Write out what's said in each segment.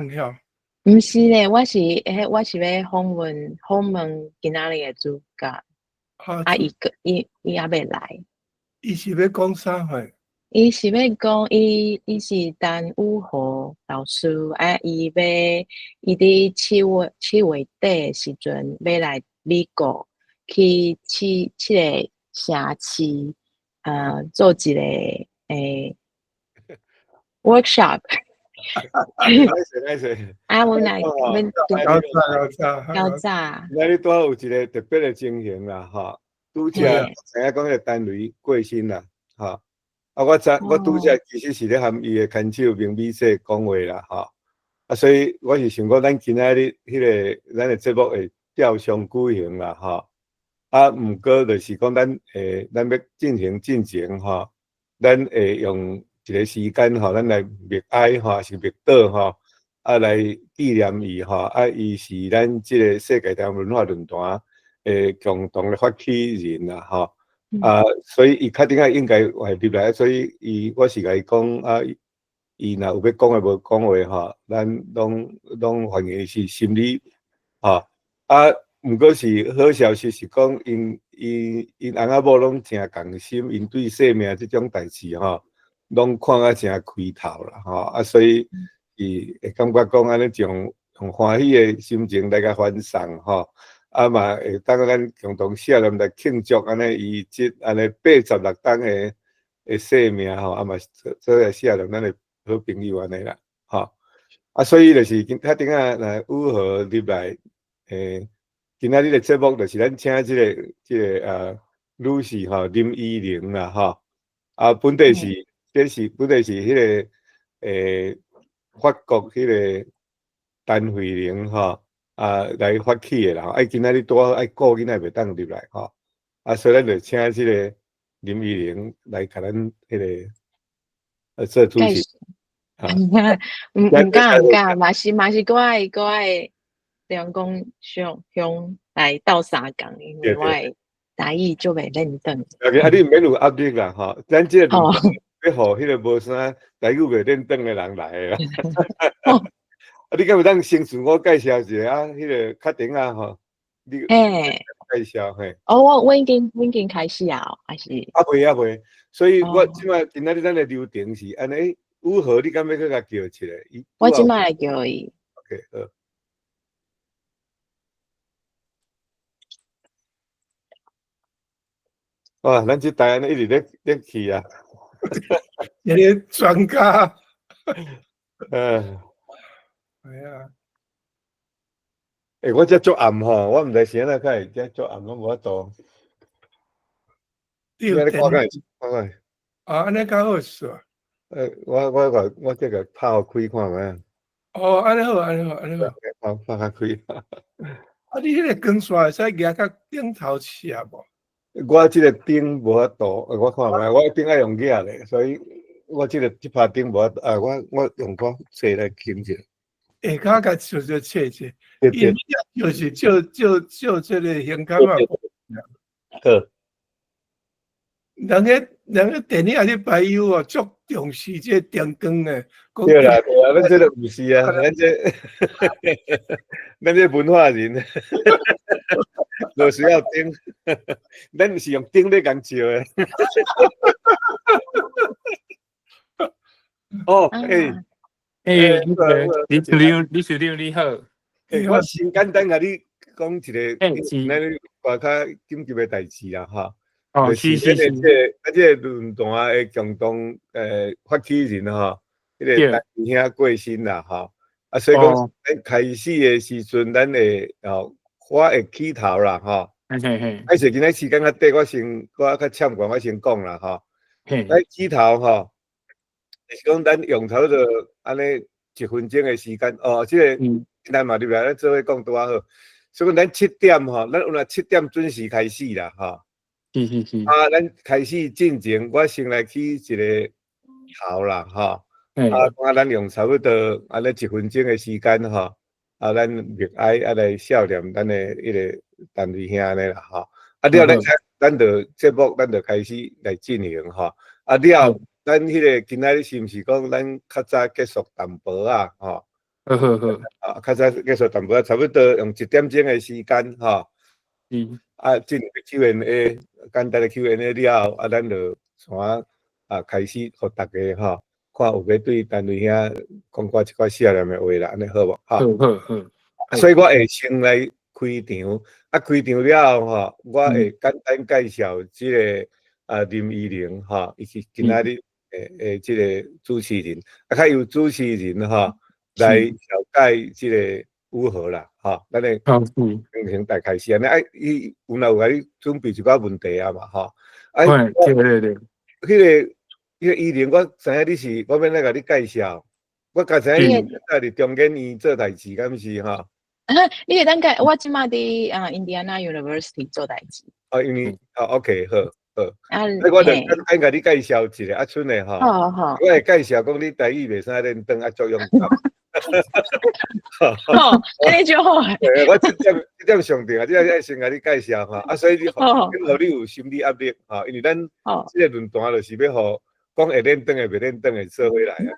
曉。毋是咧，我是彼我是欲訪問訪問今仔日的主角，啊，伊閣伊伊猶未來。伊是欲講啥貨？伊是欲講，伊伊是陳宇和老師，啊，伊欲伊佇七月七月底的時陣欲來美國去七七个城市，做一個workshop。歹勢歹勢。啊，阮來，阮較早較早較早。今日拄好有一個特別的情形啦，吼，拄才知影講彼個陳雷過身啦，吼。啊，我知我拄才其實是咧含伊的牽手明美姐講話啦，吼。啊，所以我是想講，咱今仔日彼個咱的節目會照常舉行啦，吼。啊，毋過就是講咱會咱欲進行進前吼，咱會用一個時間吼，咱來默哀吼，抑是默禱吼，啊來紀念伊吼，啊，伊是咱這個世界台灣文化論壇的共同的發起人啦，吼。啊，所以伊確定仔應該會入來，所以伊我是共伊講啊，伊若有欲講的無講話吼，咱攏攏歡迎是心理吼。啊，毋過是好消息是講，𪜶伊𪜶翁仔某攏誠仝心，𪜶對生命這種代誌吼，攏看甲誠開透啦，吼啊，所以伊會感覺講按呢種用歡喜的心情來共歡送吼，啊嘛會當咱共同寫來慶祝按呢伊這按呢86冬的的生命吼，啊嘛做做來寫咱的好朋友按呢啦，吼啊，所以就是今較頂仔來宇和入來，今仔日的節目就是咱請這个這个女士吼林依玲啦，吼啊本地是。這是本來是彼个法國彼個陳慧玲吼啊來發起的啦，啊今仔日拄好愛顧囡仔袂當入來吼，啊所以咱就請這个林依玲來共咱彼个做主持。毋毋敢毋敢，嘛是嘛是閣愛閣愛兩公鄉鄉來鬥相共，因為我的台語足袂輪轉。啊，你毋免有壓力啦，吼，咱這個欲予彼个無啥台語袂輪轉的人來的啦。啊，你敢會當先自我介紹一下啊？彼个確定啊吼，你介紹嘿。哦，我我已經我已經開始啊，還是？啊未啊未，所以我這擺今仔日咱的流程是按呢，宇和你敢欲閣共叫一下？我這擺來叫伊。 OK，好。哇，咱這台按呢一直咧咧去啊。這个專家。嗯。係啊。欸，我這足暗吼，我毋知是按怎較會這足暗，攏無法度。你有看看，看看。啊，按呢較好勢。我我我我這個拍予開看覓。哦，按呢好，按呢好，按呢好。拍拍較開。啊，你彼個光線會使舉較頂頭斜無？我這個燈無法度，我看覓，我燈愛用舉咧，所以我這個這拍燈無法度，啊，我我用我掣來控制。下跤共小小切者，伊就是照照照這个胸坎嘛。好。人彼人彼電影咧排友哦，足重視這個燈光的。對啦對啦，咱這个毋是啊，咱這咱這文化人，無需要燈，咱毋是用燈咧共照的。哦，欸，欸，李司長，李司長你好。欸，我先簡單共你講一个，咱外較緊急的代誌啦，哈。哦，是是是。這个啊，這个論壇的共同發起人吼，彼个陳兄過身啦，吼。啊，所以講，咱開始的時陣，咱會哦，我會起頭啦，吼。嘿嘿。啊，是今仔時間較短，我先我較欠講，我先講啦，吼。咱起頭吼，就是講咱用差不多按呢一分鐘的時間，哦，這个咱嘛入來，咱做伙講拄仔好。所以講咱七點吼，咱有若七點準時開始啦，吼。是是是。啊，咱開始進前，我先來起一个頭啦，吼。啊，啊，咱用差不多按呢一分鐘的時間，吼。啊，咱默哀啊來孝念咱的彼个陳瑞兄按呢啦，吼。啊，了，咱咱就節目，咱就開始來進行，吼。啊，了，咱彼个今仔日是毋是講咱較早結束淡薄仔，吼？好好好。啊，較早結束淡薄仔，差不多用一點鐘的時間吼。啊，進入 Q&A，簡單的 Q&A 了後，啊，咱就怎啊開始予大家吼，看有欲對陳雷兄講過一寡少年的話啦，按呢好無？吼。好好好。所以我會先來開場，啊，開場了後吼，我會簡單介紹這个啊林依玲吼，伊是今仔日的這个主持人，啊，較由主持人吼來紹介這个宇豪啦，吼，咱的進行大開始按呢，啊，伊有若有共你準備一寡問題啊嘛，吼，啊，對對對，彼个依玲，我知影你是，我欲按怎共你介紹，我剛知影你在佇中研院做代誌，敢是吼？你會當介，我這馬佇啊 Indiana University 做代誌。哦，因為哦，OK，好，好。啊，我就簡單共你介紹一下，啊，賰的吼。好好。我會介紹講你台語袂使輪轉，啊，足勇敢。好，按呢就好。對，我這點這點上重要，這點愛先共你介紹吼。啊，所以你，予你有心理壓力吼，因為咱這个論壇就是欲予講會輪轉的、袂輪轉的做伙來啊。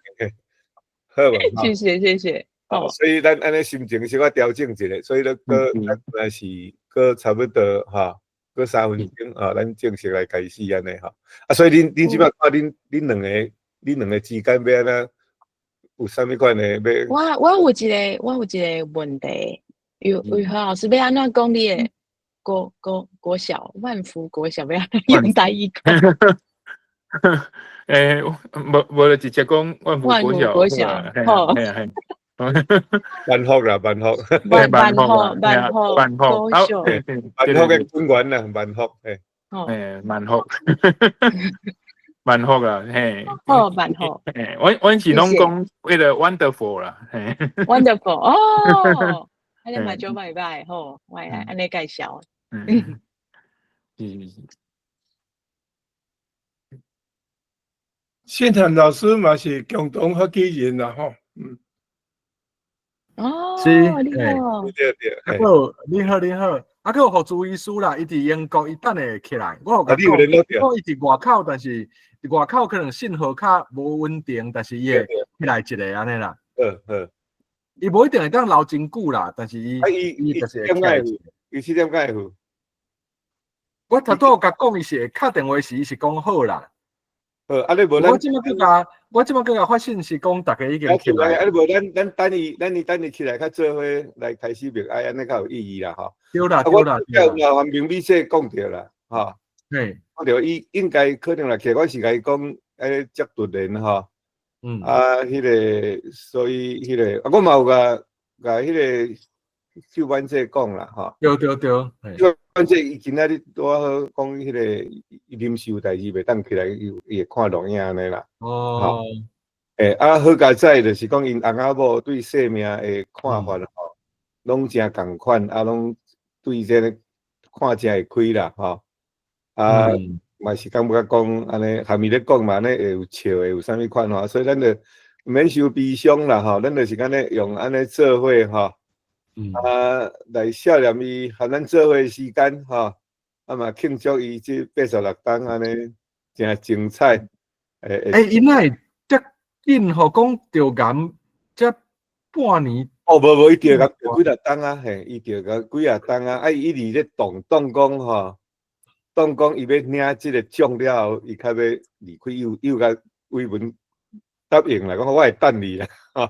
好無？謝謝謝謝。哦，所以咱按呢心情小可調整一下，所以咧，閣咱本來是閣差不多吼，閣3分鐘啊，咱正式來開始按呢吼。啊，所以恁這擺看恁兩个之間欲按怎有啥物款的欲？我有一个問題，宇豪老師欲按怎講你的國小萬福國小欲按怎用台語講？欸，無無就直接講萬福國小。國小，好。萬福啦，萬福，萬福，萬福，萬福，國小，萬福的本源啦，萬福，嘿，欸，萬福，萬福啊，嘿，好，萬福，嘿，阮是攏講彼个 wonderful 啦，嘿，wonderful，哦，按呢嘛足䆀䆀，好，我會按呢介紹。嗯，是是。信涵老師嘛是共同發起人啦，吼，嗯。哦，是，你好，對對，啊，閣你好你好，啊，閣有何朱醫師啦，伊佇英國，伊等下會起來，我有共講，講伊佇外口，但是佇外口可能信號較無穩定，但是伊會起來一下按呢啦。好好，伊無一定會當留真久啦，但是伊啊伊伊就是會起來。伊七點敢會赴？我頭拄有共講，伊是會敲電話時，伊是講好啦。好，啊你無咱，我這馬閣共發信息講，逐家已經起來。啊你無咱咱等伊，咱伊等伊起來較做伙來開始默哀，按呢較有意義啦吼。對啦對啦。我有黃明美說講著啦，吼。嘿。講著伊應該可能來起來，我是共伊講，欸，遮突然吼。啊，彼个，所以彼个，啊，我嘛有共共彼个秀婉姐講啦，吼。對對對。秀婉姐伊今仔日拄仔好講彼个，伊臨時有代誌袂當起來，伊伊會看錄影按呢啦。哦。欸，啊，好佳哉，就是講𪜶翁仔某對生命的看法吼，攏誠仝款，啊，攏對這个看誠會開啦，吼。啊，嘛是感覺講按呢，含伊咧講嘛，按呢會有笑，會有啥物款吼，所以咱就毋免傷悲傷啦，吼，咱就是按呢用按呢做伙吼，啊，來少念伊，含咱做伙的時間吼，啊嘛慶祝伊這86冬按呢誠精彩。欸，伊哪會遮緊吼？講著癌才半年？哦，無無，伊著癌著幾若冬啊，嘿，伊著癌幾若冬啊，啊，伊一直咧動動講吼，當講伊欲領這个獎了後，伊較欲離開，伊有共委文答應啦，講我會等你啦，吼。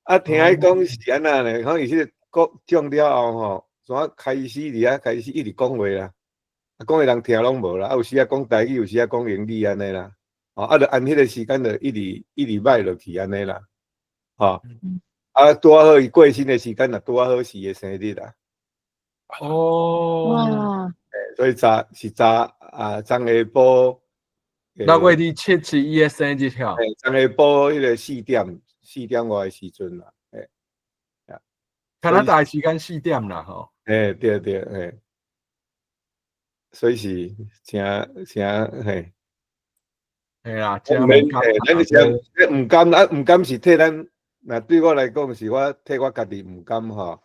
啊，聽伊講是按怎呢？講伊這个講獎了後吼，怎開始佇遐開始一直講話啦，啊，講的人聽攏無啦，啊，有時仔講台語，有時仔講英語按呢啦，吼，啊，就按彼个時間就一直一直䆀落去按呢啦，吼，啊，拄仔好伊過身的時間，若拄仔好是伊的生日啦。哦。哇。所以昨是昨啊，昨下晡6月27是伊的生日吼。嘿，昨下晡彼个4點外的時陣啦，嘿。加拿大時間4點啦，吼。嘿，對對，嘿。所以是誠誠嘿。嘿啦，毋免，嘿，咱是毋甘啊，毋甘是替咱，若對我來講是我替我家己毋甘吼。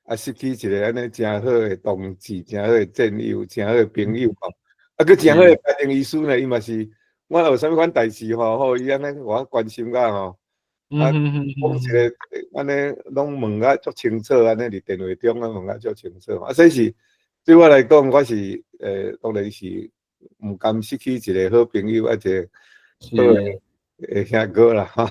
啊，失去一个按呢誠好的同志，誠好的戰友，誠好的朋友吼。啊，閣誠好的家庭醫師呢，伊嘛是，我有啥物款代誌吼，吼，伊按呢予我關心甲吼，啊，講一个按呢攏問甲足清楚，按呢佇電話中啊問甲足清楚。啊，所以是對我來講，我是當然是毋甘失去一個好朋友，啊一個好的兄哥啦，吼。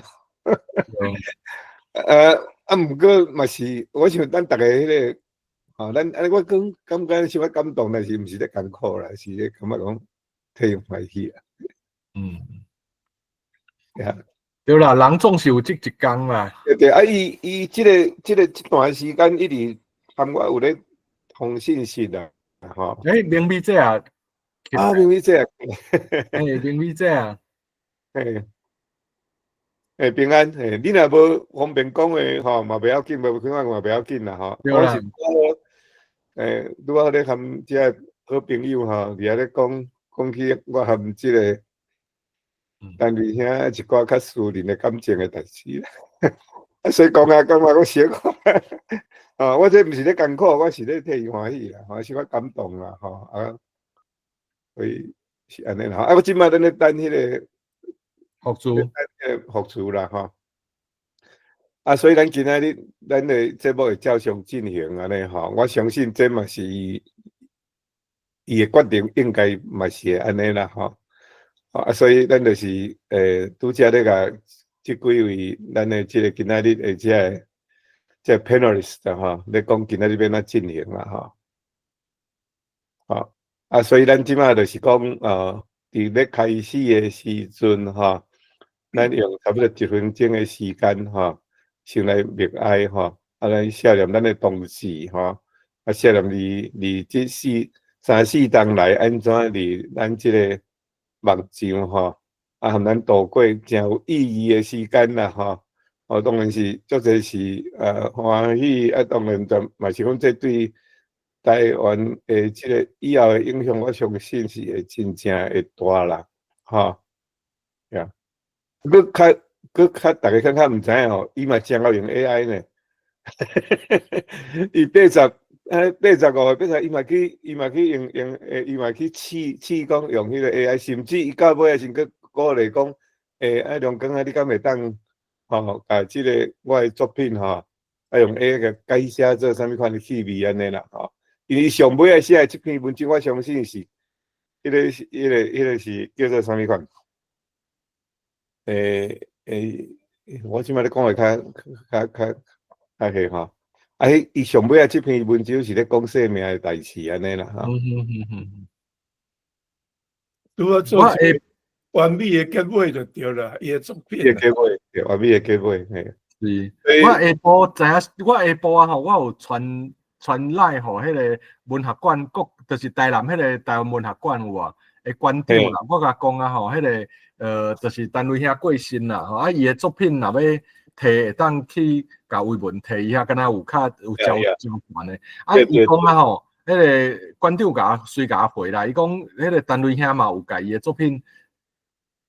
啊，毋過嘛是，我想咱逐个彼个，吼，咱按呢我講感覺小可感動，但是毋是咧艱苦啦，是咧感覺講替𪜶歡喜啊。對啦，人總是有這一工啦。對對，啊，伊這個這段時間一直含我有咧通信息啦，吼。欸，明美姐啊。啊，明美姐啊。欸，明美姐啊。嘿。欸，平安，嘿，你若無方便講話吼，嘛袂要緊，無可能嘛袂要緊啦，吼。對啦。我是講，欸，拄仔咧含這個好朋友吼，佇遐咧講，講起我含這個陳雷兄一寡較私人的感情的代誌啦。啊，所以講啊，感覺我小可，啊，我這毋是咧艱苦，我是咧替伊歡喜啦，吼，小可感動啦，吼，啊，所以是按呢啦，啊，我這擺咱咧等彼个福珠，彼个福珠啦，吼。啊，所以咱今仔日咱的節目會照常進行按呢吼，我相信這嘛是伊伊的決定，應該嘛是會按呢啦，吼。啊，所以咱就是，拄才咧共這幾位咱的這个今仔日的這個 panelist 吼，咧講今仔日欲按怎進行啦，吼。好，啊，所以咱這擺就是講，佇咧開始的時陣，吼，咱用差不多一分鐘的時間，吼，先來默哀，吼，啊，咱赦念咱的同事，吼，啊，赦念佇這四三四冬來按怎佇咱這个目前吼，啊，含咱度過誠有意義的時間啦，吼，哦，當然是足濟是歡喜，啊，當然就嘛是講這對台灣的這个以後的影響，我相信是會真正會大啦，吼，呀，閣較閣較，逐家較較毋知影吼，伊嘛誠𠢕用 AI 呢，伊85歲，80，伊嘛去用用，伊嘛去試試講用彼个 AI，甚至伊到尾仔時閣鼓勵講，欸，啊梁光啊，你敢會當吼，共這个我的作品吼，啊用 AI 共改寫做啥物款的氣味按呢啦，吼。因為伊上尾仔寫的這篇文章，我相信是，彼個是叫做啥物款？欸欸，我這擺咧講會較較較較彼吼。啊，彼伊上尾仔這篇文章是咧講生命的代誌按呢啦，吼。拄仔做一个完美的結尾就對啦，伊的作品。伊的結尾，對，完美的結尾，嘿。是，我下晡知影，我下晡啊吼，我有傳傳來予彼个文學館，國就是台南彼个台灣文學館有無？的館長啦，我共講啊吼，彼个就是陳雷兄過身啦，吼，啊，伊的作品若欲提會當去共維文提伊遐，敢若有較有交交關的。啊，伊講啊吼，彼个館長共我隨共我回啦，伊講彼个陳雷兄嘛有共伊的作品，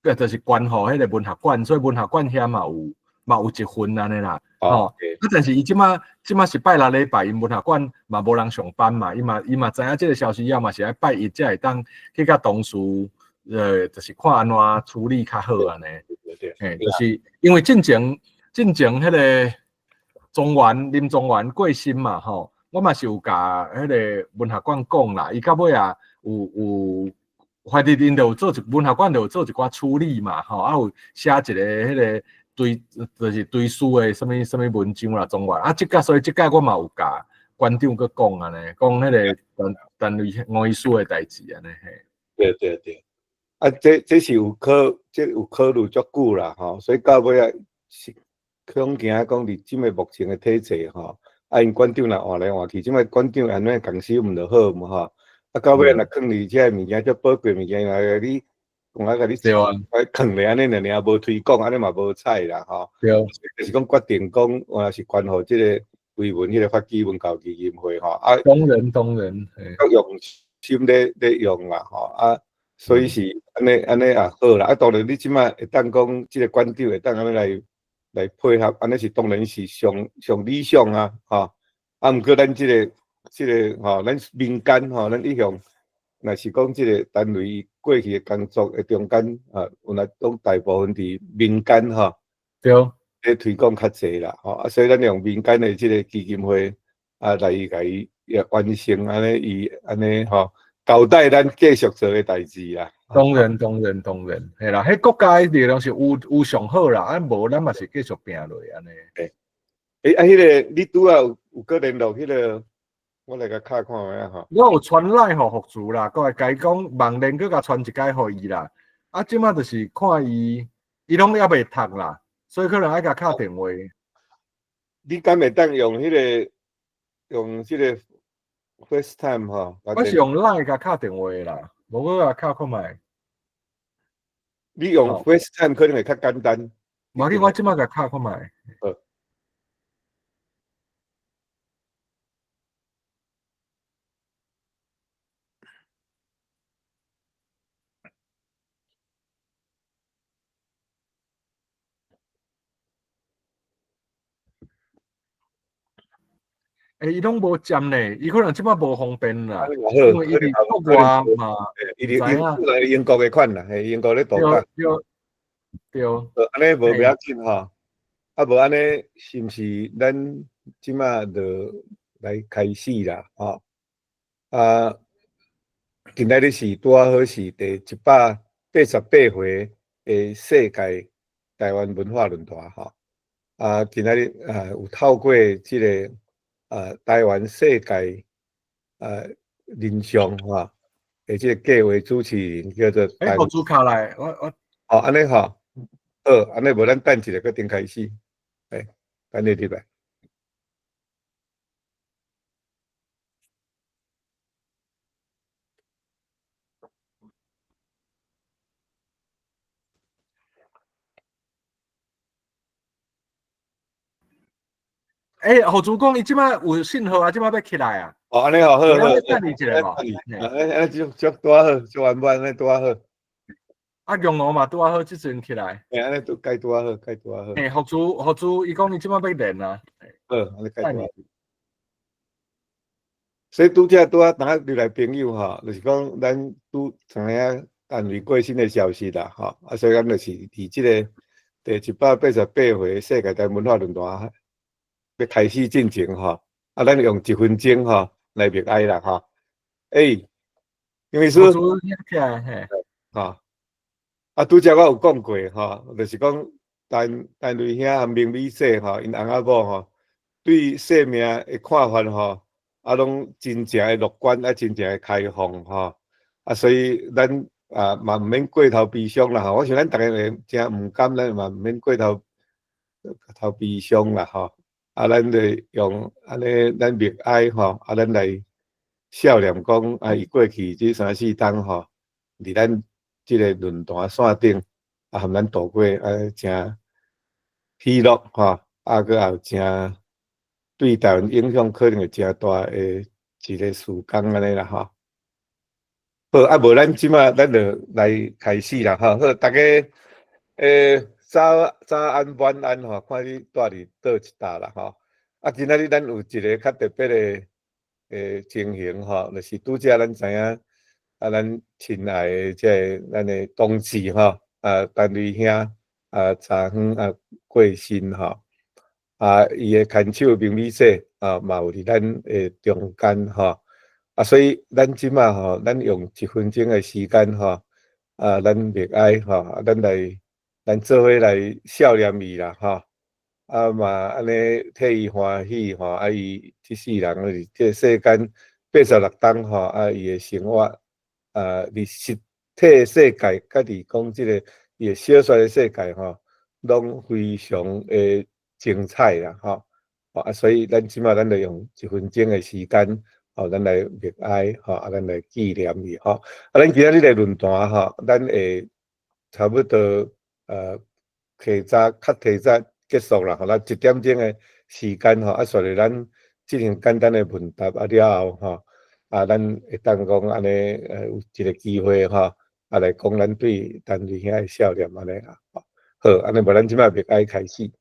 就是捐予彼个文學館，所以文學館遐嘛有一份按呢啦，吼。啊，但是伊這擺是拜六禮拜，𪜶文學館嘛無人上班嘛，伊嘛知影這个消息了嘛是愛拜一才會當去共同事，就是看按怎處理較好按呢。嘿，就是因為進前彼个莊園林莊園過身嘛，吼，我嘛是有共彼个文學館講啦，伊到尾啊有，反正𪜶就有做一文學館就有做一寡處理嘛，吼，啊有寫一个彼个追就是追思的啥物啥物文章啦，莊園啊，這屆所以這屆我嘛有共館長閣講按呢，講彼个陳陳雷吳醫師的代誌按呢嘿。對對對，啊，這是有考，這有考慮足久啦，吼，所以到尾仔是恐驚講佇這个目前的體制吼，啊，𪜶館長若換來換去，這擺館長按怎共收毋著好嘛吼，啊，到尾若囥佇這个物件足寶貴物件，若你講啊，共你囥咧按呢爾爾無推廣，按呢嘛無彩啦吼。就是講決定講，原來是捐予這个維文彼个發起文教基金會吼，啊，當然當然，足用心咧用啦吼，啊，所以是按呢按呢也好啦，啊，當然你這擺會當講這个館長會當按呢來配合，按呢是當然是上上理想啊，吼，啊，毋過咱這個吼，咱民間吼，咱一向若是講這个單位過去的工作的中間啊，有若攏大部分佇民間吼。對。咧推廣較濟啦，吼啊，所以咱用民間的這个基金會啊來共伊也完成按呢伊按呢吼，交代咱繼續做的代誌啦。當然當然當然，嘿啦，彼國家的力量是有有上好啦，啊無咱嘛是繼續拼落按呢。欸啊，彼个你拄仔有有閣聯絡彼个，我來共敲看覓仔吼。我有傳 LINE 予福慈啦，閣會共伊講網連閣共傳一擺予伊啦。啊，這擺就是看伊，伊攏猶未讀啦，所以可能愛共敲電話。你敢會當用彼个用這个 FaceTime 吼？我是用 LINE 共敲電話啦，無我共敲看覓。你用 FaceTime 可能會較簡單。無要緊，我這擺共敲看覓。好。欸，伊攏無接呢，伊可能這擺無方便啦，因為伊佇國外嘛，伊佇英國的款啦，嘿，英國咧度假。對對。按呢無欲要緊吼，啊無按呢，是毋是咱這擺就來開始啦？吼，啊，今仔日是拄仔好是第188回的世界台灣文化論壇吼，啊，今仔日啊有透過這个。啊，台灣世界啊，人像吼，的這个計劃主持人叫做。欸，我主卡來，我我。哦，按呢吼，好，按呢無咱等一下閣重開始，欸，等你入來。欸，何主講伊這擺有信號啊，這擺欲起來啊。哦，按呢吼，好好。等你一下無。按呢就就拄仔好，就圓滿按呢拄仔好。啊，玉龍嘛拄仔好，這陣起來。欸，按呢都該拄仔好，該拄仔好。欸，何主何主，伊講伊這擺欲連啊。好，按呢該拄仔好。所以拄才拄仔當入來朋友吼，就是講咱拄知影陳雷過身的消息啦，吼。啊，所以咱就是佇這个第188回世界台灣文化論壇。欲開始進前吼，啊，咱用一分鐘吼來默哀啦吼。欸，楊醫師，吼，啊，拄才我有講過吼，就是講陳陳雷兄和明美姐吼，𪜶翁仔某吼，對生命的看法吼，啊，攏真正的樂觀，啊，真正的開放吼，啊，所以咱啊嘛毋免過頭悲傷啦吼。我想咱逐家會誠毋甘，咱嘛毋免過頭頭悲傷啦吼。啊，咱就用按呢，咱默哀吼，啊，咱來笑念講，啊，伊過去這三四冬吼，佇咱這个論壇線頂，啊，含咱度過啊，誠喜樂吼，啊，閣也有誠對台灣影響可能會誠大的一个時間按呢啦吼。好，啊，無咱這擺咱就來開始啦吼。好，大家欸。早早安晚安吼，看你蹛佇佗一搭啦吼。啊，今仔日咱有一个較特別的情形吼，就是拄才咱知影啊，咱親愛的這个咱的同志吼，啊，陳雷兄啊，昨昏啊過身吼，啊，伊的牽手明美姐啊，嘛有佇咱的中間吼，啊，所以咱這擺吼，咱用一分鐘的時間吼，啊，咱默哀吼，啊，咱來。咱做伙來笑念伊啦，吼，啊嘛按呢替伊歡喜吼，啊伊這世人就是這世間86冬吼，啊伊的生活啊，佇實體世界，佮佇講這个伊的小說的世界吼，攏非常的精彩啦，吼，啊所以咱這擺咱就用一分鐘的時間，吼，咱來默哀，吼，啊咱來紀念伊，吼，啊咱今仔日的論壇吼，咱會差不多。提早較提早結束啦，吼，咱一點鐘的時間吼，啊，煞來咱進行簡單的問答啊了後吼，啊，咱會當講按呢，有一个機會吼，啊來講咱對陳雷兄的笑念按呢啦，好，按呢無咱這擺默哀開始。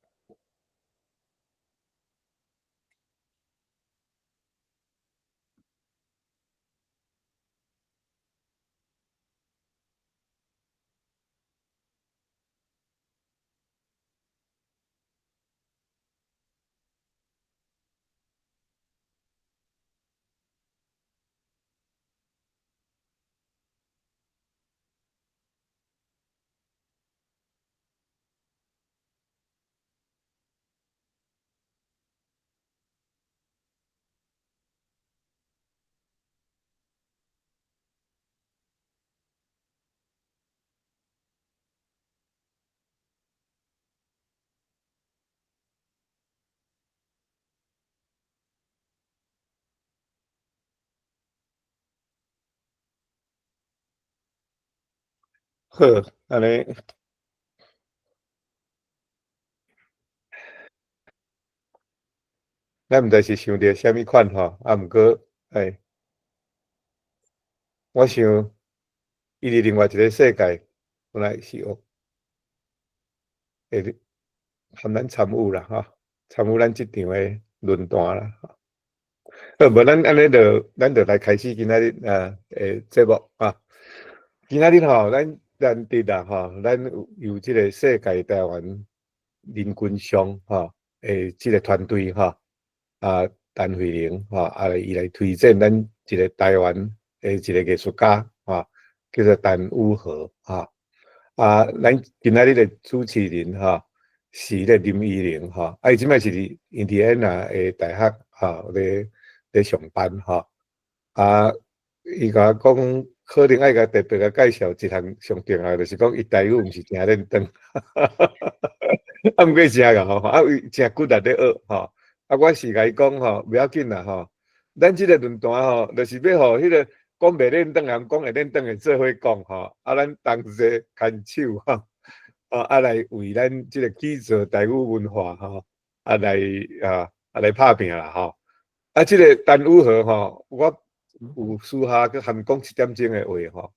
好，按呢，咱毋知是想著啥物款吼，啊，毋過，哎，我想，伊佇另外一个世界，本來是有會含咱參與啦，吼，參與咱這場的論壇啦。好，無咱按呢就，咱就來開始今仔日啊的節目啊。今仔日吼，咱難得啦吼，咱有由這個世界台灣人權賞吼的這個團隊吼，啊，陳慧玲吼，啊，伊來推薦咱一個台灣的一個藝術家吼，叫做陳宇和吼。啊，咱今仔日的主持人吼是咧林依玲吼，啊，伊這擺是佇印第安納的大學吼咧咧上班吼。啊，伊共我講，可能愛共特別共介紹一項上重要，就是講伊台語毋是誠輪轉，啊，毋過誠𠢕吼，啊，伊誠骨力咧學吼。啊，我是共伊講吼，無要緊啦吼，咱這個論壇吼，就是欲予彼個講袂輪轉和講會輪轉的做伙講吼，啊，咱同齊牽手吼，啊來為咱這個去做台語文化吼，啊來啊啊來拍拚啦吼。啊，這個陳宇和吼，我有私下去含講一點鐘的話吼。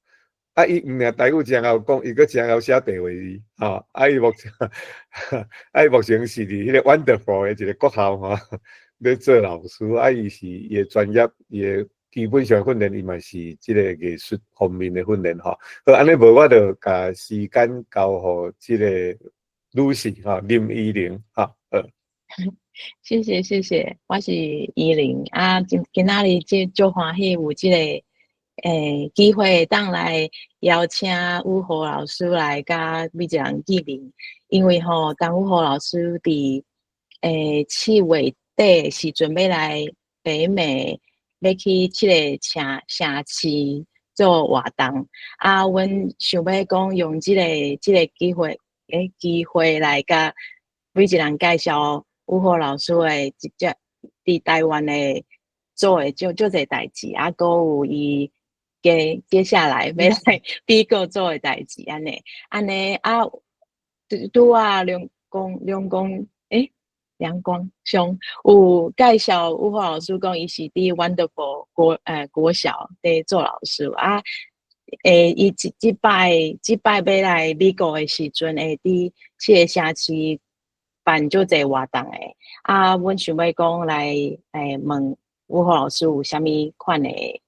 啊，伊毋爾台語誠𠢕講，伊閣誠𠢕寫白話字吼。啊，伊目前是佇彼個 Wonderful 的一個國校吼，咧做老師。啊，伊是伊的專業，伊的基本上訓練，伊嘛是這個藝術方面的訓練吼。好，按呢無我就共時間交予這個女士吼，林依玲吼。好。謝謝謝謝，我是依玲啊，今今仔日這足歡喜有這個機會會當來邀請宇和老師來佮每一個人見面，因為吼，陳宇和老師佇7月底時陣欲來北美，欲去七个城城市做活動，啊，阮想欲講用這個機會來佮每一個人介紹宇和老師的一隻佇台灣的做的足足濟代誌，啊，閣有伊接下來欲來美國做的代誌，按呢，按呢啊，拄拄仔梁公梁公，欸，梁光兄有介紹宇和老師講，伊是佇 Wonderful 國小佇做老師啊，伊這擺欲來美國的時陣，會佇七个城市辦足濟活動的，啊，阮想欲講來問宇和老師有啥物款的，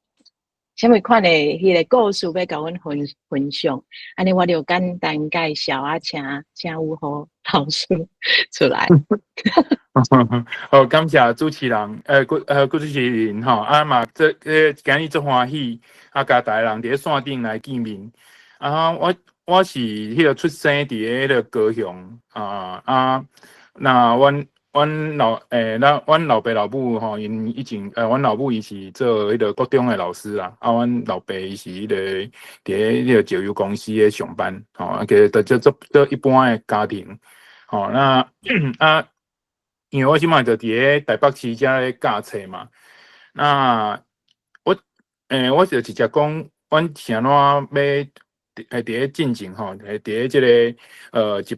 啥物款的彼個故事欲共阮分享，按呢我就簡單介紹啊，請宇和老師出來。好，感謝主持人，郭主持人吼，啊嘛，這今日足歡喜，啊，共逐个人佇咧線頂來見面。啊，我是彼個出生佇咧彼個高雄啊啊，那阮阮老欸，咱阮老爸老母吼，𪜶以前阮老母伊是做彼個國中的老師啦，啊，阮老爸伊是彼個佇咧彼個石油公司咧上班，吼，啊，其實就做做做一般的家庭，吼，那啊，因為我這擺就佇咧台北市遮咧教冊嘛，那我就直接講，阮是按怎欲佇咧進前吼，佇咧這個一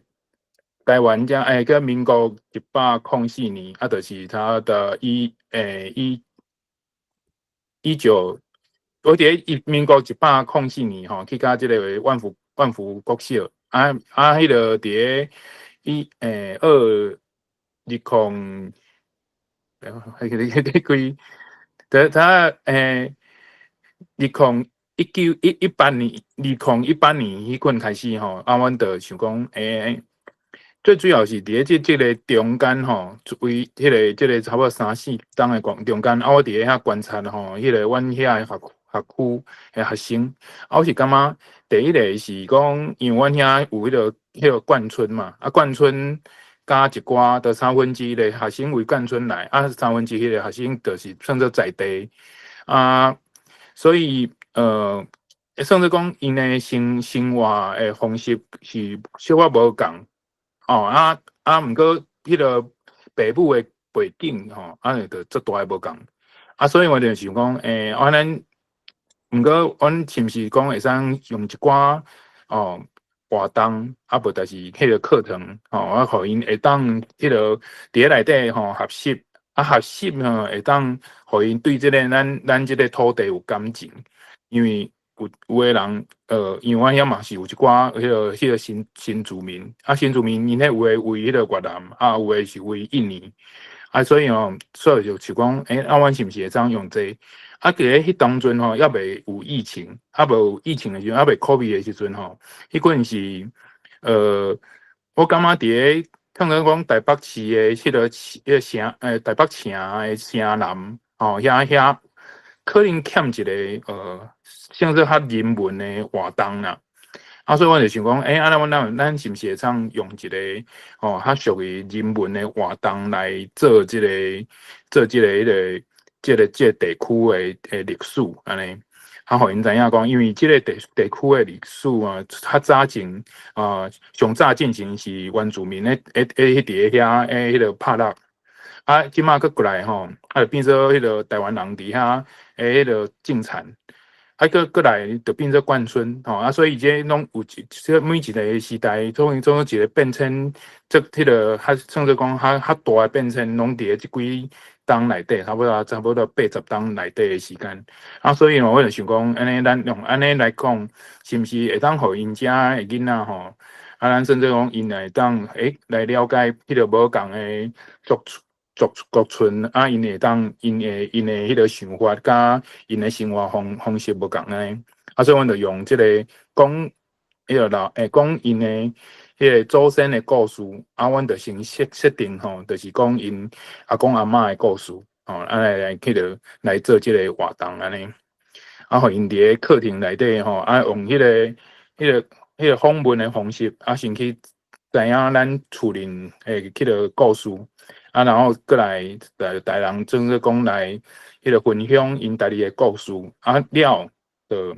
台灣遮個民國104年，啊，就是他的一欸一一九，我佇咧民國104年吼，去佮這個萬福國小，啊啊，彼個佇咧一欸二二空，彼個幾，他2019、18年，2018年彼款開始吼，啊，阮就想講，最主要是佇咧這個中間吼，為彼個差不多三四冬的中間，啊，我佇咧遐觀察吼，彼個阮遐的學區的學生，啊，我是感覺第一個是講，因為阮遐有彼個眷村嘛，啊，眷村加一寡，就三分之一的學生為眷村來，啊，三分之一的學生就是算做在地，啊，所以算做講𪜶的生活的方式是小可無仝。哦，啊啊，毋過彼個爸母的背景吼，啊，就足大的無仝，啊，所以我就想講，啊，咱毋過阮是毋是講會使用一寡哦活動，啊無就是彼個課程吼，啊，予𪜶會當彼個佇咧內底吼學習，啊學習吼會當予𪜶對這个咱這个土地有感情，因為有的人，因為阮遐嘛是有一寡彼個新住民，啊新住民𪜶彼有的為彼個越南，啊有的是為印尼，啊所以吼，所以就是講，啊阮是毋是會當用這個？啊，佇咧彼當陣吼，猶未有疫情，猶無疫情的時陣，猶未 COVID 的時陣吼，彼陣是，我感覺佇咧，聽講台北市的彼個城，台北城的城南，吼，遐可能欠一个，算做較人文的活動啦。啊，所以我就想講，按呢阮是毋是會當用一个，吼，較屬於人文的活動來做這個彼个這個地區的歷史按呢，啊，予𪜶知影講，因為這个地區的歷史啊，較早前啊，上早進前是原住民咧佇咧遐彼个拍獵，啊，這馬閣過來吼，啊，就變做彼个台灣人佇遐彼个種田，啊，閣過來就變做眷村吼，啊，所以這攏有一這每一个時代，總有一个變遷，這彼个較算做講較大的變遷，攏佇咧這幾冬內底，差不多80冬內底的時間，啊，所以我就想講，按呢咱用按呢來講，是毋是會當予𪜶遮的囡仔吼，啊，咱甚至講𪜶會當來了解彼个無仝的族群，啊，𪜶會當𪜶的彼个想法，佮𪜶的生活方式無仝按呢，啊，所以阮就用這个講彼个老講𪜶的彼个祖先的故事，啊，阮就先設定吼，就是講𪜶阿公阿嬤的故事，吼，啊來去著來做這个活動按呢，啊，予𪜶佇咧課程內底吼，啊，用彼個訪問的方式，啊，先去知影咱厝裡的彼个故事，啊，然後閣來逐人算做講來彼个分享𪜶家己的故事，啊了就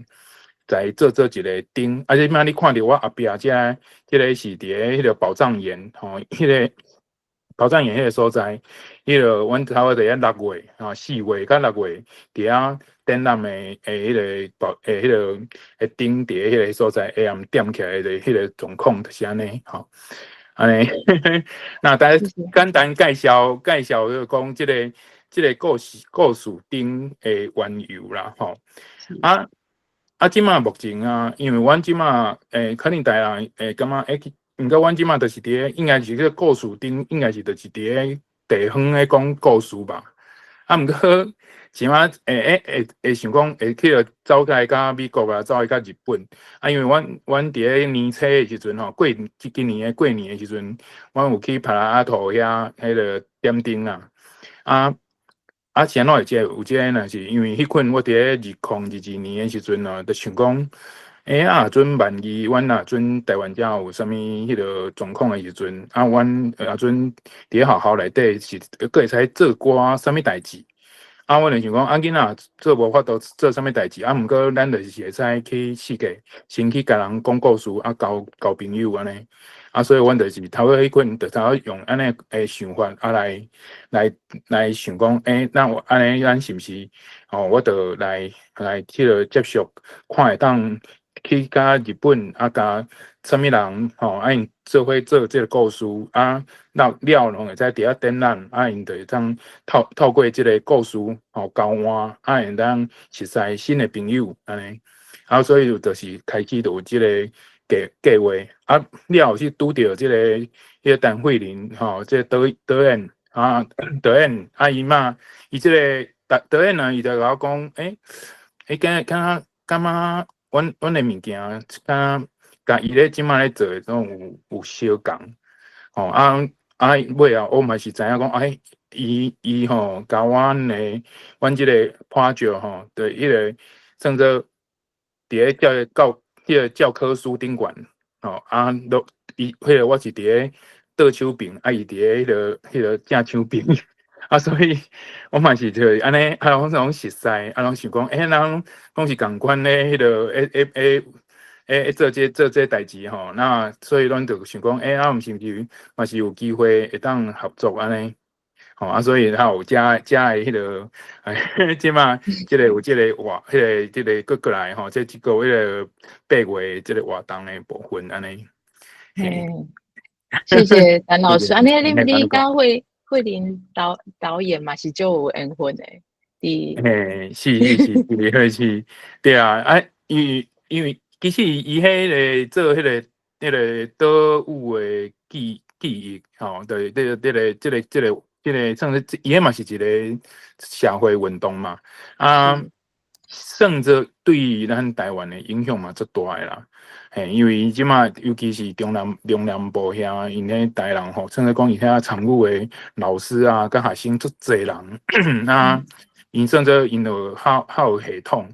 來做一个燈，啊，這擺你看著我後壁這，這个是佇咧彼个寶藏岩吼，彼个寶藏岩彼个所在，彼个阮差不多佇遐6月，吼4月佮6月佇遐展覽的彼个寶彼个燈佇咧彼个所在下暗點起來的彼个狀況就是按呢吼，按呢，那大家簡單介紹就是講這个故事燈的緣由啦，吼，啊。啊，這馬目前啊，因為阮這馬可能大人會感覺毋過阮這馬就是佇咧，應該是這個故事燈，應該是就是佇咧地方咧講故事吧。啊，毋過這馬會想講會去著走開佮美國啊，走去佮日本。啊，因為阮佇咧年初的時陣吼，過今年的過年的時陣，阮有去 Palo Alto 遐彼个點燈啊，啊。啊，是按怎會這有這个呢？是因為彼款我佇咧2022年的時陣啊，就想講，啊，若準萬一阮若準台灣遮有啥物彼个狀況的時陣，啊，阮若準佇咧學校內底是閣會使做寡啥物代誌？啊，阮就想講，啊，囡仔做無法度做啥物代誌，啊，毋過咱就是會使去世界，先去共人講故事，啊，交交朋友按呢。啊，所以阮就是頭尾彼款，就頭用按呢的想法，啊來想講，那我按呢，咱是毋是，吼，我就來去個接觸，看會當去佮日本啊，佮啥物人吼，啊𪜶做伙做這个故事，啊，了了攏會使佇遐展覽，啊，𪜶就會當透過這个故事吼交換，啊，會當熟似新的朋友按呢，啊，所以就是開始就有這个計劃，啊，了後是拄著這个彼个陳慧琳吼，這個導演啊，導演啊，伊嘛，伊這个導演啊，伊就共我講，感覺阮的物件，敢佮伊咧這馬咧做的總有相仝，吼啊啊尾後我嘛是知影講，伊吼共阮這个 project 吼，對彼个算做佇咧教彼个教科書頂懸，吼啊，都伊彼个我是佇咧倒手邊，啊伊佇咧彼個正手邊，啊所以我嘛是就按呢，啊攏總熟似，啊攏想講，咱攏是仝款咧，彼个做這代誌吼，那所以咱就想講，啊，毋是毋是嘛是有機會會當合作按呢，吼啊，所以較有遮遮的彼個，哎，這馬這個有這個活，彼個這個閣過來吼，這這個彼個8月這個活動的部分按呢。嘿，謝謝陳老師，按呢你佮慧慧玲導演嘛是足有緣分的，佇嘿，是是是，是是，對啊，啊，因為其實伊彼個做彼個島嶼的記憶，吼，對，這個算是伊彼嘛是一個社會運動嘛，啊，算做對咱台灣的影響嘛足大的啦，嘿，因為這馬尤其是中南部遐，𪜶彼台人吼，算做講伊遐參與的老師啊，佮學生足濟人，啊，𪜶算做𪜶就較有系統，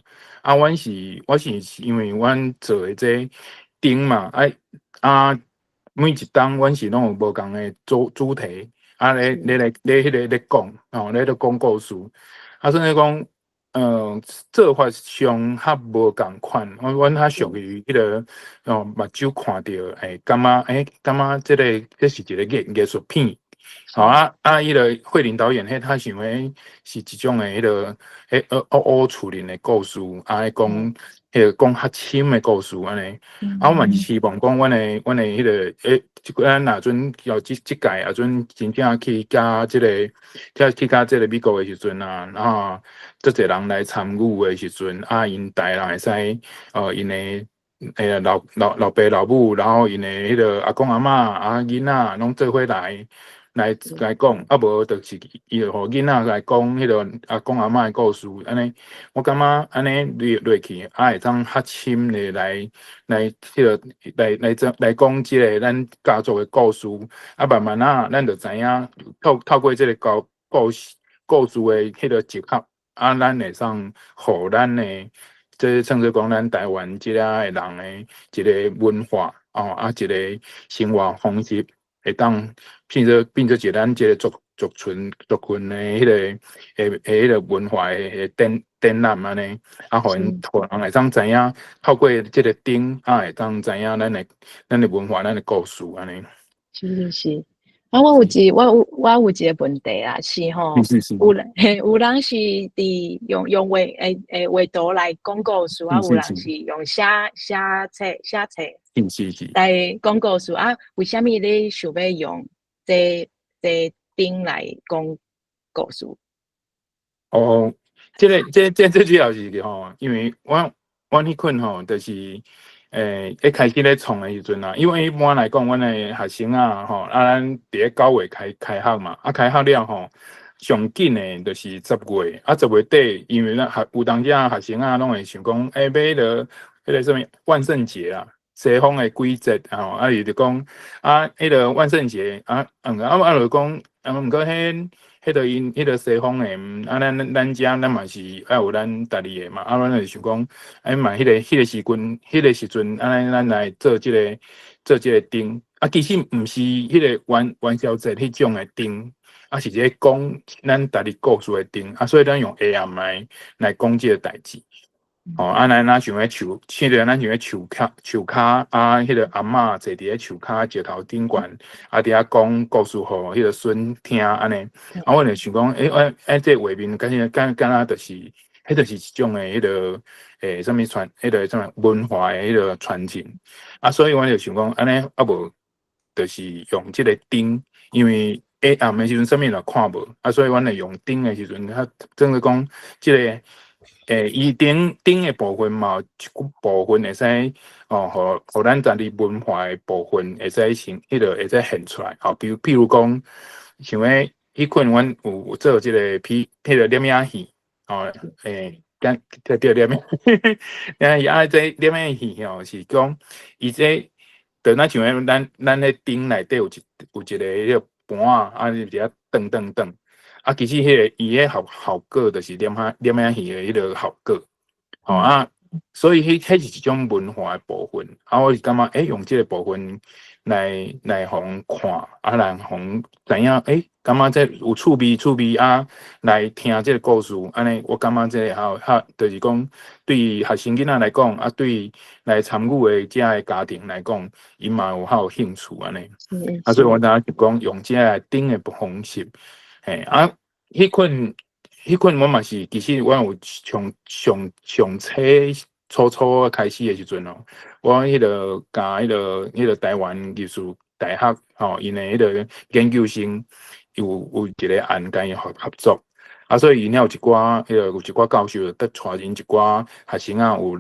啊，阮是因為阮做的這燈嘛，啊啊，每一冬阮是攏有無仝的主題，啊，咧咧咧彼個咧講，吼，咧咧講故事，啊，算是講，做法上較無仝款，阮較屬於彼個哦，目睭看著，會感覺，欸，感覺這個這是一個藝術品，吼啊啊！彼個慧玲導演，彼他想欲是一種的彼個，彼烏厝裡的故事，啊，講彼個講較深的故事按呢。啊，我嘛是希望講，阮的彼個，欸，咱若陣要這屆若陣真正去佮這個，去佮這個美國的時陣啊，然後足濟人來參與的時陣，啊，𪜶大人會使，𪜶的老爸老母，然後𪜶的彼個阿公阿嬤啊囡仔攏做伙來講，啊無就是伊就予囡仔來講彼個阿公阿嬤的故事，按呢，我感覺按呢落去，啊會當較深的來彼個來來來講這個咱家族的故事，啊慢慢仔，咱就知影透過這個故事的彼個集合，啊，咱會當予咱的，這算做講咱台灣這遮的人的一個文化，哦，啊，一個生活方式，會當變做一個咱這個族群的彼個的彼個文化的展覽按呢，啊，予人會當知影，透過這個燈，啊，會當知影咱的文化、咱的故事按呢。是是是，啊，我有一個問題啊，是吼，有人是佇用畫圖來講故事，啊，有人是用寫冊來講故事啊，為啥物你想欲用這燈來講故事？哦，這個這主要是吼，因為阮彼款吼，就是一開始咧創的時陣啊，因為一般來講，阮的學生啊，吼，啊，咱佇咧9月開學嘛，啊，開學了吼，上緊的就是十月，啊，十月底，因為咱學有當時啊，學生啊，攏會想講，欸，欲彼個啥物萬聖節啊，西方的鬼節吼，啊，伊就講啊，彼個萬聖節啊，啊啊，就講，啊，毋過彼個𪜶彼個西方的，啊，咱遮咱嘛是愛有咱家己的嘛，啊，阮就想講，哎嘛，彼個時陣，按呢咱來做這個燈，啊，其實毋是彼個元宵節彼種的燈，啊，是一個講咱家己故事的燈，啊，所以咱用下暗來講這個代誌。吼，啊，咱若像彼樹，彼個咱像彼樹跤啊，彼個阿嬤坐佇咧樹跤石頭頂懸，啊，佇遐講故事予彼個孫聽按呢。啊，阮就想講，欸，欸，這畫面敢若就是，彼就是一種的彼個啥物傳，彼個啥物文化的彼個傳承。啊，所以阮就想講，按呢啊無，就是用這個燈，因為下暗的時陣啥物都看無，啊，所以阮會用燈的時陣，較等於講這個。伊燈的部分嘛，有一部分會使哦，予咱家己文化的部分會使先，彼個會使現出來。吼，比如講，像彼款阮有做這個彼個攝影戲，哦，欸，對對攝影，啊，這攝影戲吼是講，伊這，就若像咱彼燈內底有一個彼個盤仔，啊，佇遐轉轉轉。啊，其實彼個伊彼效果就是攝影戲的彼個效果，吼啊，所以彼是一種文化的部分。啊，我是感覺，欸，用這個部分來予人看，啊，來予人知影，欸，感覺這有趣味啊，來聽這個故事，按呢，我感覺這個較，就是講對學生囡仔來講，啊，對來參與的遮個家庭來講，𪜶嘛有較有興趣按呢。啊，所以我當時就講用這個燈的方式。嘿啊，彼款我嘛是，其實我有從上上冊初初開始的時陣哦，我彼個佮彼個臺灣藝術大學吼，𪜶的彼個研究生有一個案共伊合作，啊，所以𪜶遐有一寡彼個有一寡教授，得帶𪜶一寡學生仔有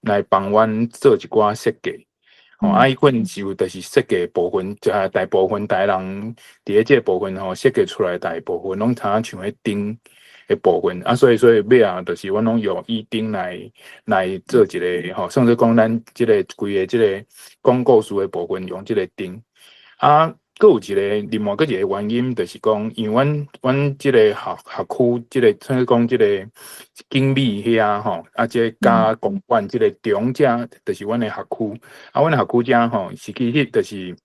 來幫阮做一寡設計。吼，啊，彼款是有就是設計部分，就係大部分台人佇咧這個部分吼，設計出來大部分攏親像彼燈的部分，啊，所以尾仔就是阮攏用以燈來做一個吼，算做講咱這個規个這個講故事的部分用這個燈。啊，閣有一個另外閣一個原因，就是講，因為阮這個學區，這個算講這個景美遐吼，啊，這個佮公館這個中遮，就是阮的學區。啊，阮的學區遮吼，是其實就是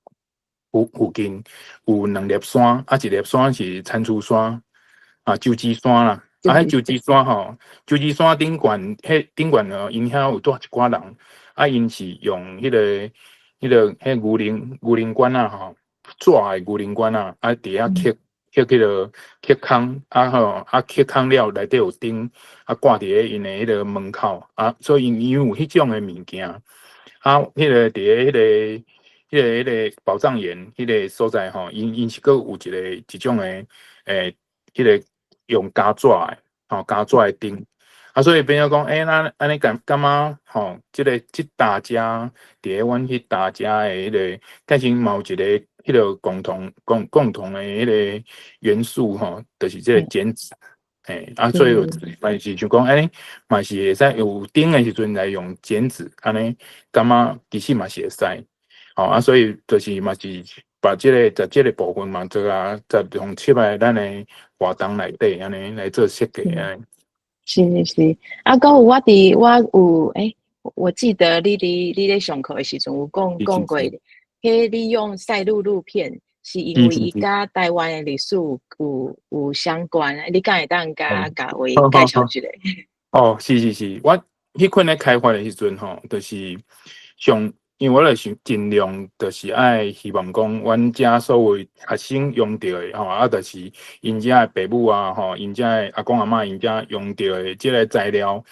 附近有兩粒山，啊，一粒山是蟾蜍山，啊，九芝山啦。啊，彼九芝山吼，九芝山頂懸，彼頂懸哦，𪜶遐有住一寡人，啊，𪜶是用彼個牛奶罐仔吼，紙的牛奶罐仔，啊，佇遐刻刻彼個刻空，啊吼，啊刻空了內底有燈，啊掛佇咧𪜶的彼個門口，啊，所以𪜶有彼種的物件，啊，彼個佇咧彼個寶藏岩彼個所在吼，𪜶是閣有一個一種的彼個用膠紙的，吼，膠紙的燈，啊，所以變做講，咱按呢感覺吼，這個這大家佇咧阮彼大家的彼個，但是嘛有一個彼個共同的彼個元素吼，就是這個剪紙，嘿，啊，所以嘛是就講，嘛是會使有燈的時陣來用剪紙，按呢感覺其實嘛是會使，吼，啊，所以就是嘛是把這個在這個部分嘛做啊，再用切來咱的活動內底，按呢來做設計按呢。是是是，啊，閣有我佇我有我記得你咧上課的時陣有講過，彼你用賽璐璐片，是因為伊佮臺灣的歷史有相關，你敢會當共各位介紹一下？哦，是是是，我彼款咧開發的時陣吼，就是上，因為我就是盡量就是愛希望講，阮遮所有學生用著的吼，啊，就是𪜶遮的爸母啊，吼，𪜶遮的阿公阿嬤𪜶遮用著的這個材料，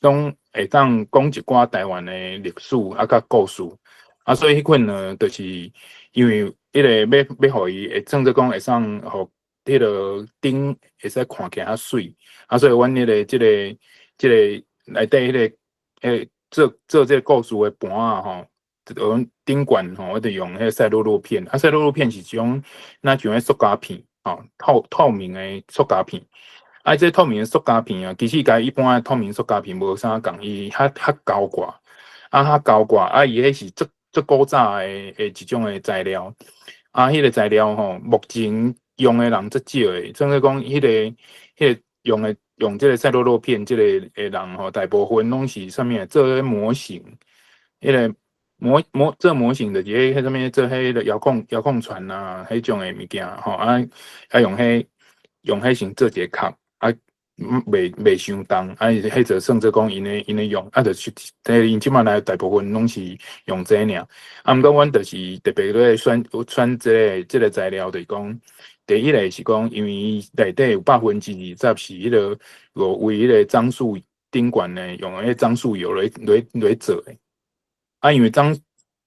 攏會當講一寡臺灣的歷史啊，佮故事。啊，所以彼款呢，就是因為彼個欲予伊會算做講會使予彼個燈會使看起來較媠，啊，所以阮彼個這個這個內底彼個做這個故事的盤仔吼，阮頂懸吼，我就用彼個賽璐璐片，啊，賽璐璐片是一種若像彼塑膠片，吼，透明的塑膠片。啊，這透明的塑膠片啊，其實佮一般的透明塑膠片無啥仝，伊較厚寡，啊，較厚寡，啊，伊彼是足足古早的一種的材料，啊，彼個材料吼，目前用的人足少的，算做講彼個用這個賽璐璐片這個的人吼，大部分攏是啥物做彼模型，彼個做模型就是彼啥物做彼個遙控船啊，彼種的物件吼，啊用彼先做一個殼，啊，袂傷重，啊，彼就算做講𪜶咧用，啊，就是𪜶這擺來大部分攏是用這爾，啊，毋過阮就是特別咧選這個材料，就是講第一個是講，因為伊內底有20%是彼個為彼個樟樹頂懸的，用彼樟樹油來做的。啊，因為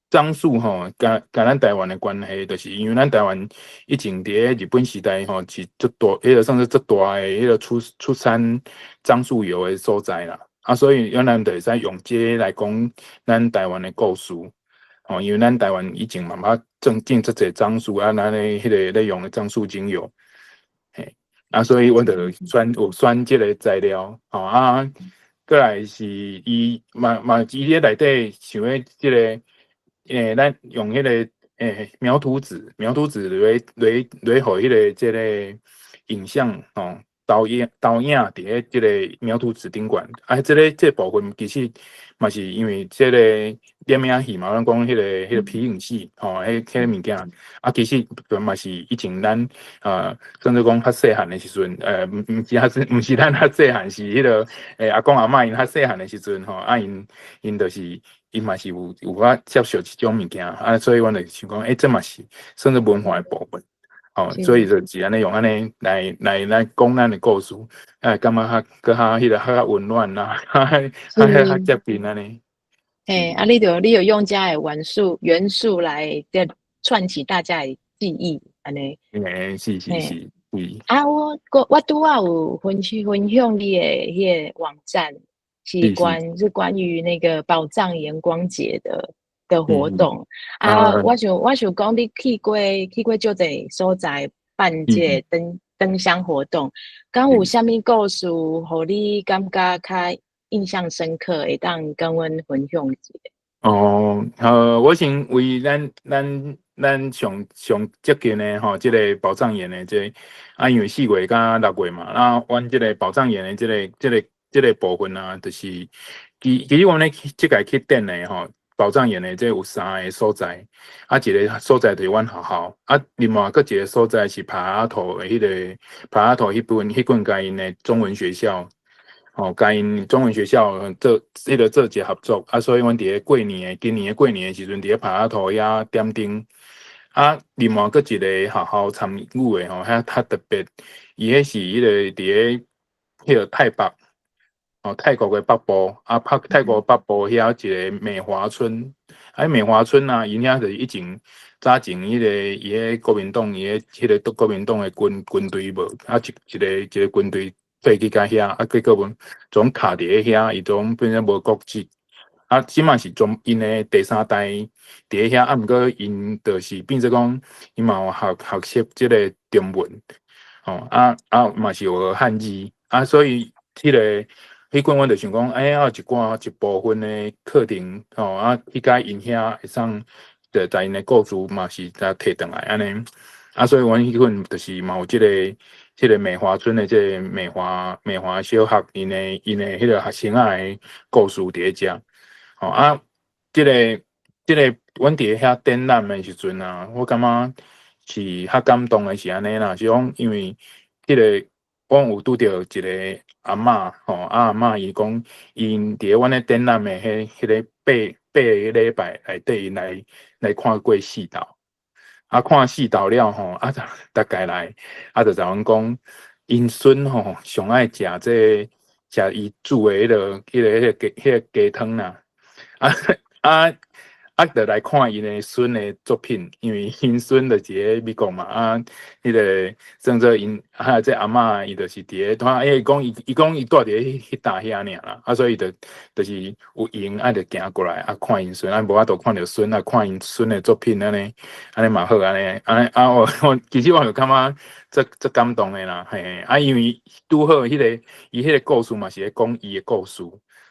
樟樹吼，佮咱臺灣的關係，就是因為咱臺灣以前佇咧日本時代吼，是足大，彼個算是足大的彼個出產樟樹油的所在啦。啊，所以咱就會使用這個來講咱臺灣的故事。吼，因為咱臺灣以前嘛捌種足濟樟樹，啊，咱的彼個咧用的樟樹精油，嘿，啊，所以阮就選這個材料，吼啊，過來是伊嘛伊咧內底像彼這個，咱用彼個描圖紙來予彼個這個影像吼投影佇咧這個描圖紙頂懸，啊，這個部分其實嘛是因為這個電影戲嘛，咱講彼個皮影戲吼，彼個物件，啊，其實嘛是以前咱啊，算做講較細漢的時陣，毋是咱較細漢，是彼個阿公阿嬤𪜶較細漢的時陣吼，啊，𪜶就是𪜶嘛是有法接受這種物件，啊，所以阮就想講，這嘛是算做文化的部分。吼，所以就是按呢用按呢來講咱的故事，啊，感覺較閣較彼個較溫暖啦，較接近按呢。嘿，啊，你就用遮的元素來串起大家的記憶，按呢。嘿，是是是，是。啊，我拄仔有分享你的彼個網站，是關於那個寶藏鹽光節的活動。啊，我想講你去過足濟所在辦這個燈箱活動，敢有啥物故事，予你感覺較印象深刻，會當佮阮分享一下？哦，好，我先為咱上上接近的吼，這個寶藏巖的這個，啊，因為4月佮6月嘛，啊，阮這個寶藏巖的這個部分啊，就是其實阮咧這屆去展的吼，寶藏巖的這有三个所在，啊，一个所在就是阮學校，啊，另外閣一个所在是帕亞托的彼個帕亞托彼間共𪜶的中文學校。吼，共𪜶中文學校做彼個做一個合作，啊，所以阮佇咧過年的今年的過年的時陣，佇咧帕亞托遐點燈。啊，另外閣一個學校參與的吼，遐較特別，伊彼是彼個佇咧彼個泰北，哦，泰國的北部，啊，泰國北部遐一個美華村，啊，美華村啊，𪜶遐就是以前早前彼個伊彼國民黨伊彼彼個國民黨的軍隊無，啊，一個軍隊退去到遐，啊，結果總卡佇咧遐，伊總變做無國籍。啊，這馬是從𪜶的第三代佇咧遐，啊，毋過𪜶就是變做講，𪜶嘛有學習這個中文，吼，啊嘛是有學漢字，啊，所以彼陣阮就想講，欸，啊，一部分的課程，吼，啊，去共𪜶遐會使，就在𪜶的故事嘛是才提轉來按呢，啊，所以阮彼陣就是嘛有這個美華村的這個美華小學，𪜶的彼個學生仔的故事佇咧遮，吼啊，這個，阮佇咧遐展覽的時陣啊，我感覺是較感動的是按呢啦，是講因為彼個阮有拄著一個阿嬤，吼，啊阿嬤伊講，𪜶佇咧阮咧展覽的彼個8個禮拜內底，𪜶來看過四晝。啊，看四晝了吼，啊，逐家來，啊，就共阮講，𪜶孫吼上愛食這個，食伊煮的彼個雞湯啦，啊，就來看𪜶的孫的作品，因為𪜶孫就佇咧美國嘛，啊，彼個算做𪜶啊，這阿嬤伊就是佇咧，因為講伊住佇咧彼搭遐爾啦，啊，所以就是有閒啊，就行過來啊，看𪜶孫，啊，無法度看著孫啊，看𪜶孫的作品按呢，按呢嘛好按呢，按呢啊，我其實我就感覺足感動的啦，嘿，啊，因為拄好伊彼個故事嘛是咧講伊的故事。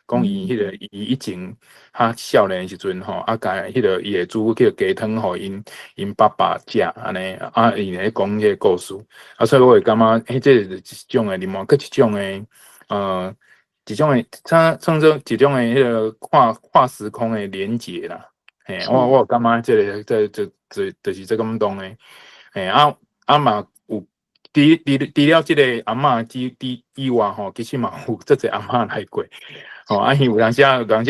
講伊彼個伊以前較少年的時陣吼，啊，共彼個伊會煮彼個雞湯予𪜶爸爸食按呢，啊，伊咧講彼個故事，啊，所以我會感覺，彼這是一種的，另外閣一種的，一種的，算做一種的彼個跨時空的連結啦，嘿，我有感覺這個這就是足感動的，嘿，啊嘛有，除了這個阿嬤之以外吼，其實嘛有足濟阿嬤來過。吼，啊，伊有當時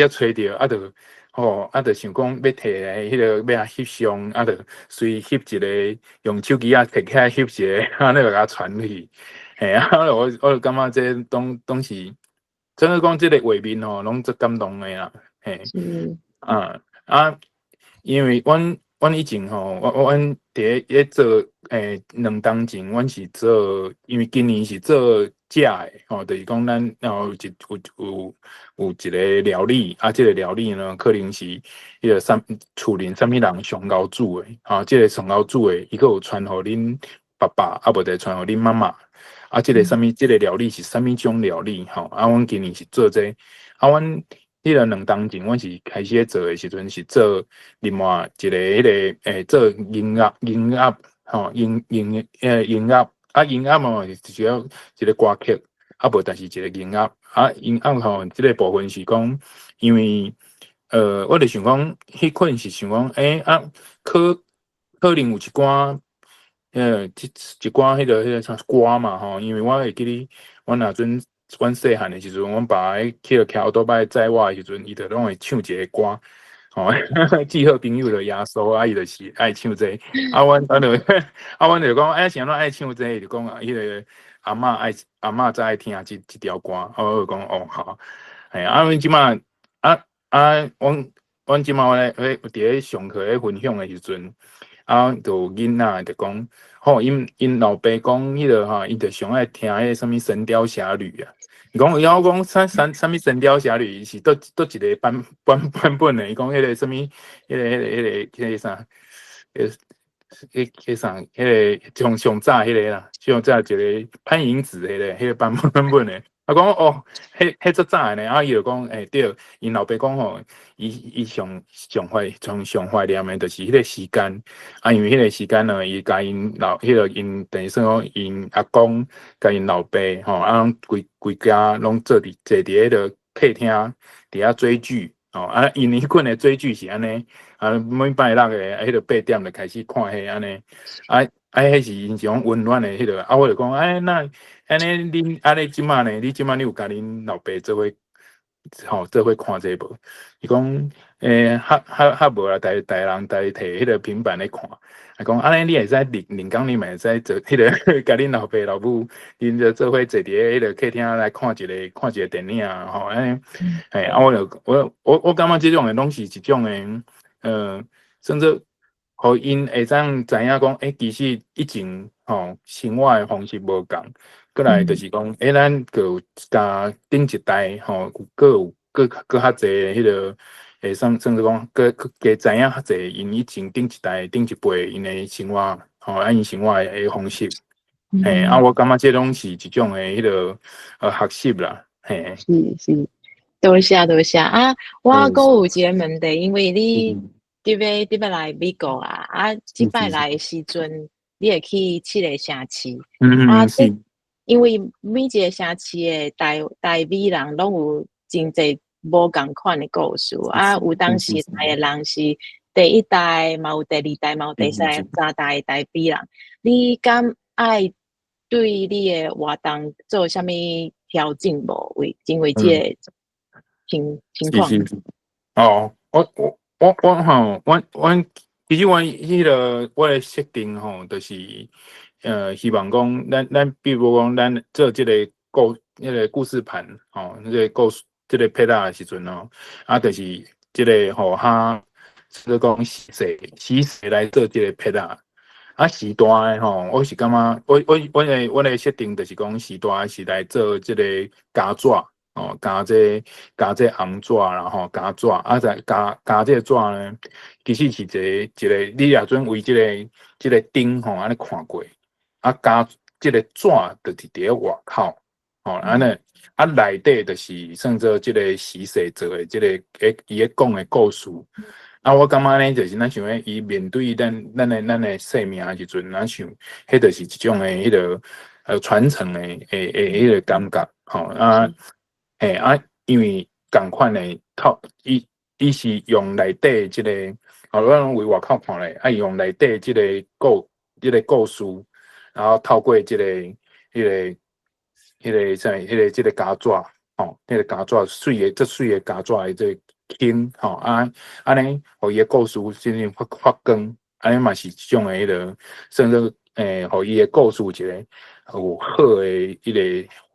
揣著，啊，就吼，啊，就想講欲提來彼個欲來翕相，啊，就隨翕一個，用手機仔提起來翕一個，按呢就共傳去。嘿啊，我就感覺這攏是，真正講這個畫面吼，攏足感動的啦，嘿。啊啊，因為阮以前吼，阮佇咧做2冬前，阮是做，因為今年是做食的吼，就是講咱有一有有有一个料理，啊，這個料理呢，可能是彼個啥厝裡啥物人上𠢕煮的，吼，這個上𠢕煮的，伊閣有傳予恁爸爸，啊無就傳予恁媽媽，啊，這個啥物，這個料理是啥物種料理，吼，啊，阮今年是做這個，啊，阮彼個2冬前，阮是開始咧做的時陣，是做另外一個彼個做音樂吼，音樂，啊，音樂吼是主要一個歌曲，啊無，但是一個音樂，啊，音樂吼，這個部分是講，因為我就想講，彼款是想講，欸啊，可能有一寡，一寡彼個啥歌嘛吼，因為我會記得，阮若陣阮細漢的時陣，阮爸去騎歐多擺載我的時陣，伊就攏會唱一個歌，吼，至好朋友就耶穌，啊，伊就是愛唱這個，啊，阮就講，欸，是按怎愛唱這個？伊就講啊，彼個阿嬤愛阿嬤才愛聽這條歌，啊，我就講哦好，嘿，啊，阮這馬啊啊，阮這馬咧，佇咧上課咧分享的時陣，啊，就有囡仔就講，吼，𪜶老爸講彼個吼，𪜶就上愛聽彼個啥物《神鵰俠侶》啊。伊講，伊講啥物《神鵰俠侶》是佗一個版本的？伊講彼個啥物，彼個啥，彼啥，彼個上上早彼個啦，上早一個潘迎紫彼個版本的。啊講哦，彼足早的呢，啊伊就講，欸對，𪜶老爸講吼，伊上懷念的就是彼個時間，啊因為彼個時間呢，伊共𪜶老，彼個𪜶等於算講𪜶阿公共𪜶老爸吼，啊攏規家攏坐佇彼個客廳佇遐追劇，吼，啊𪜶彼款的追劇是按呢，啊每拜六的彼個8點就開始看彼按呢，啊，彼是𪜶一種溫暖的彼個，啊我就講，欸那按呢恁按呢這馬呢？你這馬你有共恁老爸做伙吼做伙看這無？伊講，欸，較無啦，逐人逐提彼個平板咧看。啊講按呢你會使恁工你嘛會使做彼個共恁老爸老母，恁就做伙坐佇彼個客廳來看一個電影吼，按呢，嘿，啊我就我感覺這種的攏是一種的，算做予𪜶會當知影講，欸，其實以前吼生活的方式無仝，過來就是講，欸，咱閣有共頂一代吼，閣有閣較濟彼個，會算做講，閣加知影較濟𪜶以前頂一代頂一輩𪜶的生活，吼，啊𪜶生活的方式，嘿，啊，我感覺這攏是一種的彼個學習啦，嘿。是是，多謝多謝啊！我閣有一個問題，因為你佇欲來美國啊，啊，這擺來的時陣，你會去七個城市，啊，因為每一個城市的台美人攏有真濟無仝款的故事，啊，有當時來的人是第一代，嘛有第二代，嘛有第三代的台美人，你敢愛對你的活動做啥物調整無？因為這個情況。哦，我吼，我其實我的設定吼，就是希望講，咱比如講，咱做這個故事盤吼，這個故事這個配搭的時陣吼，啊，就是這個吼，較說講實際來做這個配搭。啊，時代的吼，我是感覺，我的設定就是講，時代是來做這個膠紙。哦，膠這紅紙啦吼，膠紙啊，再膠這個紙呢，其實是一個，你若準為這個頂吼，按呢看過，啊，膠這個紙就是佇咧外口，吼，按呢，啊內底就是算做這個時勢做的這個伊咧講的故事。啊，我感覺呢，就是咱想欲伊面對咱的生命的時陣，咱想，彼就是一種的彼個傳承的彼個感覺，吼啊。嘿啊，因為仝款的透伊是用內底這個，哦，我攏為外口看咧，啊，伊用內底這個故事，然後透過這個、彼個、彼個啥，彼個這個膠紙，吼，彼個膠紙媠的，這媠的膠紙的這個輕，吼啊，按呢，予伊的故事真正發光，按呢嘛是一種的彼個，算做予伊的故事一個有好的彼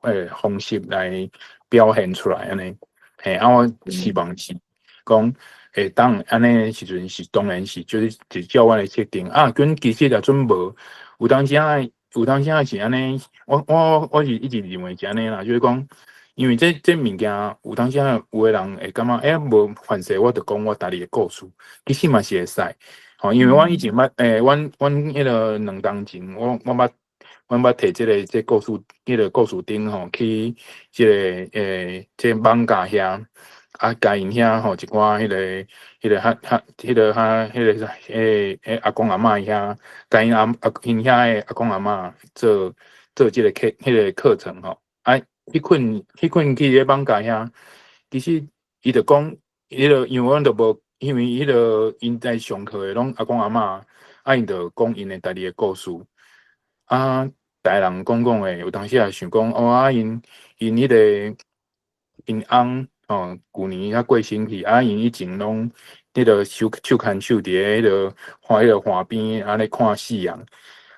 個方式來表現出來按呢，嘿，啊，我希望是講會當按呢時陣是當然是就是照阮的設定啊，阮其實若準無有當時仔是按呢，我是一直認為是按呢啦，就是講，因為這物件有當時仔有的人會感覺，欸，無凡勢我就講我家己的故事，其實嘛是會使，吼，因為阮以前捌，阮彼個2冬前，我捌提這個故事燈吼，去這個艋舺遐，啊，共𪜶遐吼一寡彼個較較彼個較彼個啥，彼阿公阿嬤遐，共𪜶阿𪜶遐的阿公阿嬤做這個課彼個課程吼，啊，彼款去咧艋舺遐，其實伊就講，彼個因為阮都無，因為彼個𪜶在上課的攏阿公阿嬤，啊，𪜶就講𪜶的家己的故事，啊，逐个人講講的，有當時也想講，哦啊，𪜶翁。吼，舊年才過身去，啊，𪜶以前攏彼個手手牽手佇咧彼個看彼個岸邊，按呢看夕陽。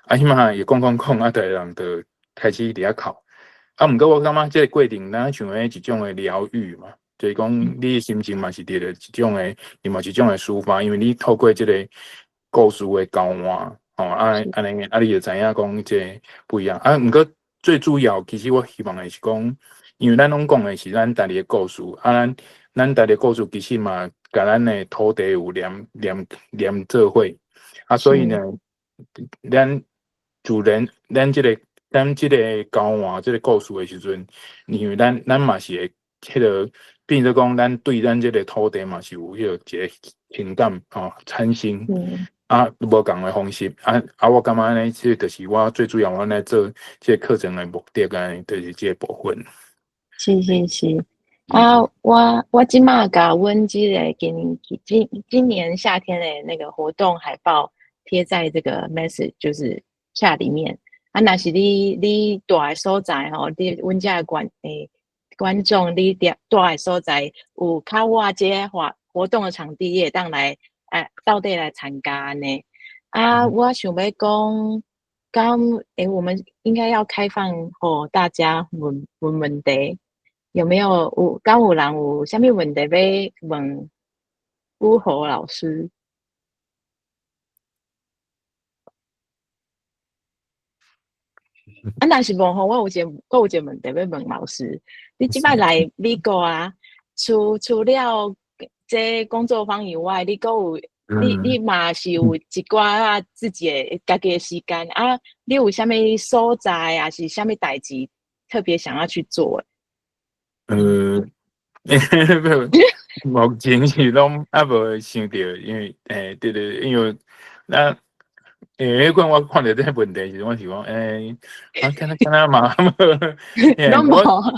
啊，彼擺伊講講講，啊，逐个人就開始佇遐哭。啊，毋過我感覺這個過程，咱像彼一種的療癒嘛，就是講你的心情嘛是佇咧一種的，另外一種的抒發，因為你透過這個故事的交換，吼，啊，按呢，啊，你就知影講這個不一樣。啊，毋過最主要，其實我希望的是講，因為咱攏講的是咱家己的故事，啊，咱家己的故事其實嘛，共咱的土地有連連連做伙，啊，所以呢，咱自然咱這個咱這個交換這個故事的時陣，因為咱嘛是會彼個，變做講咱對咱這個土地嘛是有彼個一個情感吼產生，啊，無仝的方式，啊啊，我感覺按呢，這個就是我最主要我來做這個課程的目的，按呢就是這個部分。是是是，啊，我這馬共阮這个今年夏天的那個活動海報貼在這個 message 就是 chat 裡面。啊，若是你蹛的所在吼，你阮遮的觀眾，你蹛的所在有較倚這个活動的場地，你會當來鬥底來參加按呢。啊，我想欲講，敢我們應該要開放予大家問問問題，有沒有有敢有人有啥物問題欲問宇豪老師？啊，若是無吼，我有一個問題欲問老師。你這擺來美國啊，除了這工作坊以外，你閣有你嘛是有一寡仔自己的家己的時間啊？你有啥物所在，抑是啥物代誌特別想要去做的？目前是攏猶無想著，因為對對，因為咱彼款我看著這個問題時，我是講啊，敢若敢若嘛，攏無。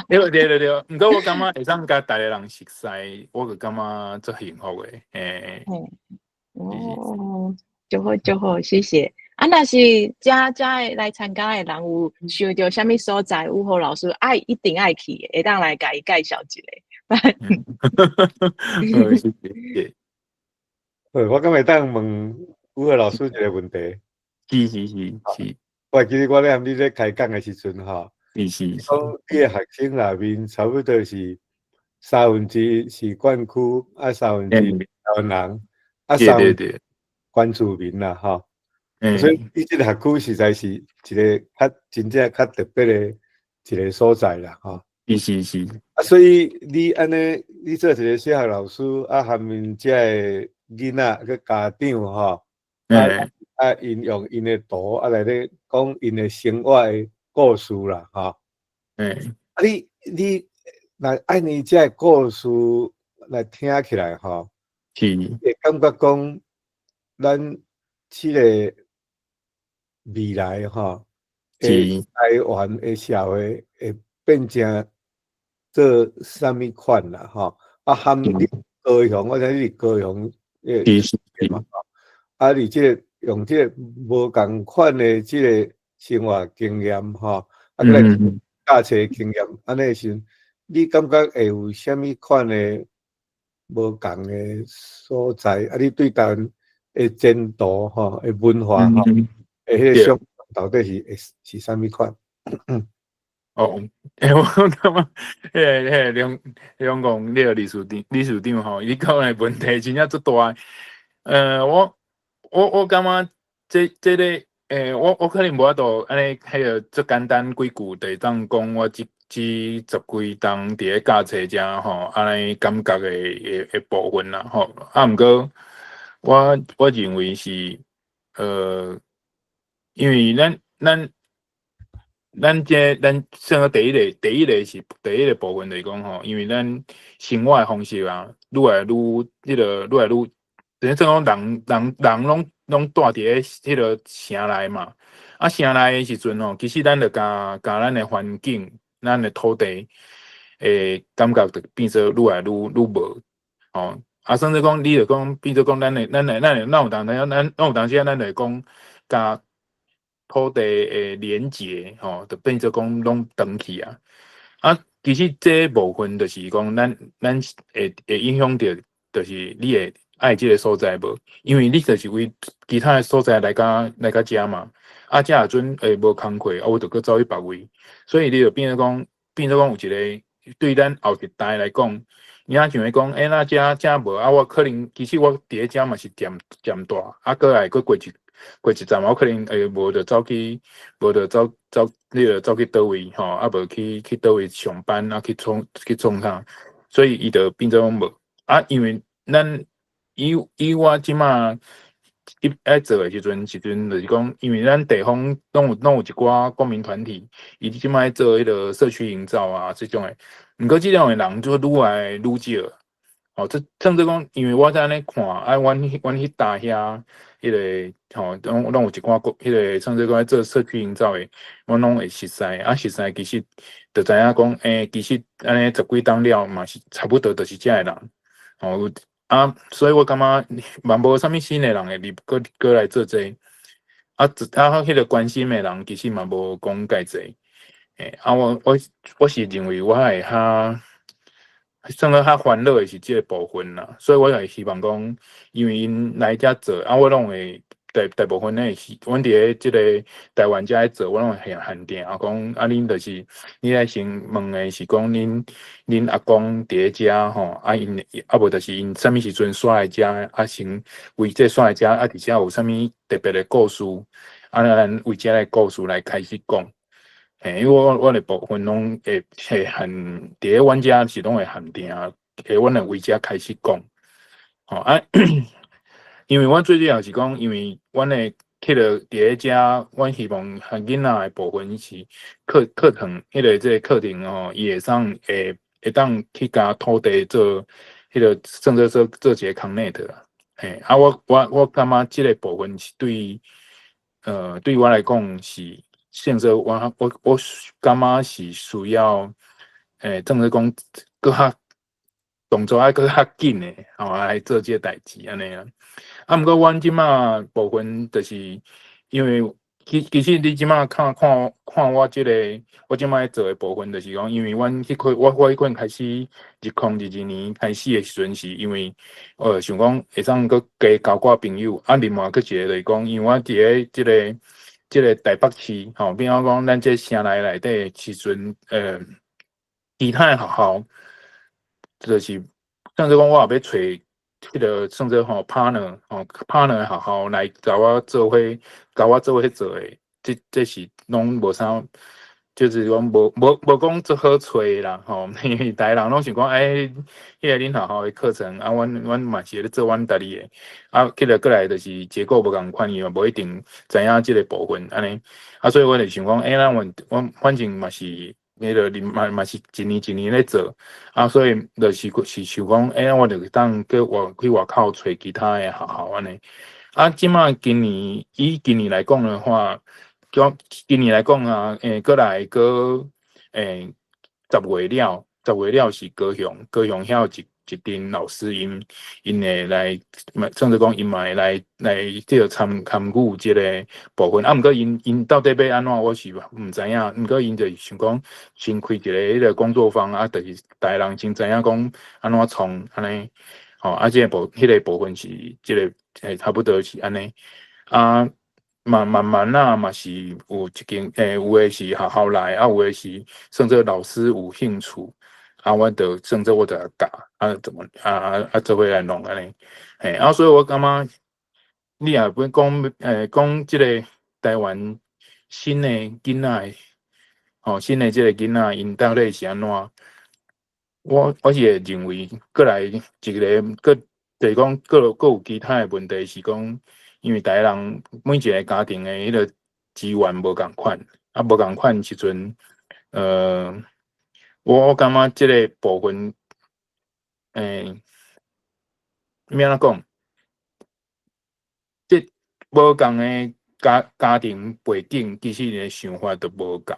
對對對對，毋過我感覺會當共逐个人熟似，我就感覺足幸福的，欸。哦，足好足好，謝謝。啊，若是遮遮來參加的人有想著啥物所在，宇豪老師愛一定愛去的，會當來共伊介紹一下。好，謝謝。好，我敢會當問宇豪老師一個問題？是是是是。我會記得我咧含你咧開講的時陣吼，講你的學生內面差不多是三分之一是縣區，啊三分之一台灣人，啊三分之一原住民啦吼。所以你這個學區實在是一個較真正較特別的一個所在啦吼。是是是。啊，所以你按呢，你做一個小學老師，啊，含𪜶遮的囡仔佮家長吼，啊啊，𪜶用𪜶的圖啊來咧講𪜶的生活的故事啦，吼。啊你若按呢遮的故事來聽起來吼，會感覺講咱這個未來吼，台灣的社會會變成做啥物款啦？吼，啊，含你高雄，我知你是高雄的嘛，啊，你這個用這個無仝款的這個生活經驗吼，啊，閣來教冊經驗，按呢時陣，你感覺會有啥物款的無仝的所在？啊，你對台灣的前途吼，的文化吼，的彼個想法到底是會是啥物款？哦，我感覺，彼個兩講，你個理事長吼，伊講的問題真正足大。我感覺這個，我可能無法度按呢，彼個足簡單幾句就會當講我這十幾冬佇咧教冊遮吼，按呢感覺的部分啦吼。啊，毋過我認為是，因為咱算講第一個是第一個部分就是講吼，因為咱生活的方式啊，愈來愈彼個愈來愈，等於算講人攏蹛佇咧彼個城內嘛。啊，城內的時陣吼，其實咱就共咱的環境、咱的土地的感覺就變做愈來愈無吼。啊，甚至講你就講變做講咱有當時咱就會講共土地的連結吼，就變做講攏斷去啊。啊，其實這部分就是講，咱會影響著，就是你會愛這个所在無？因為你就是為其他的所在來佮遮嘛，啊，遮若陣會無工課，啊，我就閣走去別位，所以你就變做講有一個對咱後一代來講，你若像講，欸，那遮遮無啊，我可能其實我佇咧遮嘛是漸漸大，啊，閣來閣過一陣，我可能會無就走去，無就走走，你就走去佗位吼，啊，無去佗位上班，啊，去創啥，所以伊就變做講無啊，因為咱以我這馬一愛做的時陣，就是講，因為咱地方攏有一寡公民團體，伊這馬做彼个社區營造啊，這種的，毋過這種的人就愈來愈少。哦，這甚至講，因為我在按呢看，啊，阮彼搭遐，彼个吼，攏有一寡國，彼个甚至講做社區營造的，阮攏會熟似，啊，熟似其實就知影講，欸，其實按呢十幾冬了嘛是差不多，就是遮的人，哦，啊，所以我感覺嘛無啥物新的人會入閣閣來做這個，啊，啊，彼個關心的人其實嘛無講介濟，欸，啊，我是認為我會較算講較煩惱的是這个部分啦，所以我會希望講，因為𪜶來遮做，啊，我攏會大大部分的是，阮佇咧這个台灣遮咧做，我攏會限定啊，講啊，恁就是你愛先問的是講恁阿公佇咧遮吼，啊𪜶啊無就是𪜶啥物時陣徙來遮，啊先為這徙來遮，啊佇遮有啥物特別的故事，啊咱為遮个故事來開始講。嘿，因為我的部分攏會限佇咧阮遮是攏會限定，會阮會為遮開始講。吼啊，因為阮最主要是講，因為阮的彼个佇咧遮，阮希望予囡仔的部分是課程，彼个這个課程吼，伊會使會當去共土地做彼个算做做一个 connect 啦。嘿，啊，我感覺這个部分是對我來講是。現在我感覺是需要，欸，正是講閣較動作愛閣較緊的，吼來做這个代誌按呢啊。啊，毋過阮這馬部分就是因為其實你這馬看看看我這個我這馬做的部分，就是講，因為阮彼塊我彼款開始2022年開始的時陣，是因為想講會當閣加交寡朋友，啊，另外閣一個就是講，因為我佇咧這個台北市，吼，比方講咱這城內內底時陣，其他的學校，就是算做講我也欲揣彼个算做吼 partner 吼 partner 的學校來共我做伙，共我做伙做的，這是攏無啥，就是講無講足好揣啦，吼，因為逐个人攏想講，欸，彼个恁學校的課程，啊，阮嘛是咧做阮家己的，啊，彼个過來就是結構無仝款，伊嘛無一定知影這个部分按呢，啊，所以我就想講，欸，咱阮反正嘛是。彼个嘛是一年一年咧做，啊，所以就是想講，欸，我就當去外口揣其他的學校按呢。啊，這馬今年以今年來講的話，今年來講啊，欸，閣來閣欸10月了，十月了是高雄，高雄遐有一陣老師𪜶會來，算做講𪜶嘛會來這個參與這个部分。啊，毋過𪜶到底欲按怎，我是毋知影。毋過𪜶就是想講先開一个彼个工作坊，啊，就是逐个人先知影講按怎創按呢。吼，啊，這个彼个部分是這个欸，差不多是按呢。啊，嘛慢慢仔嘛是有一間欸，有的是學校來，啊，有的是算做老師有興趣。啊，我就算做我就教，啊，怎麼啊做伙來弄按呢？嘿，啊，所以我感覺你若欲講欸，講這个台灣新的囡仔，吼，新的這个囡仔，𪜶到底是按怎？我是會認為，閣來一个，閣就是講，閣有其他的問題是講，因為逐个人每一个家庭的彼个資源無仝款，啊，無仝款時陣，我感覺這个部分，欸，欲按怎講？這無仝的家庭背景，其實𪜶的想法都無仝，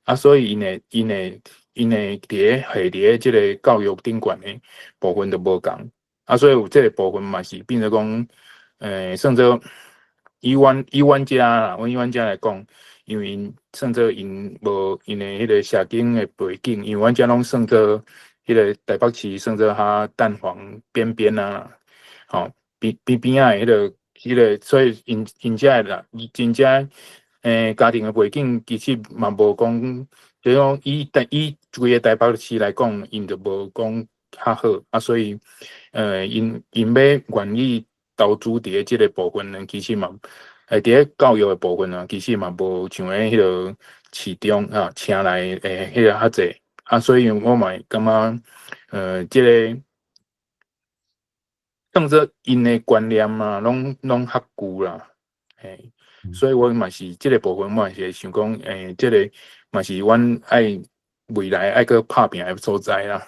啊，所以𪜶會佇咧這个教育頂懸的部分都無仝，啊，所以有這个部分嘛是變做講，欸，算做以阮遮啦，以阮遮來講，因為算做𪜶無𪜶的彼個社經的背景，因為阮遮攏算做彼個台北市算做較蛋黃邊邊啊，吼邊邊邊仔的彼個，所以𪜶遮的人，𪜶遮家庭的背景其實嘛無講，就講以規個台北市來講，𪜶就無講較好啊，所以𪜶欲願意投資佇咧這個部分呢，其實嘛，佇咧教育的部分啊，其實嘛無像咧彼個市中啊，城內彼個較濟啊，所以我嘛會感覺，這個當做𪜶的觀念啊，攏較舊啦，嘿，所以我嘛是這個部分，我嘛是會想講，這個嘛是阮愛未來愛閣拍拚的所在啦，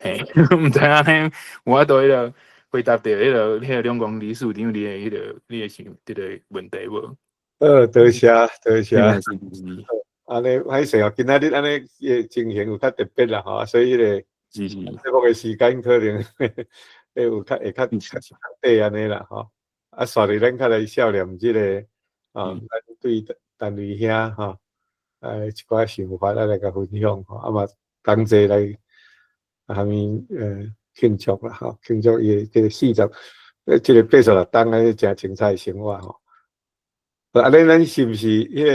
嘿，毋知按呢有法度彼個回答著彼個兩公理事長你的彼個你的想這個問題無？多謝多謝。按呢歹勢哦，今仔日按呢個情形有較特別啦吼，所以彼個節目的時間可能會有較會較較短按呢啦吼。啊，煞佇咱較來少年這個啊，咱對陳雷兄吼，一寡想法啊來共分享吼，啊嘛同齊來啥物慶祝啦吼，慶祝伊的這個40，這個86冬按呢誠精彩的生活吼。按呢咱是毋是彼個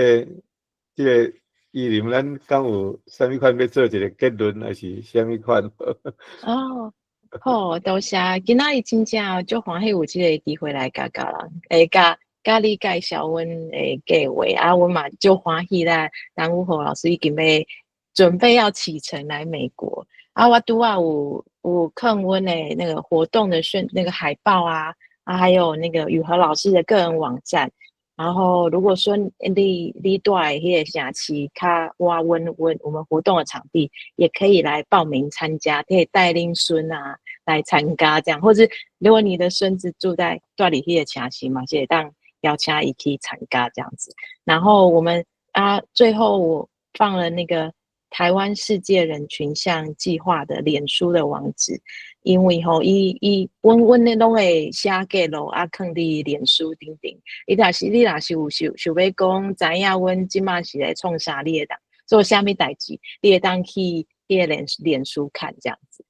這個依林，咱敢有啥物款欲做一個結論，還是啥物款？哦，好，多謝。今仔日真正足歡喜有這個機會來共佮人，會佮你介紹阮的計劃啊，阮嘛足歡喜啦。陳宇和老師已經欲準備要啟程來美國啊，我拄仔有看阮的那個活動的宣那個海報啊，啊，還有那個宇和老師的個人網站。然後，如果說你住的彼個城市較倚阮我們活動的場地，也可以來報名參加，可以帶恁孫啊來參加這樣，或者如果你的孫子住在住佇彼個城市嘛，是會當邀請伊去參加這樣子。然後我們啊，最後我放了那個台灣世界人群像計劃的臉書的網址，因為吼，伊阮咧攏會寫記錄啊，囥佇臉書頂頂。你若是有想欲講知影阮這馬是咧創啥，你會當做啥物代誌，你會當去彼個臉書看這樣子。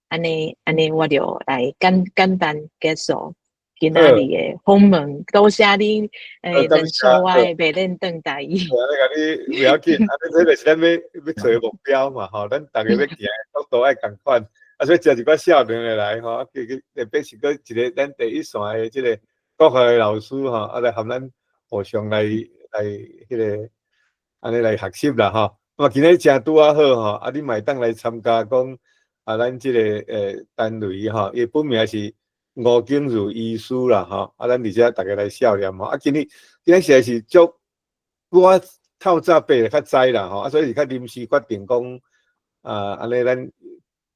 按呢按呢，我就來簡單結束今仔日的訪問，多謝恁忍受我的袂輪轉台語。我共你袂要緊，啊，這就是咱欲做的目標嘛，吼，咱逐家欲行的速度愛仝款，啊，所以召一寡少年的來吼，啊，特別是閣一個咱第一線的這個國學的老師吼，啊，來和咱互相來彼個按呢來學習啦吼。啊，今日誠拄仔好吼，啊，你嘛會當來參加講啊，咱這個陳雷吼，伊本名是吳景如醫師啦吼，啊，咱佇遮逐家來少年吼，啊，今日實在是足，我透早8較知啦吼，啊，所以是較臨時決定講，啊，按呢咱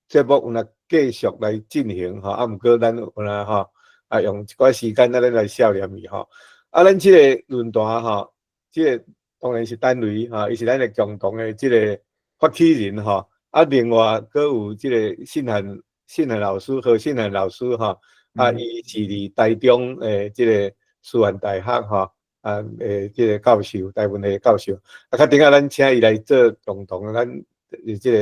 節目有若繼續來進行吼，啊，毋過咱有若吼，啊，用一寡時間咱來少年伊吼，啊，咱這個論壇吼，這個當然是陳雷吼，伊是咱的共同的這個發起人吼，啊，另外閣有這個信漢老師何信漢老師吼。啊，伊是佇台中的這個師範大學吼，啊，這個教授，台文的教授。啊，較頂下咱請伊來做共同咱這個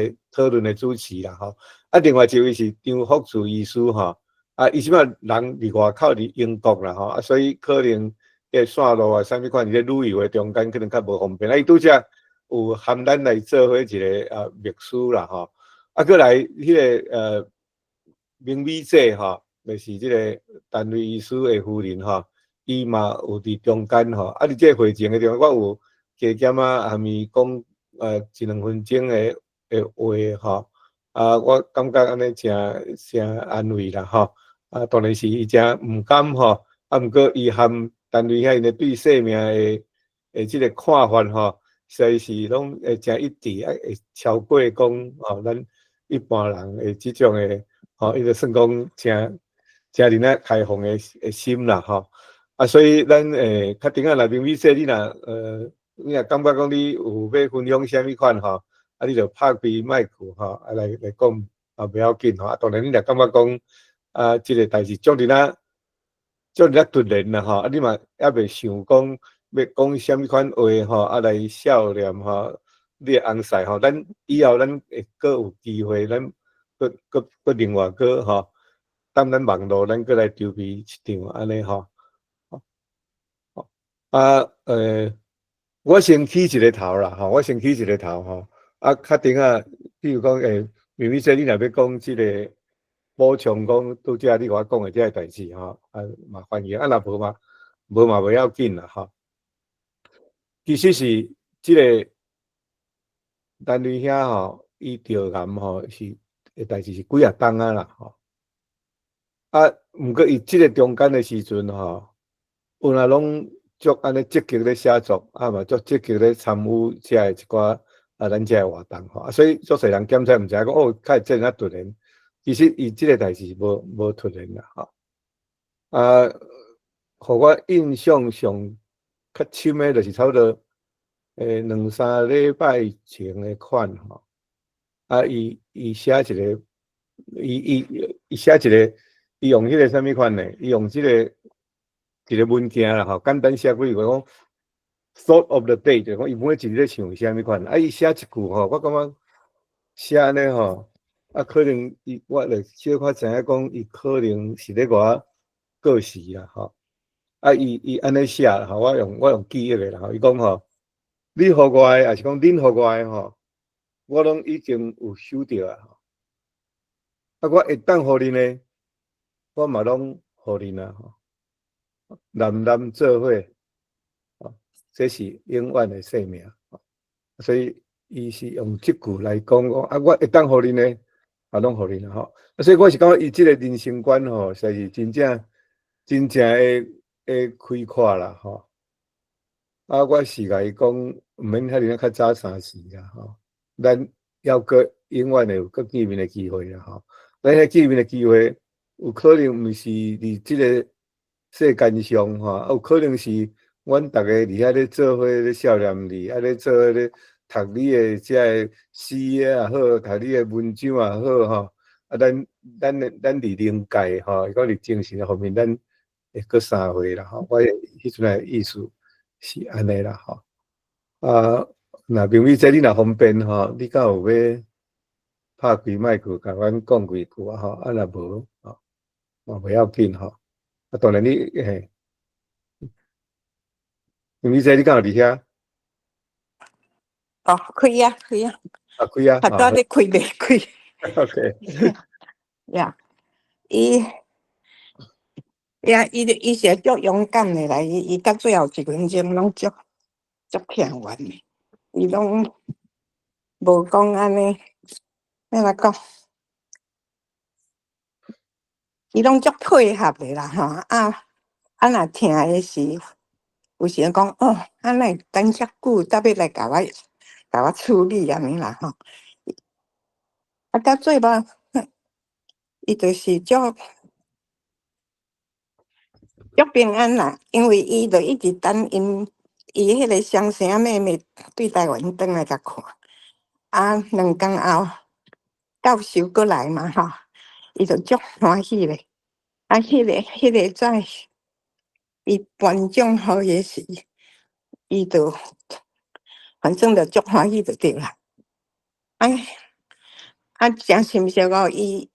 討論的主持啦吼。啊，另外一位是張福柱醫師吼，啊，伊這擺人佇外口佇英國啦吼，啊，所以可能這線路啊，啥物款佇咧旅遊的中間可能較無方便。啊，伊拄才有含咱來做伙一個啊秘書啦吼。啊，閣來彼個明美姐吼。就是這個陳雷醫師的夫人吼，伊嘛有佇中間吼，啊，佇這個會前的中間，我有加減仔含伊講一兩分鐘的話吼，啊，我感覺按呢誠誠安慰啦吼，啊，當然是伊誠毋甘吼，啊，毋過伊含陳雷兄𪜶對生命的這個看法吼，實在是攏會誠一致，啊，會超過講吼咱一般人的這種的吼，伊就算講誠。誠恁仔開放的心啦吼，啊，所以咱較頂下內面美說，你若感覺講你有欲分享啥物款吼，啊，你就拍開麥克吼，啊來講啊袂要緊吼，啊，當然你若感覺講啊，這個代誌足恁仔足恁仔突然啦吼，啊，你嘛猶未想講欲講啥物款話吼，啊來笑念吼，你的翁婿吼，咱以後咱會閣有機會，咱閣閣閣另外閣吼，等咱網路，咱閣來籌備一場按呢吼。啊，我先起一個頭啦，吼，我先起一個頭吼。啊，較頂仔，比如講，明美姐，你若欲講這個補充講，拄才你共我講的這个代誌吼，啊嘛歡迎，啊若無嘛，無嘛袂要緊啦，吼。其實是這個陳雷兄吼，伊著癌吼是的代誌是幾若冬啊啦，吼。啊，毋過伊這個中間的時陣吼，有若攏足按呢積極咧寫作，啊嘛足積極咧參與遮的一寡啊咱遮的活動吼，啊所以足濟人檢查毋知影講哦，較會這爾突然，其實伊這個代誌無突然啦，吼。啊，予我印象上較深的，就是差不多兩三禮拜前的款吼，啊，伊寫一個，伊寫一個，伊用彼個啥物款呢？伊用這個一個文件啦吼，簡單寫幾句講，thought of the day，就講伊每一日咧想啥物款，啊，伊寫一句吼，我感覺寫按呢吼，啊，可能伊我就小可知影講，伊可能是咧共我過時啦吼，啊，伊按呢寫吼，我用記憶的啦吼，伊講吼，你予我的，抑是講恁予我的吼，我攏已經有收著啊。啊，我會當予恁的，我嘛攏予恁啊吼。男男做伙，這是永遠的生命。所以伊是用這句來講講，啊，我會當予恁的，也攏予恁吼。啊，所以我是感覺伊這個人生觀吼，實在是真正真正的的開闊啦吼。啊，我是共伊講，毋免遐爾仔較早三時啦吼，咱猶閣永遠會有閣見面的機會啦吼。咱彼見面的機會，有可能毋是佇這個世間上吼，有可能是阮逐家佇遐咧做伙咧笑念你，啊咧做伙咧讀你的這个詩也好，讀你的文章也好吼。啊，咱佇靈界吼，講佇精神方面，咱會閣相會啦吼。我彼陣的意思是按呢啦吼。啊，若明美姐你若方便吼，你敢有欲拍開麥克共阮講幾句啊吼？啊若無吼，嘛袂要緊吼。啊，當然你嘿，明美姐你敢有佇遐？哦，開啊，開啊。啊，開啊。頭拄咧開袂開。 OK。呀，伊，呀，伊是足勇敢的啦，伊到最後一分鐘攏足足聽話的，伊攏無講按呢，欲按怎講？伊攏足配合的啦吼，啊啊若疼的時，有時講哦，啊哪會等遮久才欲來共我處理按呢啦吼。啊，到最尾，伊就是足足平安啦，因為伊就一直等𪜶伊彼個雙生妹妹對台灣轉來共看，啊，2工後教授閣來嘛吼，伊就足歡喜咧。啊，彼個早伊頒獎予伊時，伊就反正就足歡喜就對啦。啊啊，誠心實哦，伊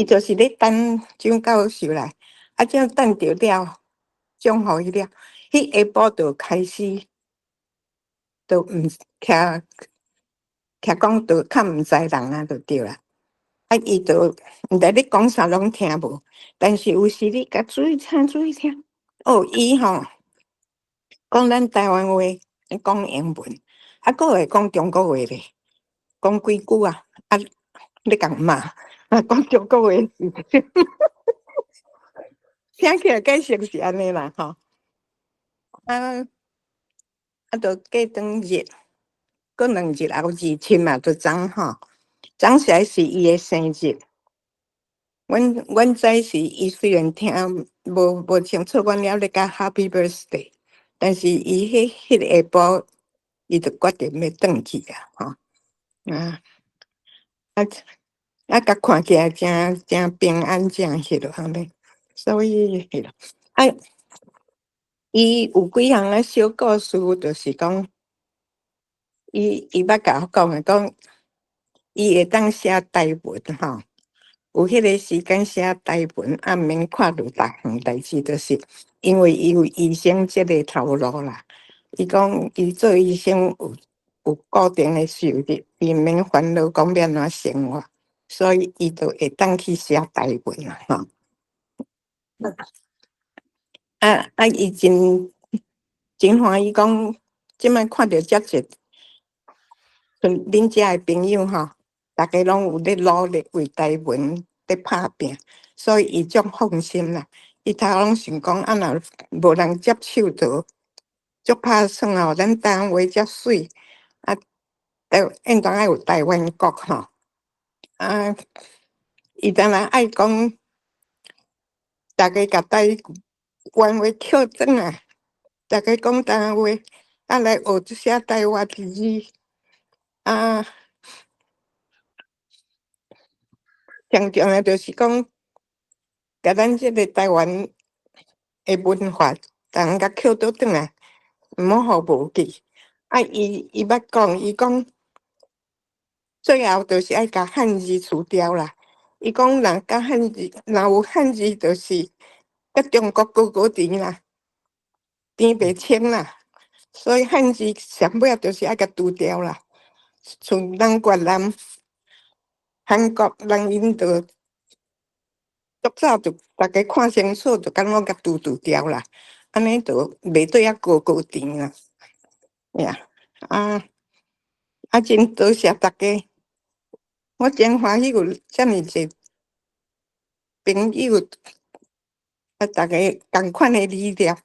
就是咧等蔣教授來，啊，這等著了，獎予伊了，彼下晡就開始，就毋徛徛講就較毋知人啊，就對啦。啊，伊就毋知你講啥攏聽無，但是有時你共注意聽注意聽，哦，伊吼講咱台灣話，講英文，啊，閣會講中國話咧，講幾句啊，啊，你共罵，啊，講中國話，聽起來解釋是按呢啦，吼。啊啊，就過當日，過2日後27嘛，就昨吼，昨時是伊的生日。阮知是伊雖然聽無清楚，阮了咧共 Happy Birthday，但是伊彼個下晡，伊就決定欲轉去啊，吼。啊啊啊！共看起來誠誠平安，誠彼落按呢，所以彼落啊。伊有幾項仔小故事，就是講，伊捌共我講的，講伊會當寫台文吼，有彼个時間寫台文，啊，毋免看著逐項代誌，就是因為伊有醫生這个頭路啦。伊講伊做醫生有固定的收入，伊毋免煩惱講欲按怎生活，所以伊就會當去寫台文啦吼。啊！伊真真歡喜講，這擺看著遮濟，像恁遮的朋友吼，逐家攏有咧努力為台灣咧拍拚，所以伊足放心啦。伊頭攏想講，啊若無人接手就足拍算哦，咱台灣話遮媠，啊，應當愛有台灣國吼。啊，伊當然愛講，逐家共台灣話抾轉來，逐家講台灣話，啊來學寫台灣字，啊，上重要就是講，共咱這个台灣的文化，逐人共抾倒轉來，毋好予無記。啊，伊捌講，伊講最後就是愛共漢字除掉啦。伊講若共漢字，若有漢字，就是佮中國高高甜啦，甜袂清啦。所以漢字上尾就是愛共除掉啦。像咱越南、韓國人𪜶就足早就逐家看清楚，就敢攏共除掉啦。按呢就袂對遐高高甜啦。呀，啊啊！真多謝逐家，我真歡喜有遮爾濟朋友，啊，逐家仝款的理念，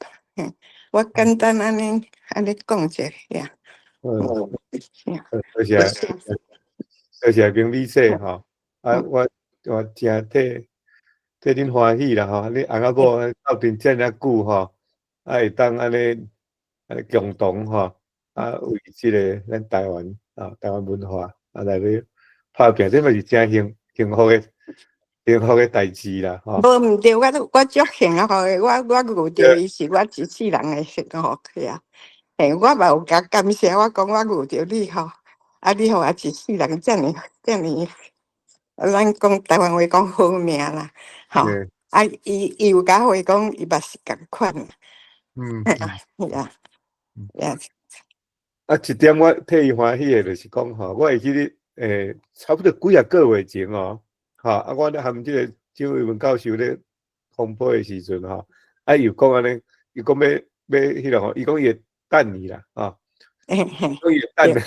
我簡單按呢按呢講者呀。嗯，多謝，多謝明美姐吼，啊，我誠替恁歡喜啦吼，你翁仔某鬥陣遮爾久吼，啊會當按呢按呢共同吼，啊為這个咱台灣啊台灣文化啊來咧拍拚，這嘛是誠幸福的代誌啦吼。無毋對，我足幸福的，我遇著伊是我一世人的幸福呀。嘿，我嘛有共感謝，我講我遇著你吼，啊你予我一世人遮爾遮爾，咱講台灣話講好命啦，吼。啊，伊有共我講，伊嘛是仝款。呀呀。啊，一點我替伊歡喜的，就是講吼，我會記得，差不多幾仔個月前哦，吼，啊，我咧含這个周慧文教授咧風波的時陣吼，啊，伊有講按呢，伊講欲欲彼个吼，伊講伊會等你啦，吼，講伊會等，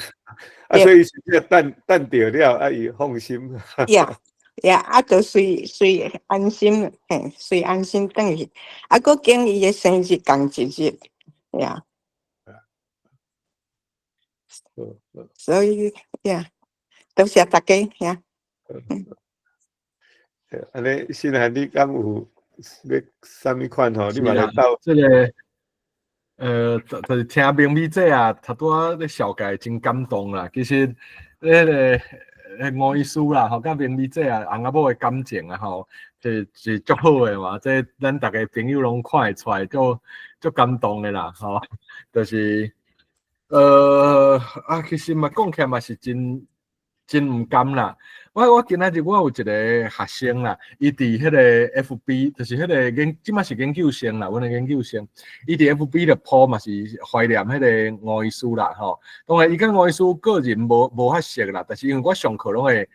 啊，所以是這個等等著了，啊，伊放心。呀呀，啊，就隨隨安心，嘿，隨安心轉去，啊，閣經伊的生日仝一日，呀。所以呀，多謝大家呀。按呢，新漢你敢有欲啥物款吼？你嘛來鬥這个，就是聽明美姐啊，頭拄仔咧紹介真感動啦。其實，彼个吳醫師啦，吼，佮明美姐啊，翁仔某的感情啊，吼，是足好的嘛。這咱逐家朋友攏看會出來，足足感動的啦，吼，就是。啊，其實嘛，講起來嘛是真真毋甘啦。我今仔日我有一个學生啦，伊佇彼个 FB，就是彼个研，這馬是研究生啦，阮的研究生，伊佇 FB 就 po 嘛是懷念彼个吳醫師啦，吼。當然，伊佮吳醫師個人無較熟啦，但是因為我上課攏會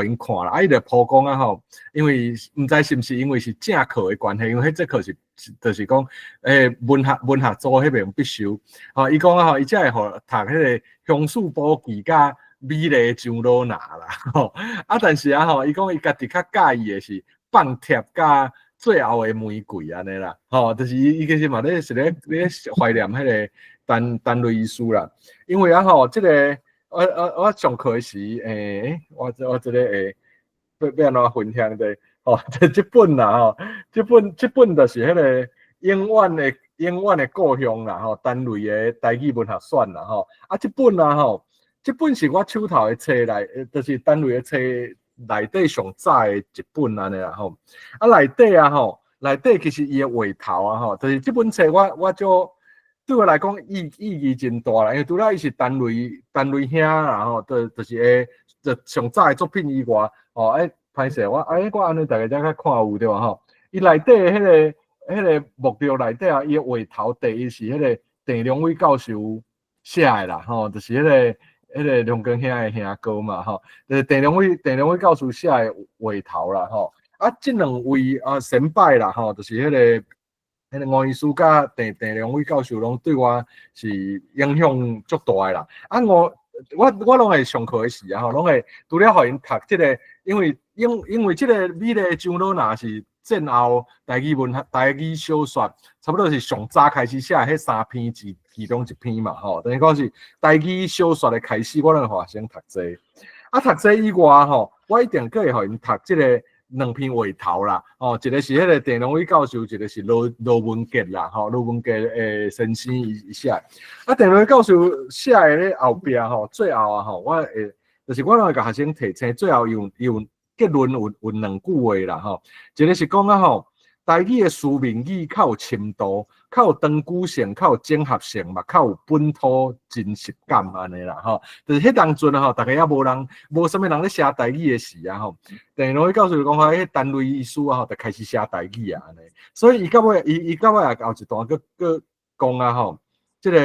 予𪜶看啦，啊，伊就 po 講啊吼，因為毋知是毋是因為是正課的關係，因為彼節課是就是講，文學組彼邊必修，吼，伊講啊吼，伊才會予讀彼个鄉事簿記佮美麗張老拿啦，吼，啊，但是啊吼，伊講伊家己較佮意的是放帖佮最後的玫瑰按呢啦，吼，就是伊其實嘛咧是咧懷念彼个陳雷醫師啦，因為啊吼，這个我上課時，我這个會欲按怎分享者？吼，這本啦吼，這本就是彼个永遠的故鄉啦吼，陳雷的台語文學選啦吼，啊，這本啊吼。這本是我手頭的冊內，就是陳雷的冊內底上早的一本按呢啦吼。啊，內底啊吼，內底其實伊的畫頭啊吼，就是這本冊我足對我來講意義真大啦，因為除了伊是陳雷兄啦吼，就是會就上早的作品以外，吼，欸，歹勢我欸我按呢逐家才較看有對無吼？伊內底彼個目錄內底啊，伊的畫頭第一是彼個鄭良偉教授寫的啦，吼，就是彼個良光兄的兄哥嘛，吼，就是鄭良偉教授寫的畫頭啦，吼。啊，這兩位啊先輩啦，吼，就是彼個吳醫師佮鄭良偉教授攏對我是影響足大的啦。啊，我攏會上課的時啊，吼，攏會除了予𪜶讀這個，因為這個美麗的張老衲是戰後台語文學、台語小說，差不多是上早開始寫的彼三篇其中一篇嘛，吼，等於講是台語小說的開始，我攏予學生讀這個。啊，讀這以外吼，我一定閣會予𪜶讀這個兩篇畫頭啦，吼，一個是彼個鄭良偉教授，一個是羅文傑啦，吼，羅文傑的先生伊寫。啊，鄭良偉教授寫的咧後壁吼，最後啊吼，我會就是我攏會共學生提醒，最後有結論有兩句話啦，吼，一個是講啊吼，台語的書面語較有深度，較有長久性，較有整合性嘛，較有本土真實感按呢啦，吼。就是彼當陣吼，逐家猶無人，無啥物人咧寫台語的時啊吼。鄭良偉教授就講話，彼陳雷醫師啊吼，就開始寫台語啊按呢。所以伊到尾，伊到尾也後一段閣閣講啊吼，這個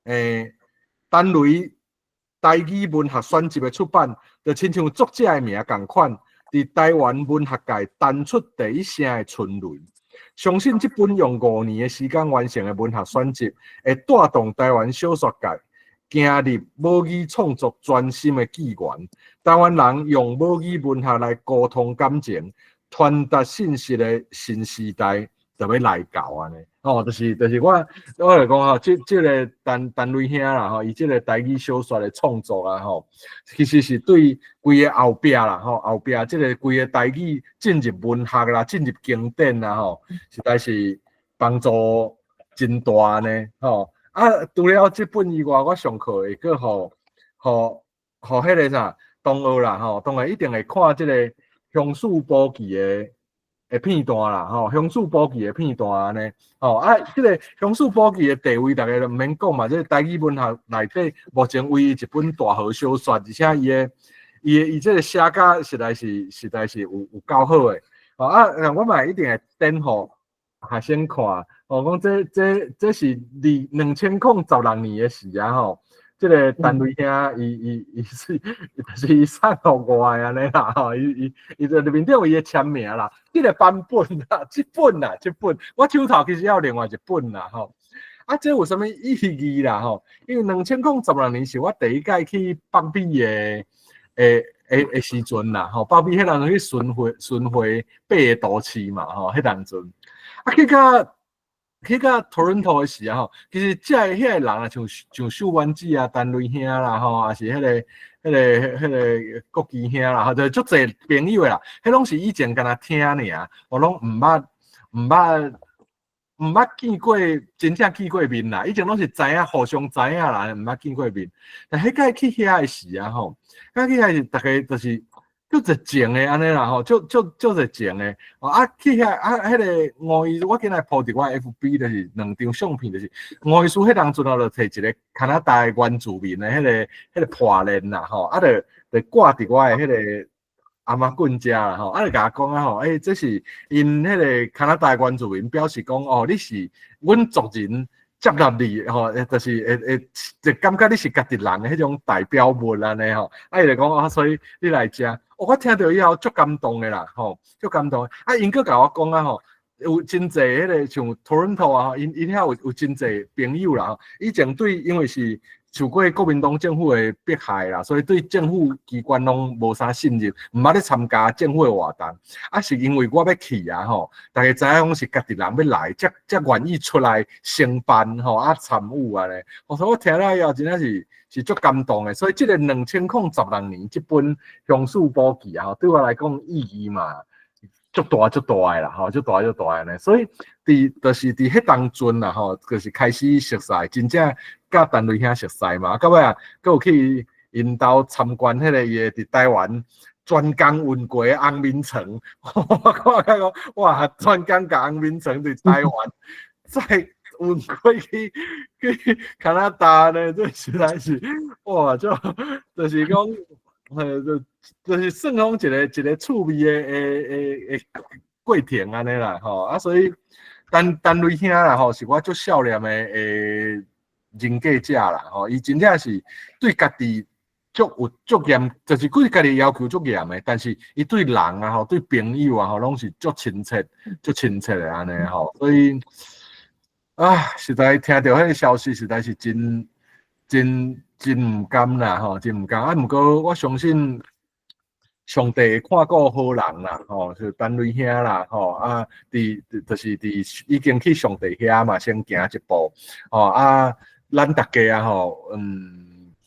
陳雷台語文學選集的出版，就親像作者的名仝款，佇台灣文學界彈出第一聲的春雷。相信這本用5年的時間完成的文學選集，會帶動台灣小說界行入母語創作全新的紀元。台灣人用母語文學來溝通感情、傳達信息的新時代就欲來到按呢。哦，就是我來講吼，這個陳雷兄啦吼，伊這個台語小說的創作啊吼，其實是對規個後壁啦吼，後壁這個規個台語進入文學啦，進入經典啦吼，實在是幫助真大呢吼。啊，除了這本以外，我上課會閣予彼個啥同學啦吼，同學一定會看這個鄉事簿記的片段啦，吼，鄉事簿記的片段按呢，吼啊，這個鄉事簿記的地位，逐家都毋免講嘛，這個台語文學內底目前唯一一本大河小說，而且伊的伊這個寫甲實在是有夠好的，吼啊，我嘛一定會轉予學生看，哦，講這是2016年的事啊，吼。這個陳雷兄，伊是就是伊送予我的按呢啦，吼，伊就面頂有伊的簽名啦。這個版本啦，這本啦，這本我手頭其實還有另外一本啦，吼。啊，這有啥物意義啦，吼？因為2016年是我第一擺去北美的時陣啦，吼，北美彼當陣去巡迴八個都市嘛，吼，彼當陣啊去到 Toronto 的時啊吼，其實遮個遐個人啊，像秀丸子啊、陳雷兄啦吼，抑是彼個國旗兄啦，吼，就足濟朋友的啦，彼攏是以前敢若聽爾，我攏毋捌見過，真正見過面啦。以前攏是知影，互相知影啦，毋捌見過面。但彼擺去遐的時啊吼，彼去遐是逐家就是足熱情的按呢啦吼，足熱情的。啊去遐啊，彼個吳醫師，我今日 po 佇我 FB 就是兩張相片，就是吳醫師彼當陣哦，就提一個加拿大原住民的彼個破鏈啦吼，啊就掛佇我的彼個頷仔棍遮啦吼，啊就共我講啊吼，欸，這是𪜶彼個加拿大原住民表示講哦，你是阮族人接納你吼，就是會就感覺你是家己人的彼種代表物按呢吼，啊伊就講啊，所以你來遮，哦，我聽著以後足感動的啦，吼，足感動。啊，𪜶閣共我講啊吼，有真濟彼個像 Toronto 啊，𪜶遐有真濟朋友啦吼，以前對因為是受過國民黨政府的迫害啦，所以對政府機關攏無啥信任，毋捌咧參加政府的活動。啊，是因為我欲去啊吼，逐家知影講是家己人欲來，才願意出來承辦吼啊參與按呢。所以我聽了以後，真正是足感動的。所以這個2016年這本鄉事簿記啊，對我來講意義嘛，足大足大的啦，吼，足大足大的呢。所以佇就是佇彼當陣啦，吼，就是開始熟似，真正佮陳雷兄熟似嘛。到尾啊，閣有去𪜶兜參觀彼個伊的佇台灣專工運過的紅眠床，我看講哇，專工共紅眠床佇台灣，在運過去加拿大呢，這實在是哇，就是講，就是算講一個一個趣味的過程按呢啦，吼啊，所以陳雷兄啦，吼，是我足少年的人格者啦，吼，伊真正是對家己足有足嚴，就是對家己要求足嚴的，但是伊對人啊，吼，對朋友啊，吼，攏是足親切、足親切的按呢吼，所以啊，實在聽著彼个消息，實在是真真真毋甘啦，吼，真毋甘。啊，毋過我相信上帝會看顧好人啦，吼，是陳雷兄啦，吼，啊，佇就是佇已經去上帝遐嘛，先行一步，吼，啊，咱逐家啊，吼，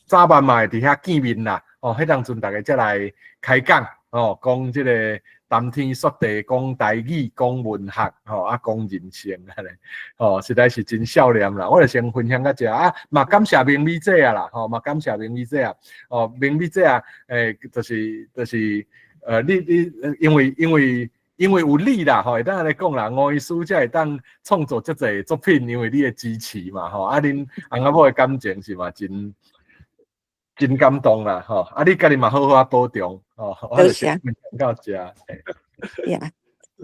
早晚嘛會佇遐見面啦，吼，彼當陣逐家才來開講，吼，講這个談天說地，講台語，講文學，吼，啊，講人生按呢，吼，實在是真少年啦。我就先分享到這啊，嘛感謝明美姐啊啦，吼，嘛感謝明美姐啊，哦，明美姐啊，就是，你因為有你啦，吼，會當按呢講啦，吳醫師才會當創作遮濟作品，因為你的支持嘛，吼，啊，恁翁仔某的感情是嘛真真感動啦，吼，啊，你家己嘛好好仔保重，吼，我就先分享到這。呀，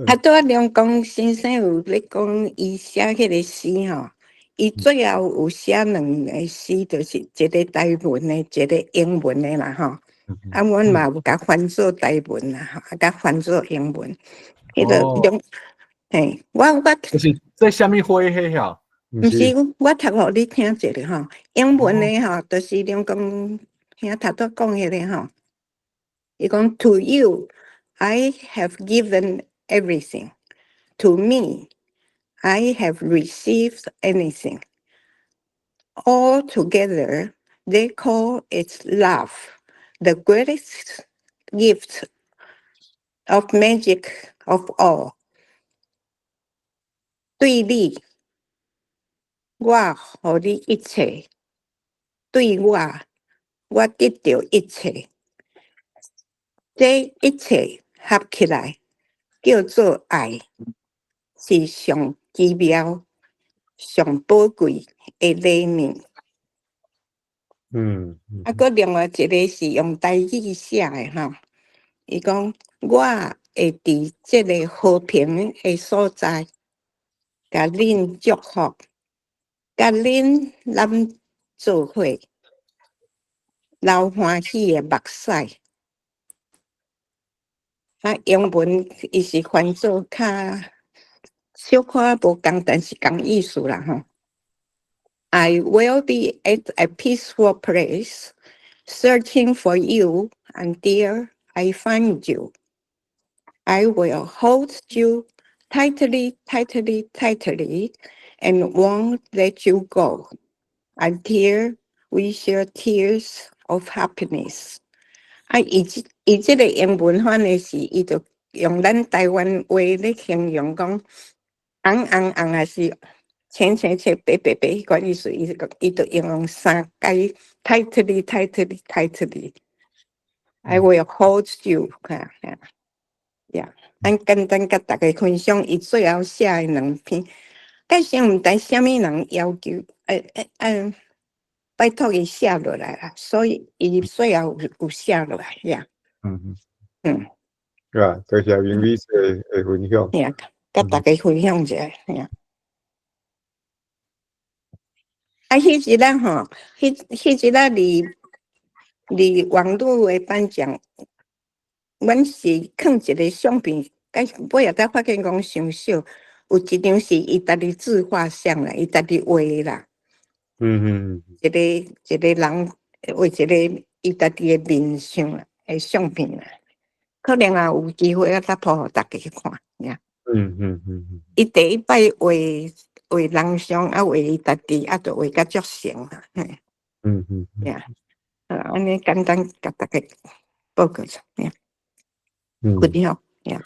啊，拄仔梁公先生有咧講，伊寫彼個詩吼，伊最後有寫兩个詩，就是一个台文的，一个英文的啦，吼。啊，阮嘛有共翻做台文啦，吼，啊，共翻做英文。彼个兩，嘿，我就是這啥物花彼吼？毋是，我讀予你聽一下吼，英文的吼，就是梁公兄頭拄講彼个吼。伊講，To you, I have given everything. To me, I have received anything. All together, they call it love, the greatest gift of magic of all. 對你，我予你一切；對我，我得著一切。這一切合起來叫做愛，是上奇妙、上寶貴的禮物。啊，閣另外一个是用台語寫的吼，伊講我會佇這个和平的所在，共恁祝福，共恁攬做伙，流歡喜的目屎。啊，英文伊是翻做較小可無仝，但是仝意思啦吼。I will be at a peaceful place, searching for you until I find you. I will hold you tightly, tightly, tightly, and won't let you go until we share tears of happiness. 啊，伊這个英文翻的是，伊就用咱台灣話咧形容講，紅紅紅還是青青青白白白彼款意思，伊就用三解 tightly, tightly, tightly。I will hold you，看，呀，咱簡單共逐家分享，伊最後寫的兩篇，但是毋知啥物人要求，拜託伊寫落來啦，所以伊最後有寫落來呀。啊，多謝明美姐的分享。呀，共逐家分享一下，呀。啊，彼一日吼，彼一日佇網路的頒獎，阮是囥一个相片，但是尾仔才發現講傷少，有一張是伊家己自畫像啦，伊家己畫啦。一个一个人畫一个伊家己的面相啦，的相片啦，可能也有機會啊，才鋪予逐家去看，呀。伊第一擺畫畫人像，啊畫伊家己，啊就畫甲足成啦，嘿。呀，啊，按呢簡單共逐家報告者，呀。有啲吼，呀。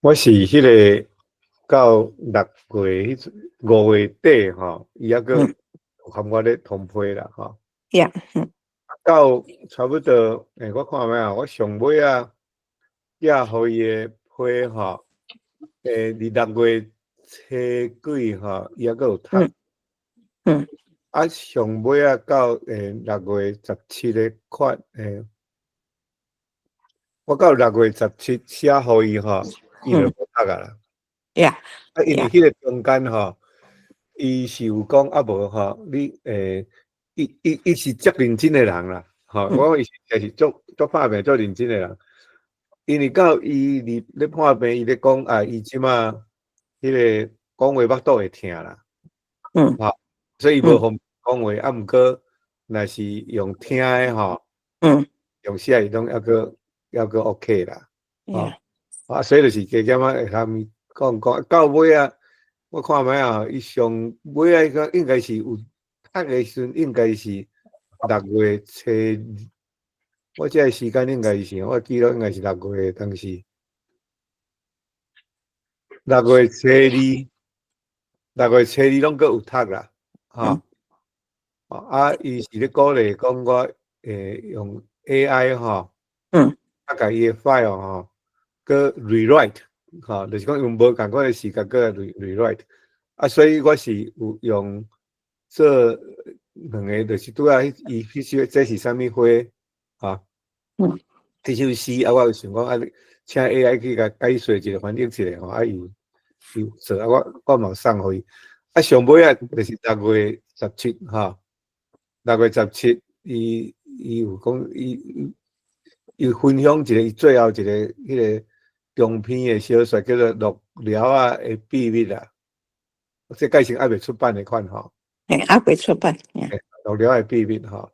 我是彼个到6月彼5月底吼，伊猶閣含我咧通批啦吼。呀，到差不多，我看覓啊，我上尾仔寄予伊的批吼，佇6月初幾吼，伊猶閣有讀。啊，上尾啊，到6月17的款我到六月十七寫予伊吼，伊就無讀啊啦。啊，因為彼個中間吼，伊是有講啊無吼，你伊是足認真的人啦，吼，我講伊是足足拍拚足認真的人。因為到伊佇咧破病，伊咧講啊，伊這馬彼個講話腹肚會疼啦，吼，所以伊無方便講話，啊，毋過若是用聽的吼，用寫伊攏猶閣 OK 啦，吼，啊，所以就是加減仔會含伊講講，到尾啊，我看覓啊，伊上尾啊，個應該是有讀的時陣，應該是六月初二，我這個時間應該是，我記錄應該是六月當時，六月初二，六月初二攏閣有讀啦，吼，啊，伊是咧鼓勵講我用 AI 吼，啊，共伊的 file 吼，閣 rewrite，吼，就是講用無仝款的視角閣 rewrite，啊，所以我是有用做兩個，就是拄仔伊彼首這是啥物花，吼，這首詩啊，我有想講啊，請 AI 去共解說一下，翻譯一下吼，啊，伊伊做啊，我嘛有送予伊，啊，上尾啊，就是六月十七吼，六月十七，伊有講伊分享一個伊最後一個彼個長篇的小說，叫做《鹿寮仔的秘密》啦，這蓋成猶未出版的款吼。嘿，猶未出版。鹿寮仔的秘密吼，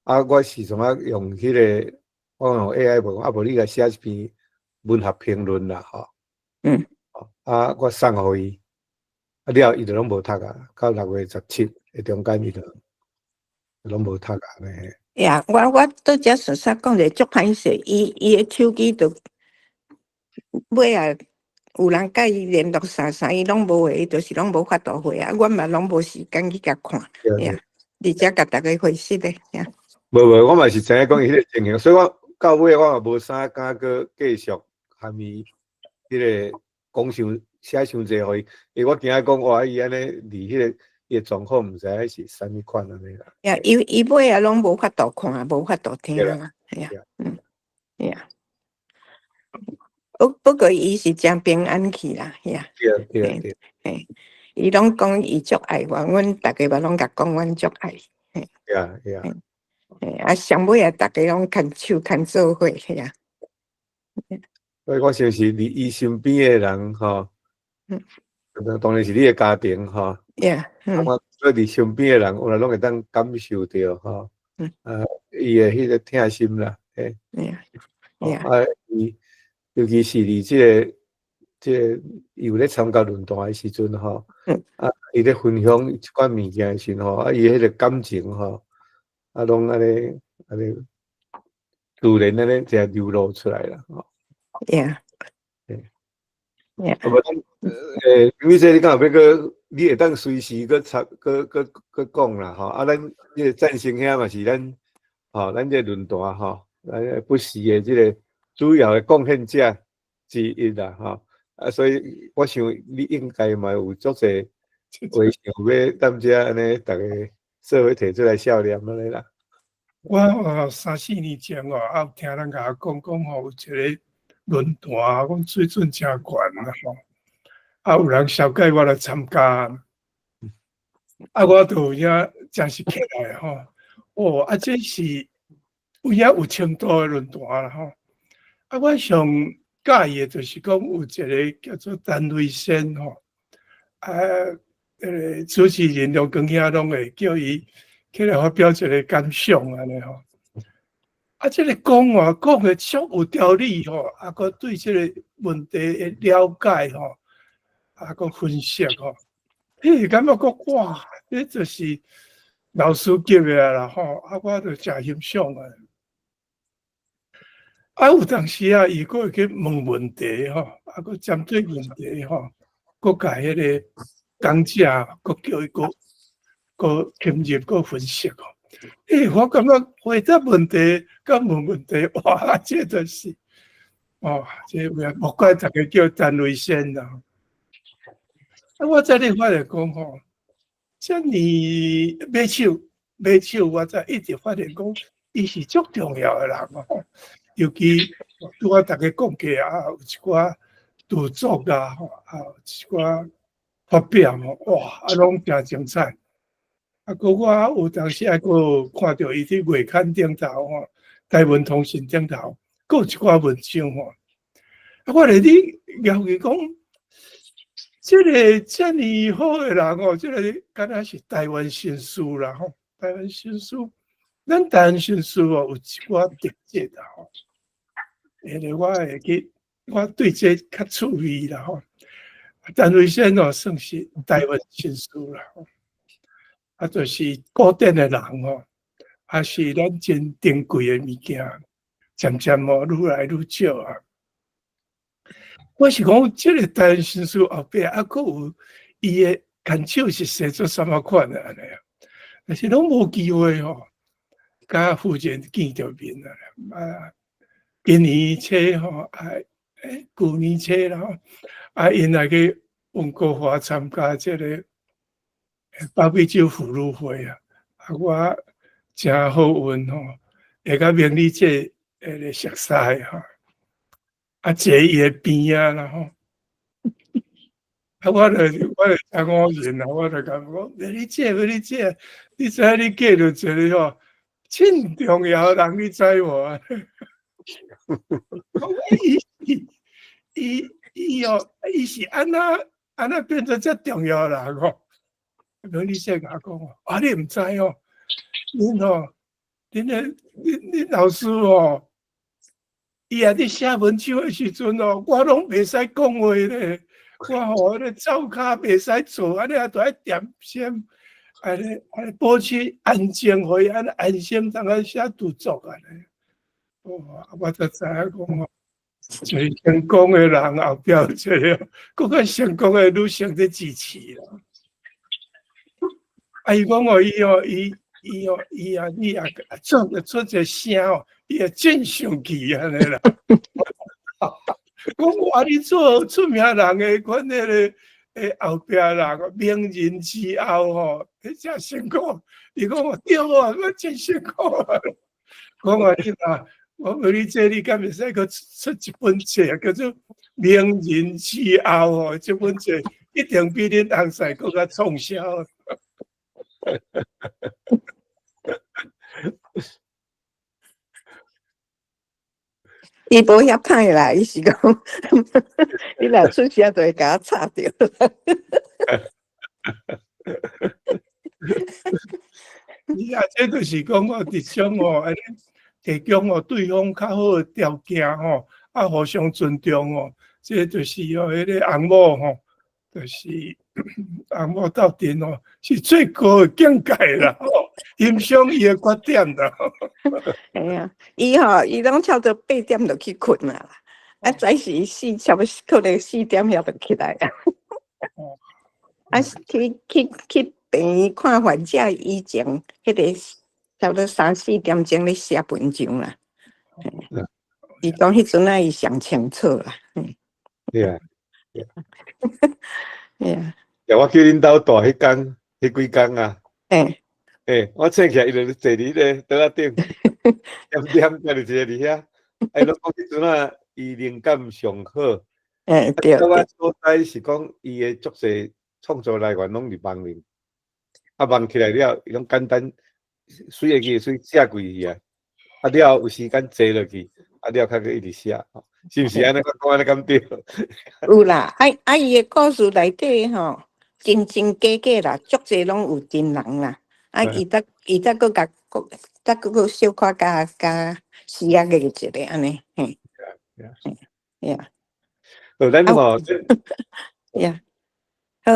啊，我是怎啊用彼個，我用 AI 無，啊無你來寫一篇文學評論啦，吼。啊，我送予伊，啊了後伊就攏無讀啊，到六月十七的中間伊就攏無讀啊呢。呀，我拄才實實講者足歹勢，伊的手機就尾啊，有人佮伊聯絡啥啥，伊攏無回，伊就是攏無法度回啊。我嘛攏無時間去共看，呀，佇遮共逐家回釋的，呀。無無，我嘛是知影講伊彼個情形，所以我到尾我嘛無啥敢閣繼續含伊彼個講傷寫傷濟予伊，因為我驚講哇，伊按呢佇彼個伊的狀況毋知影是啥物款按呢啦。呀，伊尾啊攏無法度看，無法度聽啊，係啊，呀。不過伊是誠平安去啦，呀。對對對。嘿，伊攏講伊足愛我，阮逐家嘛攏共講，阮足愛。對啊對啊。嘿，啊，上尾啊，逐家攏牽手牽做伙，係啊。所以我相信佇伊身邊的人吼，當然是你的家庭吼。我所以佇身邊的人，有來攏會當感受著吼。啊，伊的彼個疼心啦，嘿。啊，伊尤其是佇這個伊有咧參加論壇的時陣吼，啊，伊咧分享一寡物件的時陣吼，啊，伊彼個感情吼，啊，攏按呢按呢自然按呢就流露出來啦，吼。對。 啊無咱，美姐你敢有欲閣，你會當隨時閣插、閣、閣、閣講啦，吼。啊，咱這個贊成兄嘛是咱，吼，咱這個論壇吼，咱不時的這個主要的貢獻者之一啦，吼。啊，所以我想你應該嘛有足濟話想欲踮遮按呢，逐家做伙提出來笑臉按呢啦。我哦三四年前哦，啊有聽人共我講講吼，有一個論壇，講水準誠懸啦吼，啊有人紹介我來參加，啊我就有影真是起來吼，哦啊這是有影有程度的論壇啦吼，啊我上佮意的就是講有一個叫做陳雷仙吼，啊，彼個主持人梁光兄攏會叫伊起來發表一個感想按呢吼。啊，這個講話講的足有條理吼，啊，閣對這個問題的了解吼，啊，閣分析吼，彼感覺講哇，這就是老師級的啦吼，啊，我就誠欣賞啊。啊，有當時啊，伊閣會去問問題吼，啊，閣針對問題吼，閣共彼個講者，閣叫伊閣閣深入閣分析吼。欸，我感覺回答問題佮問問題，哇，這就是，哦，這有影無怪逐家叫陳雷仙啦。啊，我才咧發現講吼，遮爾馬手馬手，我才一直發現講，伊是足重要的人吼。尤其拄仔逐家講過啊，有一寡著作啊，吼，啊，有一寡發表吼，哇，啊，攏誠精彩。啊，閣我有當時還閣看著伊佇月刊頂頭吼，台文通訊頂頭，閣有一寡文章吼。啊，我咧咧研究講，這个遮爾好的人哦，這个敢若是台灣紳士啦吼，台灣紳士，咱台灣紳士哦，有一寡特質啦吼。彼个我會記，我對這較趣味啦吼。陳維先哦，算是台灣紳士啦吼，啊，就是古典的人吼，啊是咱真珍貴的物件，漸漸哦，愈來愈少啊。我是講，這个台灣紳士後壁還閣有伊的牽手是寫做啥物款的按呢？但是攏無機會吼，佮夫人見著面啊！啊，今年初吼，啊，舊年初啦吼，啊，𪜶來去溫哥華參加這个北美洲婦女會啊，啊，我誠好運吼，會佮明理姐彼个熟似吼。啊，坐伊的邊仔啦吼，啊，我就誠五人啊，我就感覺講，明理姐，明理姐，你知影你嫁著一個吼，真重要的人，你知無？伊伊伊伊哦，伊是按怎按怎變做遮重要的人吼？明理姐共我講，啊，你毋知哦，恁吼，恁的恁恁老師吼。伊也佇寫文章的時陣哦，我攏袂使講話咧，我吼咧走跤袂使做，按呢也著愛恬心，按呢按呢保持安靜，予伊按呢安心通來寫著作按呢。哦，我才知影講吼，一個成功的人後壁有一个閣較成功的女性佇支持啦。啊，伊講哦，伊哦，伊伊哦，伊啊，你也出出一個聲哦。伊會真生氣按呢啦！講哇，你做出名人的款彼个的後壁人，名人之後吼，彼誠辛苦。伊講我對啊，我真辛苦啊！講啊，你若我問你這你敢會使閣出一本冊，叫做《名人之後》吼，這本冊一定比恁翁婿閣較暢銷。伊無遐歹啦，伊是講，你若出聲就會共我插著。你啊，這就是講哦，佇種哦，按呢提供予對方較好的條件吼，啊，互相尊重哦，這就是哦，彼个翁某吼，就是翁某鬥陣哦，是最高的境界啦，吼，欣賞伊的缺點啦。嘿啊，伊吼，伊攏差不多8點就去睏啊啦，啊，早時四差不多可能4點遐就起來啊。啊，去去去病院看患者以前，彼个差不多三四點鐘咧寫文章啦。伊講彼陣仔伊上清楚啦。對啊。對啊。我去恁兜蹛彼工，彼幾工啊。欸。欸，我醒起來，伊就坐佇彼个桌仔頂，恬恬就坐佇遐。哎，攏講彼陣仔，伊靈感上好。欸，對。我所知是講，伊的足濟創作來源攏佇夢裡。啊，夢起來了，伊攏簡單，隨會記隨寫過去啊。啊，了後有時間坐落去，啊，了較閣一直寫，是毋是按呢？我講按呢敢對？有啦，啊啊，伊的故事內底吼，真真假假啦，足濟攏有真人啦。啊，伊才伊才閣共閣才閣閣小可加加寫個一个按呢，嘿。嘿，呀。好，咱吼，呀。好，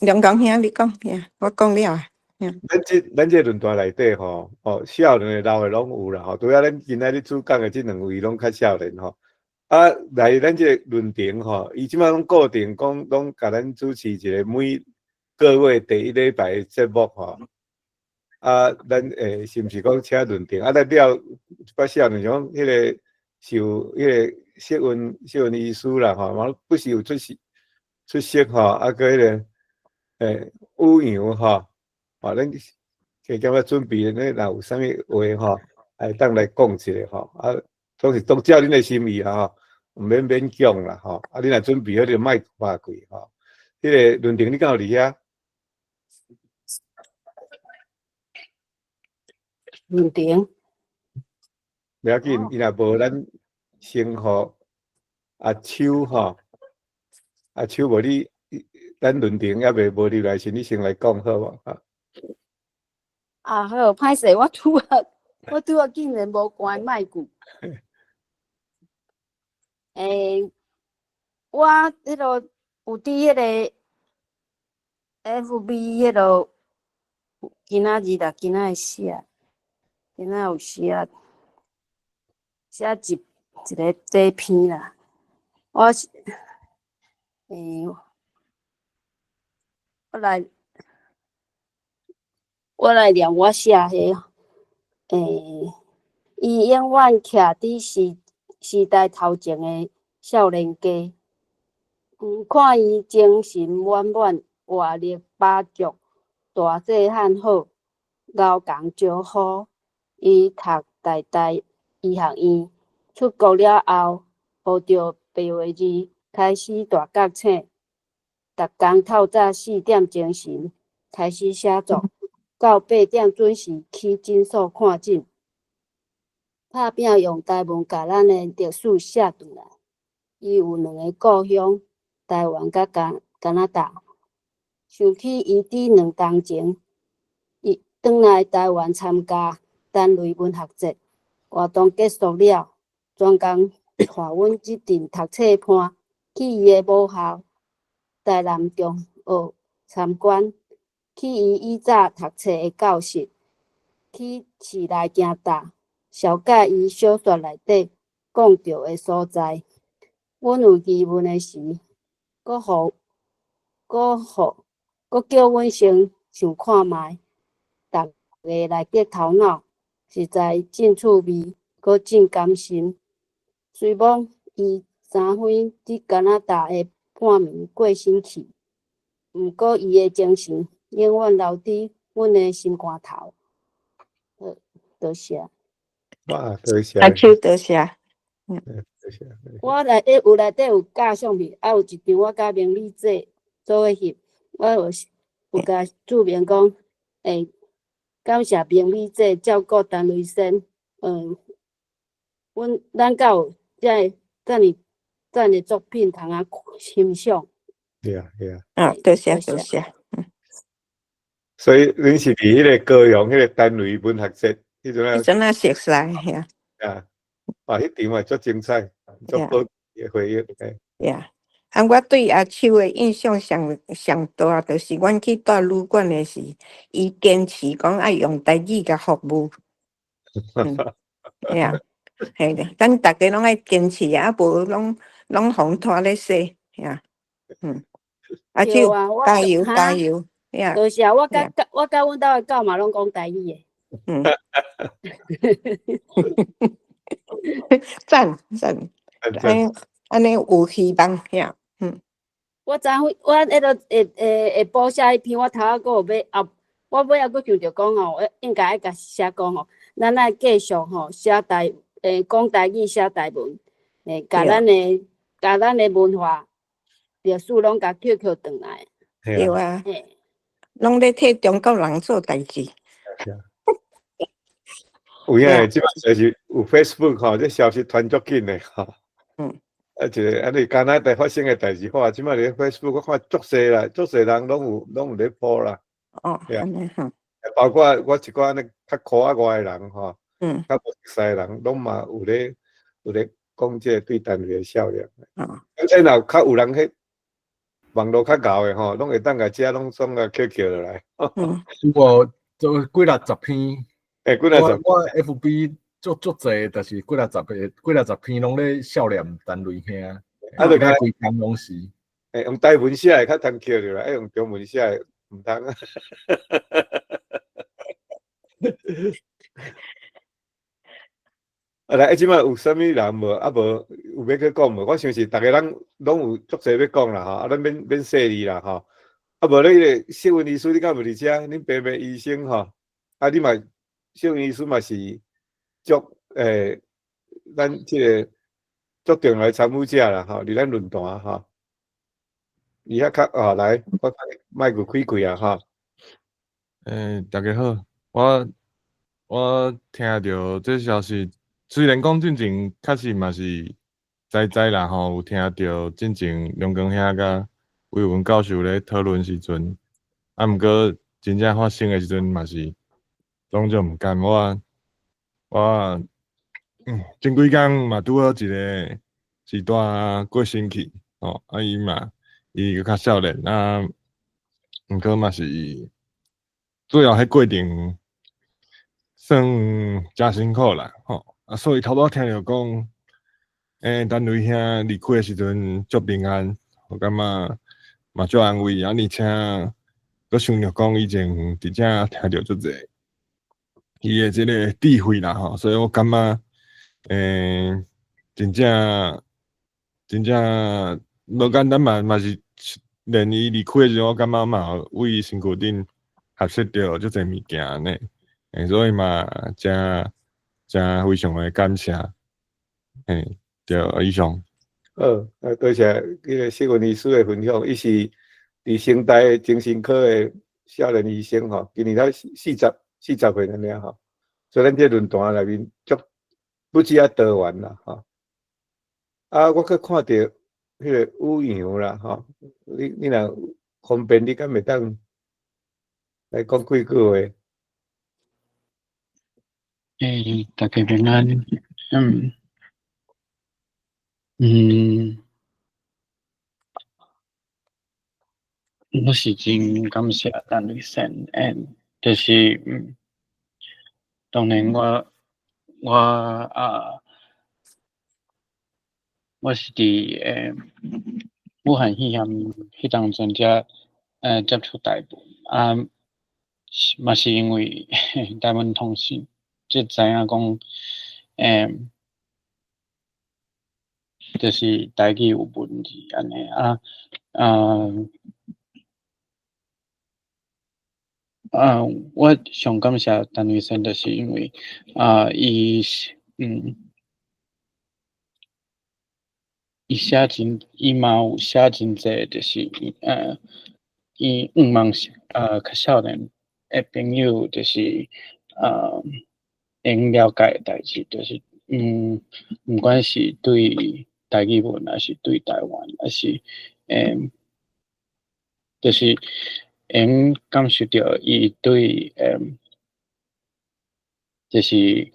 梁公兄，你講，呀，我講了啊。咱這論壇內底吼，哦，少年的老的攏有啦吼。除了咱今仔日主講的這兩位攏較少年吼。啊，來咱這個論壇吼，伊這擺攏固定講，攏共咱主持一个每個月第一禮拜的節目吼。啊，咱會是毋是講請論壇？啊，咱了一擺少年像彼个受彼个謝文謝文醫師啦吼，嘛不時有出席出席吼，啊，閣彼个。宇陽吼，啊，咱加減仔準備，你若有啥物話吼，會當來講一下吼，啊，總是當照恁的心意啦吼，毋免勉強啦吼，啊，你若準備好，你就莫拍開吼。彼個論壇你敢有佇遐？論壇。袂要緊，伊若無咱先予阿秋吼，阿秋無你，咱論壇猶未無入來時，你先來講好無？啊好，歹勢，我拄仔竟然無關麥克。我彼個有佇彼個 FB 彼個今仔日啦，今仔日寫，今仔有寫寫一個短篇啦。我是，我來念我寫彼，伊永遠徛佇時代頭前的少年家，看伊精神滿滿，活力飽足，大細漢好，𠢕共招呼。伊讀台大醫學院，出國了後，學著白話字，開始大覺醒，逐工透早4點精神，開始寫作，到8點準時去診所看診。拍拚用台文共咱的歷史寫轉來。伊有兩个故鄉，台灣佮加拿大。想起伊佇2冬前，伊轉來台灣參加單類文學節活動結束了，專工帶阮這陣讀冊伴去伊的母校台南中學參觀，去伊以早讀冊的教室，去市內行搭，紹介伊小說內底講著的所在。阮有疑問的時，閣叫阮先想看覓，逐个來激頭腦，實在真趣味，閣真甘心。雖罔伊3分佇加拿大的半暝過身去，毋過伊的精神永遠留佇阮的心肝頭。好，多謝。哇，多謝。阿秋多謝。多謝。我內底有內底有加相片，啊有一張我佮明美姐做伙翕，我有共註明講，感謝明美姐照顧陳雷仙，咱才有這个遮爾讚的作品通啊欣賞。對啊，對啊。啊，多謝多謝。所以恁是佇彼个高雄彼个單雷文學節，彼陣啊。彼陣啊熟似，遐。啊，啊，彼場嘛足精彩，足寶貴的回憶。對啊，啊，我對阿秋的印象上上大，就是阮去蹛旅館的時，伊堅持講愛用台語共服務。對啊，嘿，咱逐家攏愛堅持啊，無攏予人拖咧洗，呀，阿秋加油加油，呀！多謝，我佮阮兜的狗嘛攏講台語的。讚讚，按呢有希望，呀。我昨昏我彼个下下下晡寫彼篇，我頭仔閣有欲後，我尾仔閣想著講吼，我應該愛共寫講吼，咱愛繼續吼寫台，講台語寫台文，共咱的文化歷史攏共捡拾轉來。對啊，攏咧替中國人做代誌。有影，這擺就是有 Facebook 吼，這消息傳足緊的吼。啊，一个按呢加拿大發生的代誌，哇，這擺咧 Facebook 我看足濟啦，足濟人攏有咧 po 啦。哦，按呢吼。包括我一寡按呢較箍仔外的人吼，較無熟似的人，攏嘛有咧講這个對單位的笑料。而且若較有人彼網路較𠢕的吼，攏會當共遮攏總共捡撿落來。有無做幾若十篇？幾若十。我 FB 足足濟，就是幾若十个、幾若十篇攏咧笑臉陳雷兄。啊，就較規工攏是。用台文寫的較通抾著啦，愛用中文寫的毋通啊。啊來，這擺有啥物人無？啊無有欲閣講無？我相信逐个人攏有足濟欲講啦吼，啊，咱免細膩啦吼。啊，無你彼個秀文醫師，你敢無佇遮？恁爸爸醫生吼，啊，你嘛秀文醫師嘛是足咱這個足重要的參與者啦，吼，佇咱論壇吼。伊遐較哦，來，我麥閣開開啊，吼。大家好，我聽著這消息，雖然講進前確實嘛是知知啦吼，有聽著進前梁光兄佮魏文教授咧討論時陣，啊，毋過真正發生的時陣嘛是攏總毋甘。我前幾工嘛拄好一個是蹛過身去，吼，啊伊嘛伊閣較少年啊，毋過嘛是最後彼過程算誠辛苦啦，吼，啊，所以頭拄仔聽著講，陳雷兄離開的時陣足平安，我感覺嘛足安慰，啊，而且閣想著講以前佇遮聽著足濟伊的這個智慧啦，吼，所以我感覺，真正真正無簡單嘛，嘛是連伊離開的時陣，我感覺嘛有為身軀頂學習著足濟物件按呢，所以嘛，誠誠非常的感謝，嘿，對，以上。好，啊，多謝彼個秀文醫師的分享，伊是佇成大的精神科的少年醫生吼，今年才40歲按呢吼，所以咱這論壇內面足不止啊多元啦吼。啊，我閣看著彼個宇陽啦吼，你若方便，你敢會當來講幾句話？大家平安。我是真感謝陳雷先，就是當然我是佇武漢肺炎彼當陣才接觸台文，啊，嘛是因為台文通信，才知影講，就是台語有文字按呢啊，啊，我上感謝陳醫生，就是因為啊，伊嘛有寫真濟，就是伊向望較少年的朋友，就是會用了解的代誌，就是毋管是對台語文，抑是對台灣，抑是就是會用感受著伊對就是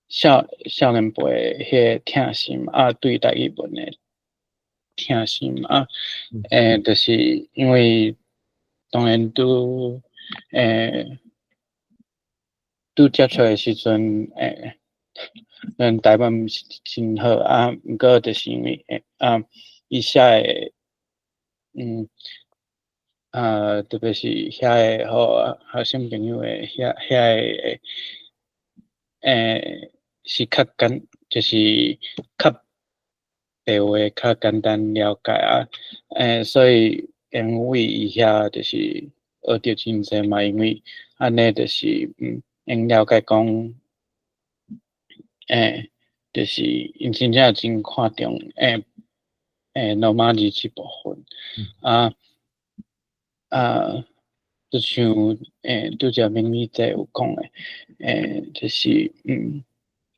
少年輩彼个疼心，啊，對台語文的疼心啊，就是因為當然拄接觸的時陣，咱台灣毋是真好啊，毋過就是因為啊，伊寫的，特別是遐個予學生朋友的遐個，是較簡，就是較白話較簡單了解啊，所以因為伊遐就是學著真濟嘛，因為按呢就是會了解講，就是𪜶真正真看重羅馬字這部分，啊，就像拄才明美姐有講的，就是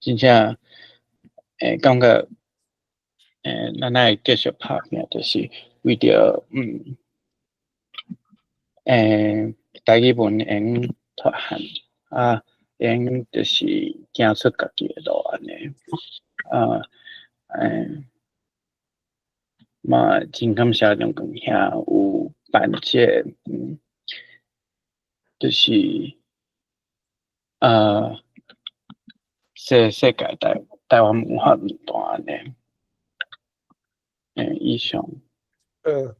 真正感覺咱愛繼續拍拼，就是為著台語文會用脫漢啊，會用就是行出家己的路按呢，啊，嘛真感謝梁光兄有辦這個，就是世界台灣文化論壇按呢，以上。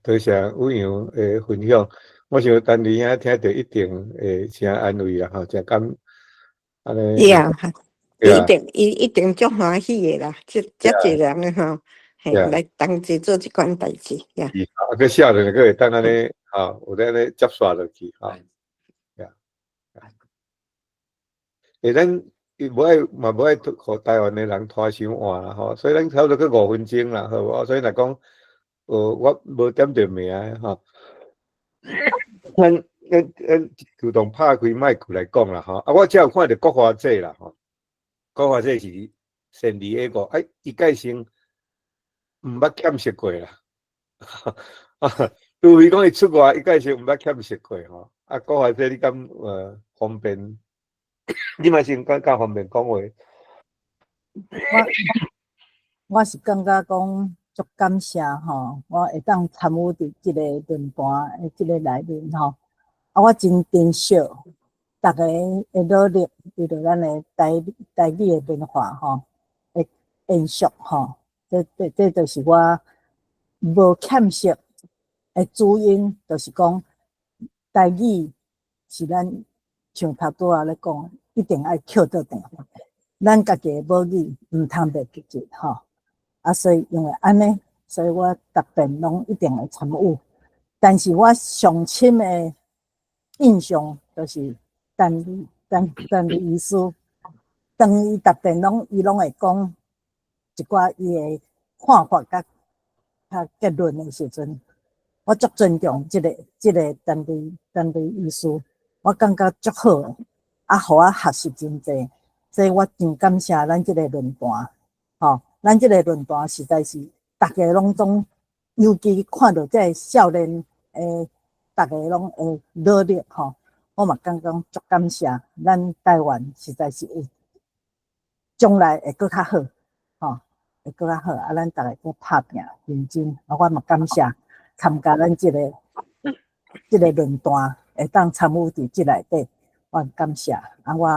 多謝宇陽的分享，我想陳雷兄聽著一定會誠安慰啦，吼，誠感按呢。對啊，伊一定伊一定足歡喜的啦，這這濟人吼。嘿，來同齊做這款代誌，呀。啊，閣少年閣會當按呢，吼，有咧按呢接續落去，吼。呀。欸，咱伊無愛嘛無愛予台灣的人拖傷晚啦，吼，所以咱差不多閣5分鐘啦，好無？所以若講，我無點著名吼，咱自動拍開麥克來講啦，吼，啊，我才有看著國華姐啦，吼，國華姐是聖地亞哥，哎，伊蓋先毋捌欠席過啦，啊，除非講伊出外，伊蓋先毋捌欠席過吼，啊，國華姐你敢方便？你嘛先較較方便講話。我是感覺講足感謝吼，我會當參與佇這个論壇的這个內面吼，啊，我真珍惜逐个的努力，為著咱的台語的文化吼，的延續吼，這就是我無欠席的主因，就是講台語是咱像頭拄仔咧講，一定愛抾倒轉，咱家己的母語毋通袂記得吼。啊，所以因為按呢，所以我逐遍攏一定會參與。但是我上深的印象就是陳李醫師，當伊逐遍攏伊攏會講一寡伊的看法佮結論的時陣，我足尊重這个陳李醫師，我感覺足好的，啊，予我學習真濟，所以我真感謝咱這個論壇，吼，咱這個論壇實在是逐家攏總，尤其看著這个少年的，逐家攏會努力吼，我嘛感覺足感謝，咱台灣實在是會將來會閣較好，吼，會閣較好，啊，咱逐家閣拍拚認真，啊，我嘛感謝參加咱這個論壇，會當參與佇這內底，我很感謝。啊，我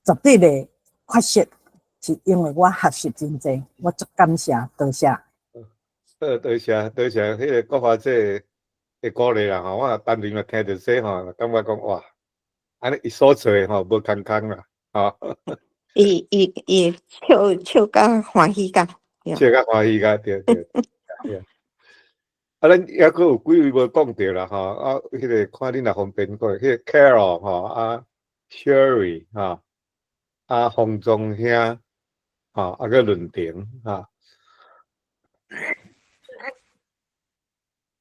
絕對袂缺席，是因為我學習真濟，我足感謝，多謝。好，多謝多謝，彼個國華姐的鼓勵啦吼，我當年嘛聽著說吼，感覺講哇，按呢伊所做的吼無空空啦，吼。伊笑笑甲歡喜甲，笑甲歡喜甲，對對對。啊，咱猶閣有幾位無講著啦吼，啊，彼個看恁若方便講，彼個 Carol 吼，啊，Sherry 吼，啊，洪忠兄，吼，啊，閣論壇吼。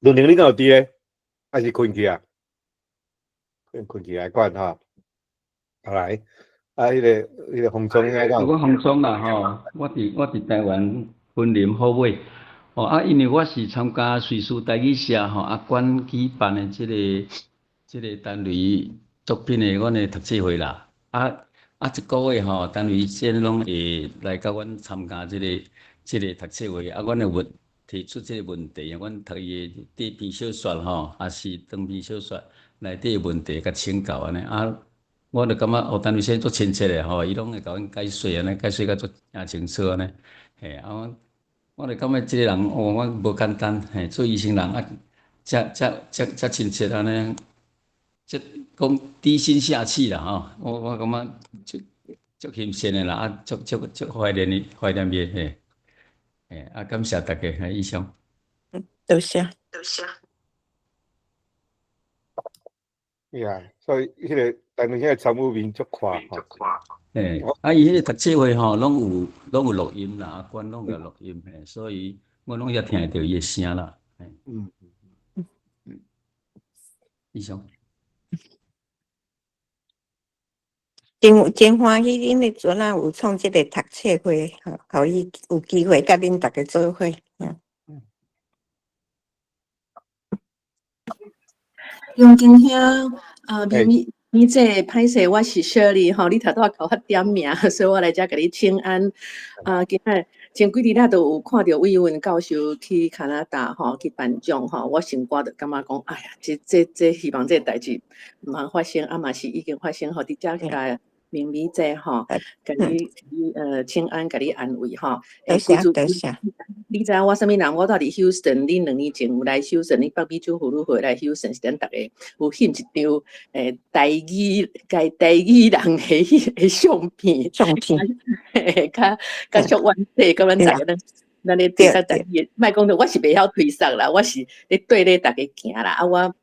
論壇你敢有佇咧？還是睏去啊？睏去來管吼。來，啊，彼個洪忠兄講。我洪忠啦吼，我佇台灣雲林虎尾。哦啊，因為我是參加瑞士台語社吼，阿關舉辦的這個單位作品的阮的讀冊會啦。啊啊，一個月吼，單位先攏會來佮阮參加這個讀冊會。啊，阮會問提出這個問題，阮讀伊的短篇小說吼，抑是長篇小說內底的問題，共請教按呢。啊，我就感覺哦，單位先足親切的吼，伊攏會共阮解說按呢，解說甲足誠清楚按呢。嘿，啊，我就感覺這個人哦，我無簡單，嘿，做醫生人啊，遮遮遮遮親切按呢，這講低聲下氣啦吼，我感覺足足欣羨的啦，啊，足足足懷念伊，懷念伊，嘿，嘿，啊，感謝大家，嘿，以上。多謝，多謝。呀，所以彼個但是彼個參與面足寬吼。嘿，啊，伊彼個讀冊會吼，攏有錄音啦，阿關攏有錄音，嘿，所以我攏會聽會著伊的聲啦。嘿。以上。真歡喜恁的陣仔有創這個讀冊會，予伊有機會佮恁逐家做伙。永金兄，啊，美美姐，歹勢，我是 Shirley 吼，你頭拄仔共我點名，所以我來遮共你請安。啊，今仔前幾日咱都有看著魏文教授去加拿大吼，去頒獎吼，我心肝就感覺講，哎呀，這希望這個代誌毋通發生，啊嘛是已經發生吼，佇遮起來。明美姐吼，共你請安，共你安慰吼。多謝多謝。你知影我啥物人？我住佇 Houston，你2年前有來 Houston，你北美洲婦女會來 Houston，是咱逐家有翕一張台語人的相片，相片，較較足完整，佮阮逐家攏咱咧推捒台語，莫講著我是袂曉推捒啦，我是咧綴咧逐家行啦。啊，我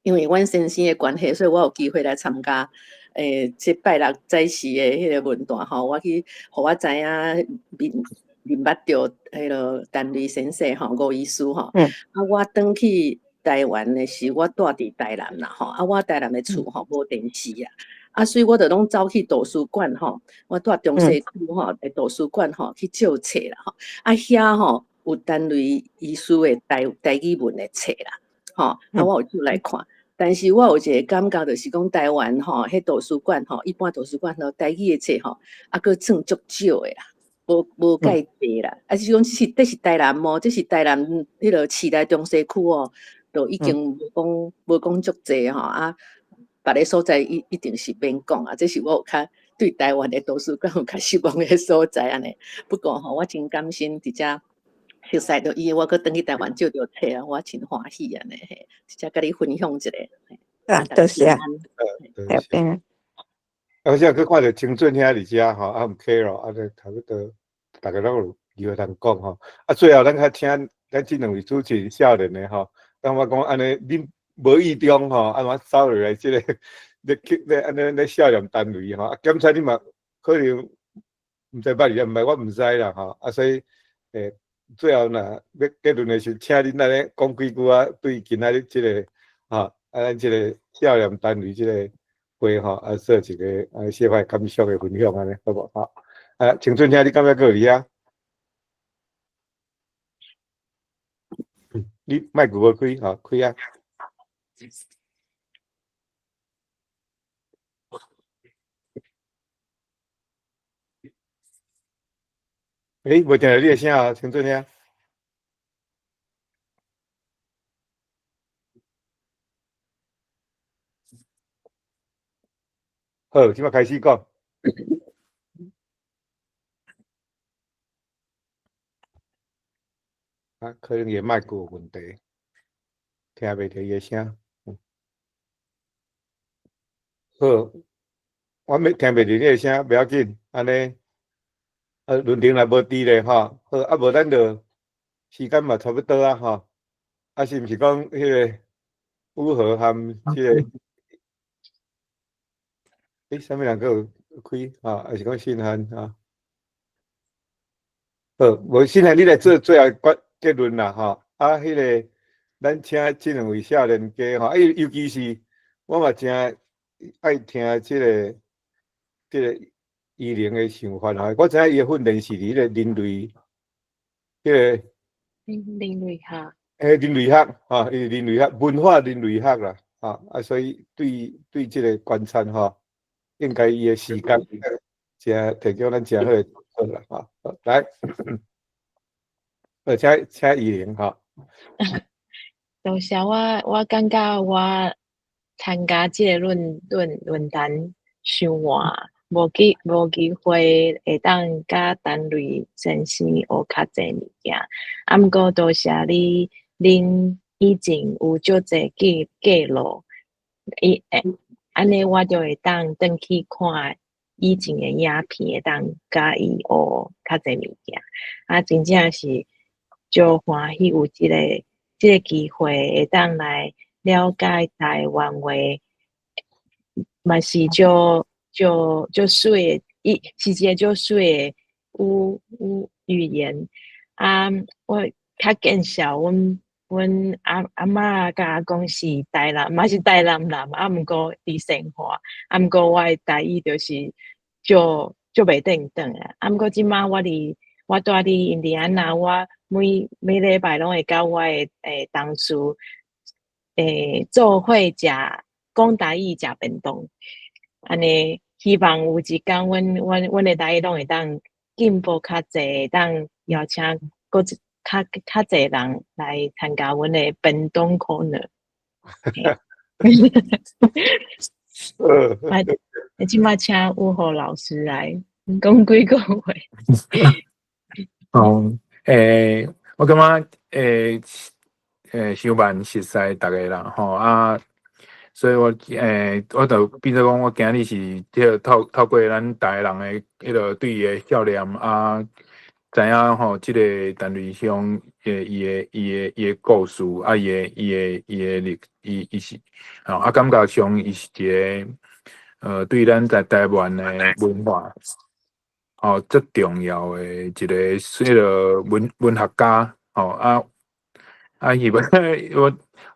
因為阮先生的關係，所以我有機會來參加。這拜六早市的彼個論壇吼，我去予我知影認認捌著彼个陳雷先生吼，吳醫師吼。啊，我轉去台灣的時，我蹛佇台南啦吼。啊，我台南的厝吼無電視啊，啊，所以我就攏走去圖書館吼，我蹛中西區吼，的圖書館吼去借冊啦吼。啊，遐吼有陳雷醫師的台語文的冊啦，吼，啊，我有借來看。但是我有一個感覺，就是講台灣吼，彼圖書館吼，一般圖書館吼，台語的冊吼，啊，閣算足少的啦，無蓋濟啦。啊，是講這是台南哦，這是台南彼个市內中西區哦，就已經無講足濟吼啊，別个所在一定是免講啊。這是我有較對台灣的圖書館有較失望的所在按呢。不過吼，我真感謝佇遮熟似著伊，我閣轉去台灣借著冊啊，我真歡喜按呢嘿，佇遮佮你分享一下。啊，多謝。多謝。啊，我現在閣看著青春兄佇遮吼，啊，毋客咯，啊，這差不多，逐家攏有機會通講吼。啊，最後咱較請咱這兩位主持人少年的吼，感覺講按呢，恁無意中吼，按怎走入來這個，咧去咧按呢咧少年單位吼，啊，檢查你嘛可能毋知捌伊，毋捌我毋知啦吼，啊，所以最後若欲結論的時，請恁按呢講幾句啊，對今仔日這個吼，啊，咱這個少年單位這個會吼，啊，做一個啊，小可感想的分享按呢，好無吼？啊，青春兄，你感覺閣有佇遐？你麥克無開吼，開啊！欸，無聽著你的聲啊，青春兄。好，這擺開始講。啊，可能伊的麥克有問題，聽袂著伊的聲。好，我欲聽袂著你的聲，袂要緊，按呢，啊，論壇也無佇咧吼，好，啊無咱就時間嘛差不多啊吼，啊是毋是講彼個武和含這個，欸，啥物人閣有開吼，還是講信漢吼？好，無信漢你來做最後結論啦吼，啊，彼個咱請這兩位少年家吼，啊，尤其是我嘛誠愛聽這個伊玲的想法吼，我知影伊的訓練是佇彼個人類，彼個人類學，欸，人類學吼，伊人類學文化人類學啦，吼，啊，所以對這個觀察吼，應該伊的時間誠提供咱誠好的參考啦，吼，來，請伊玲吼。多謝我，我感覺我參加這個論壇傷晚，無機會會當佮陳雷先生學較濟物件。啊，毋過多謝你，恁以前有足濟記錄，伊會按呢我就會當轉去看以前的影片，會當佮伊學較濟物件。啊，真正是足歡喜有這個機會，會當來了解台灣話，嘛是足媠的，伊是一個足媠的語言。啊，我較見笑，阮阿嬤佮阿公是台南，嘛是台南人，啊，毋過佇善化，啊，毋過我的台語就是足袂轉轉啊。啊，毋過這擺我蹛佇印第安納，我每禮拜攏會佮我的同事做伙食講台語食便當，按呢希望有一工阮的台語攏會當進步較濟，會當邀請閣一較濟人來參加阮的便當 corner。啊，這擺請武和老師來講幾句話。哦，我感覺傷慢熟似逐个人吼啊，所以我就變做講，我今日是彼個透過咱逐个人的彼個對伊的笑臉啊，知影吼，這个陳雷兄的伊的故事，啊，伊的伊的伊的歷，伊伊是，吼，啊，感覺上伊是一个，對咱在台灣的文化，吼，足重要的一个彼个文學家，吼，啊啊，伊我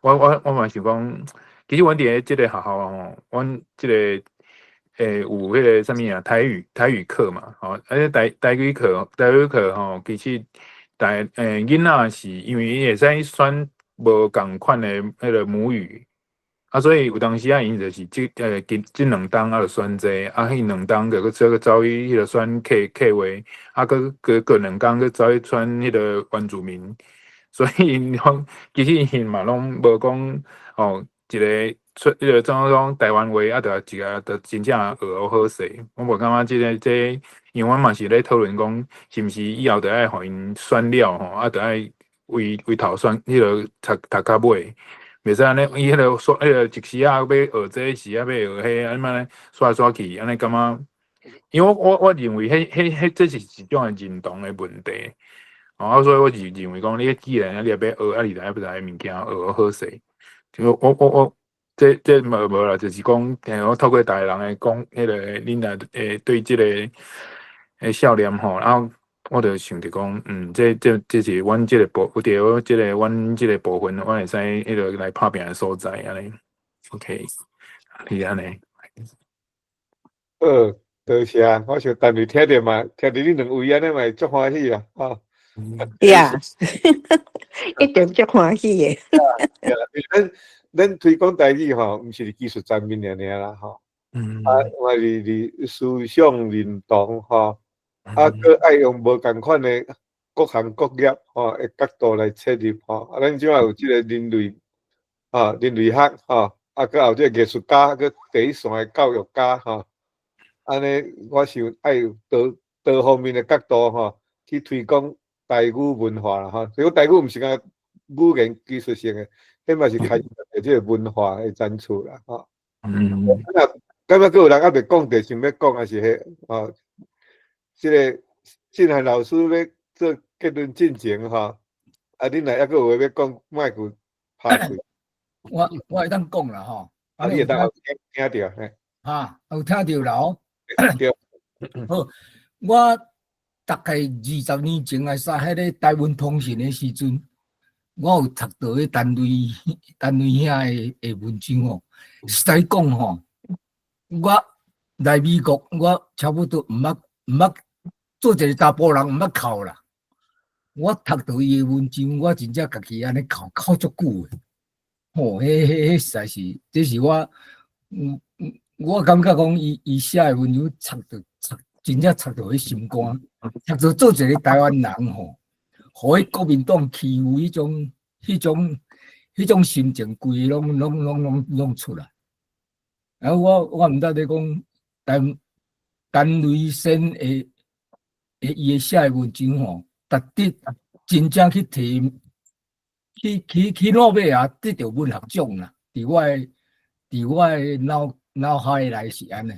我我我嘛想講，其實阮佇咧這个學校吼，阮這个有彼个啥物啊，台語課嘛，吼，啊，台語課吼，其實囡仔是因為伊會使選無仝款的彼个母語，啊，所以有當時啊，𪜶就是這2冬啊，就選這個，啊，彼2冬就閣再閣走去彼个選客話，啊，閣閣過2工閣走去選彼个原住民，所以𪜶其實𪜶嘛攏無講吼一个出彼个怎講台灣話啊，就一个就真正學好勢。我無感覺這個這，因為阮嘛是咧討論講，是毋是以後著愛予𪜶選了吼，啊，著愛為頭選彼个讀讀較尾，袂使按呢，伊彼个煞彼个一時仔欲學這，一時仔欲學彼，按呢煞來煞去，按呢感覺，因為我認為彼彼彼這是一種的認同的問題，啊，所以我是認為講，你既然啊，你若欲學，啊，你著愛把物件學好勢。就我這無啦，就是講，我透過逐个人的講，彼个恁若會對這個少年吼，啊，我就想著講，這是阮這個部，對，這個阮這個部分，阮會使彼个來拍拚的所在按呢。OK，是按呢。好，多謝，我想逐日聽著嘛，聽著恁兩位按呢嘛會足歡喜啦，吼。呀，一定足歡喜的。對啊，咱推廣台語吼，毋是佇技術層面爾爾啦，吼。啊，嘛是佇思想認同吼，啊，閣愛用無仝款的各行各業吼的角度來切入吼。啊，咱這擺有這個人類，啊，人類學吼，啊，閣有這個藝術家，閣第一線的教育家吼。按呢，我想愛多多方面的角度吼，去推廣台語文化啦吼。所以台語毋是干語言技術性的，彼嘛是開始這個文化的展出啦吼。啊，感覺閣有人猶未講著，想欲講，抑是彼吼，這個信漢老師欲做結論進前吼，啊，恁若猶閣有話欲講，莫閣拍開。我會當講啦吼。啊，你會當聽著嘿。哈，有聽著啦吼。對。好，我大概20年前來寫彼个台灣通訊的時陣，我有讀著彼陳雷兄的文章吼。實在講吼，我來美國，我差不多毋捌做一个查埔人毋捌哭啦。我讀著伊的文章，我真正家己按呢哭哭足久的。吼，彼實在是，這是我，我感覺講伊寫的文章，插著插，真正插著彼心肝，插著做一个台灣人吼，予彼國民黨欺負彼種心情，規个攏出來。啊，我毋知咧講，陳雷先的伊的寫的文章吼，值得真正去提，去諾貝爾得著文學獎啦。佇我的腦海內是按呢。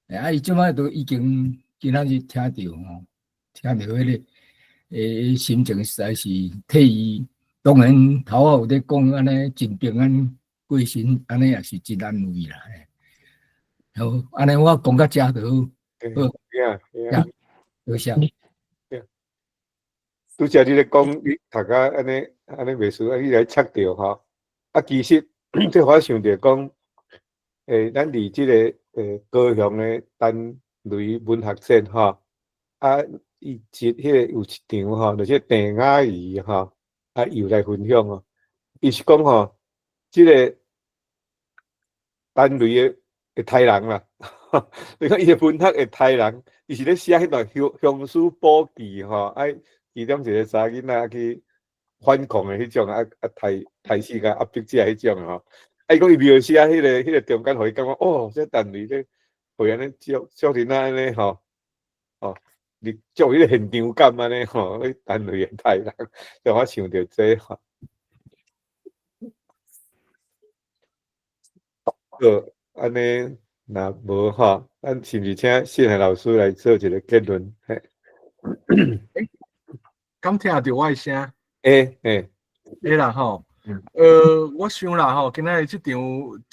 啊，伊這擺都已經今仔日聽著吼，聽著彼個心情實在是替伊。當然頭仔有咧講按呢真平安過身，按呢也是真安慰啦。好，按呢我講到遮就好。好，多謝。拄才你咧講，你讀甲按呢按呢袂輸，啊，你來插著吼。啊，其實這我想著講，咱佇這個高雄的陳雷文學展吼，啊，伊這彼个有一場吼，就是鄭雅儀吼，啊，又來分享哦。伊是講吼，這個陳雷的會刣人啦，你看伊的文學會刣人，伊是咧寫彼段鄉鄉史簿記吼，啊，其中一個查囡仔去反抗的彼種，啊啊刣刣死共壓迫者彼種吼。啊，伊講伊描寫彼個中間，予伊感覺哦，這陳雷這會按呢足足恁仔按呢吼，哦，你足有彼個現場感按呢吼，彼陳雷會刣人，讓我想著這吼。好，按呢若無吼，咱是毋是請信漢老師來做一個結論？嘿。欸，敢聽著我的聲？會會。會啦吼。我想啦吼，今仔日這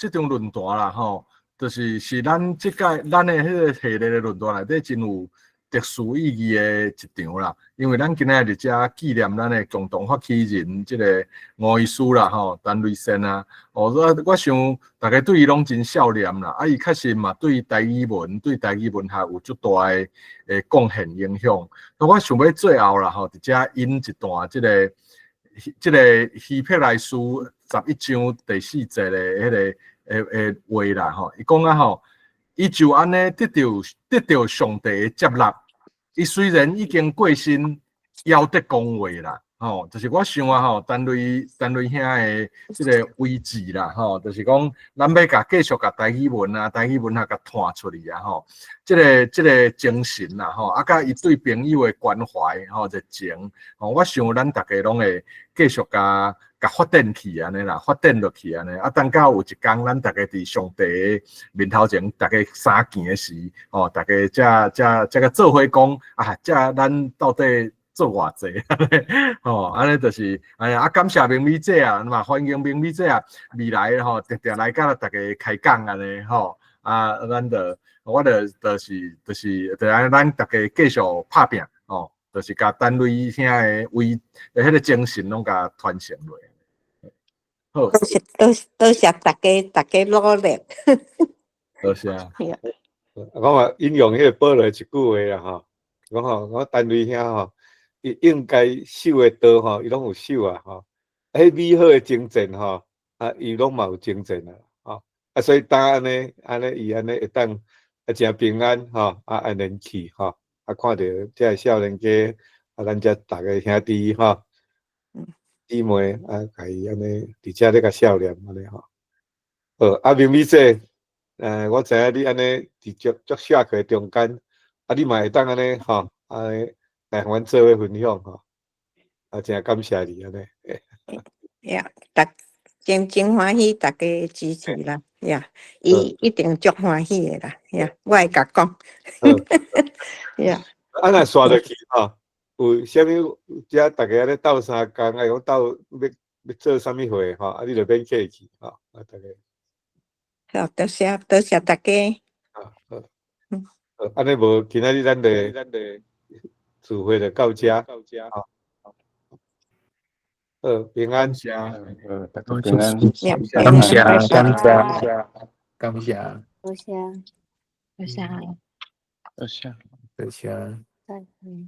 場論壇啦吼，就是是咱這屆咱的彼个系列的論壇內底真有特殊意義的一場啦。因為咱今仔日佇遮紀念咱的共同發起人這个吳醫師啦吼，陳雷仙啊。哦，我想逐家對伊攏真少念啦。啊，伊確實嘛對台語文、對台語文學有足大的貢獻影響。我想欲最後啦吼，佇遮引一段這個希伯來書11章第4節的彼个的話啦吼，伊講啊吼，伊就按呢得著上帝的接納，伊雖然已經過身，猶得講話啦，吼，就是我想啊吼，陳雷兄的這个位置啦，吼，就是講咱欲共繼續共台語文啊、台語文學共傳出去啊，吼，這個精神啦，吼，啊，佮伊對朋友的關懷，吼，熱情，吼，我想咱逐家攏會繼續共共發展去按呢啦，發展落去按呢，啊，等到有一工咱逐家佇上帝的面頭前，逐家相見的時，吼，逐家才才才共做伙講啊，這咱到底做偌濟，吼，按呢就是，哎呀，啊，感謝明美姐啊，嘛歡迎明美姐啊，未來吼，定定來佮逐家開講按呢，吼，啊，咱就，我就就是就是，就按咱逐家繼續拍拚，吼，就是共陳雷兄的為彼个精神攏共傳承落。好，多謝多多謝大家大家努力。多謝。我嘛引用彼个保羅一句話啦吼，講吼，我陳雷兄吼，伊應該守的道吼，伊攏有守啊吼。彼美好的精進吼，啊，伊攏嘛有精進啊，吼。啊，所以當按呢，按呢，伊按呢會當啊，誠平安吼，啊，安然去吼，啊，看著這个少年家，啊，咱遮逐个兄弟吼，姊妹啊，共伊按呢佇遮咧共孝念按呢吼。好，啊，明美姐，我知影你按呢佇足足下課中間，啊，你嘛會當按呢吼，按呢來予阮做伙分享吼，啊，誠感謝你按呢。呀，逐真真歡喜大家支持啦，呀，伊一定足歡喜的啦，呀，我會共講。呀，啊，若煞落去吼，有啥物遮逐家按呢鬥相共，啊，講鬥欲欲做啥物貨吼，啊，你就免客氣吼，啊，逐家。好，多謝多謝大家。好，好，好，按呢無今仔日咱的聚會就到遮。好，好，平安。大家平安。感謝感謝感謝。多謝。多謝。多謝。多謝。再會。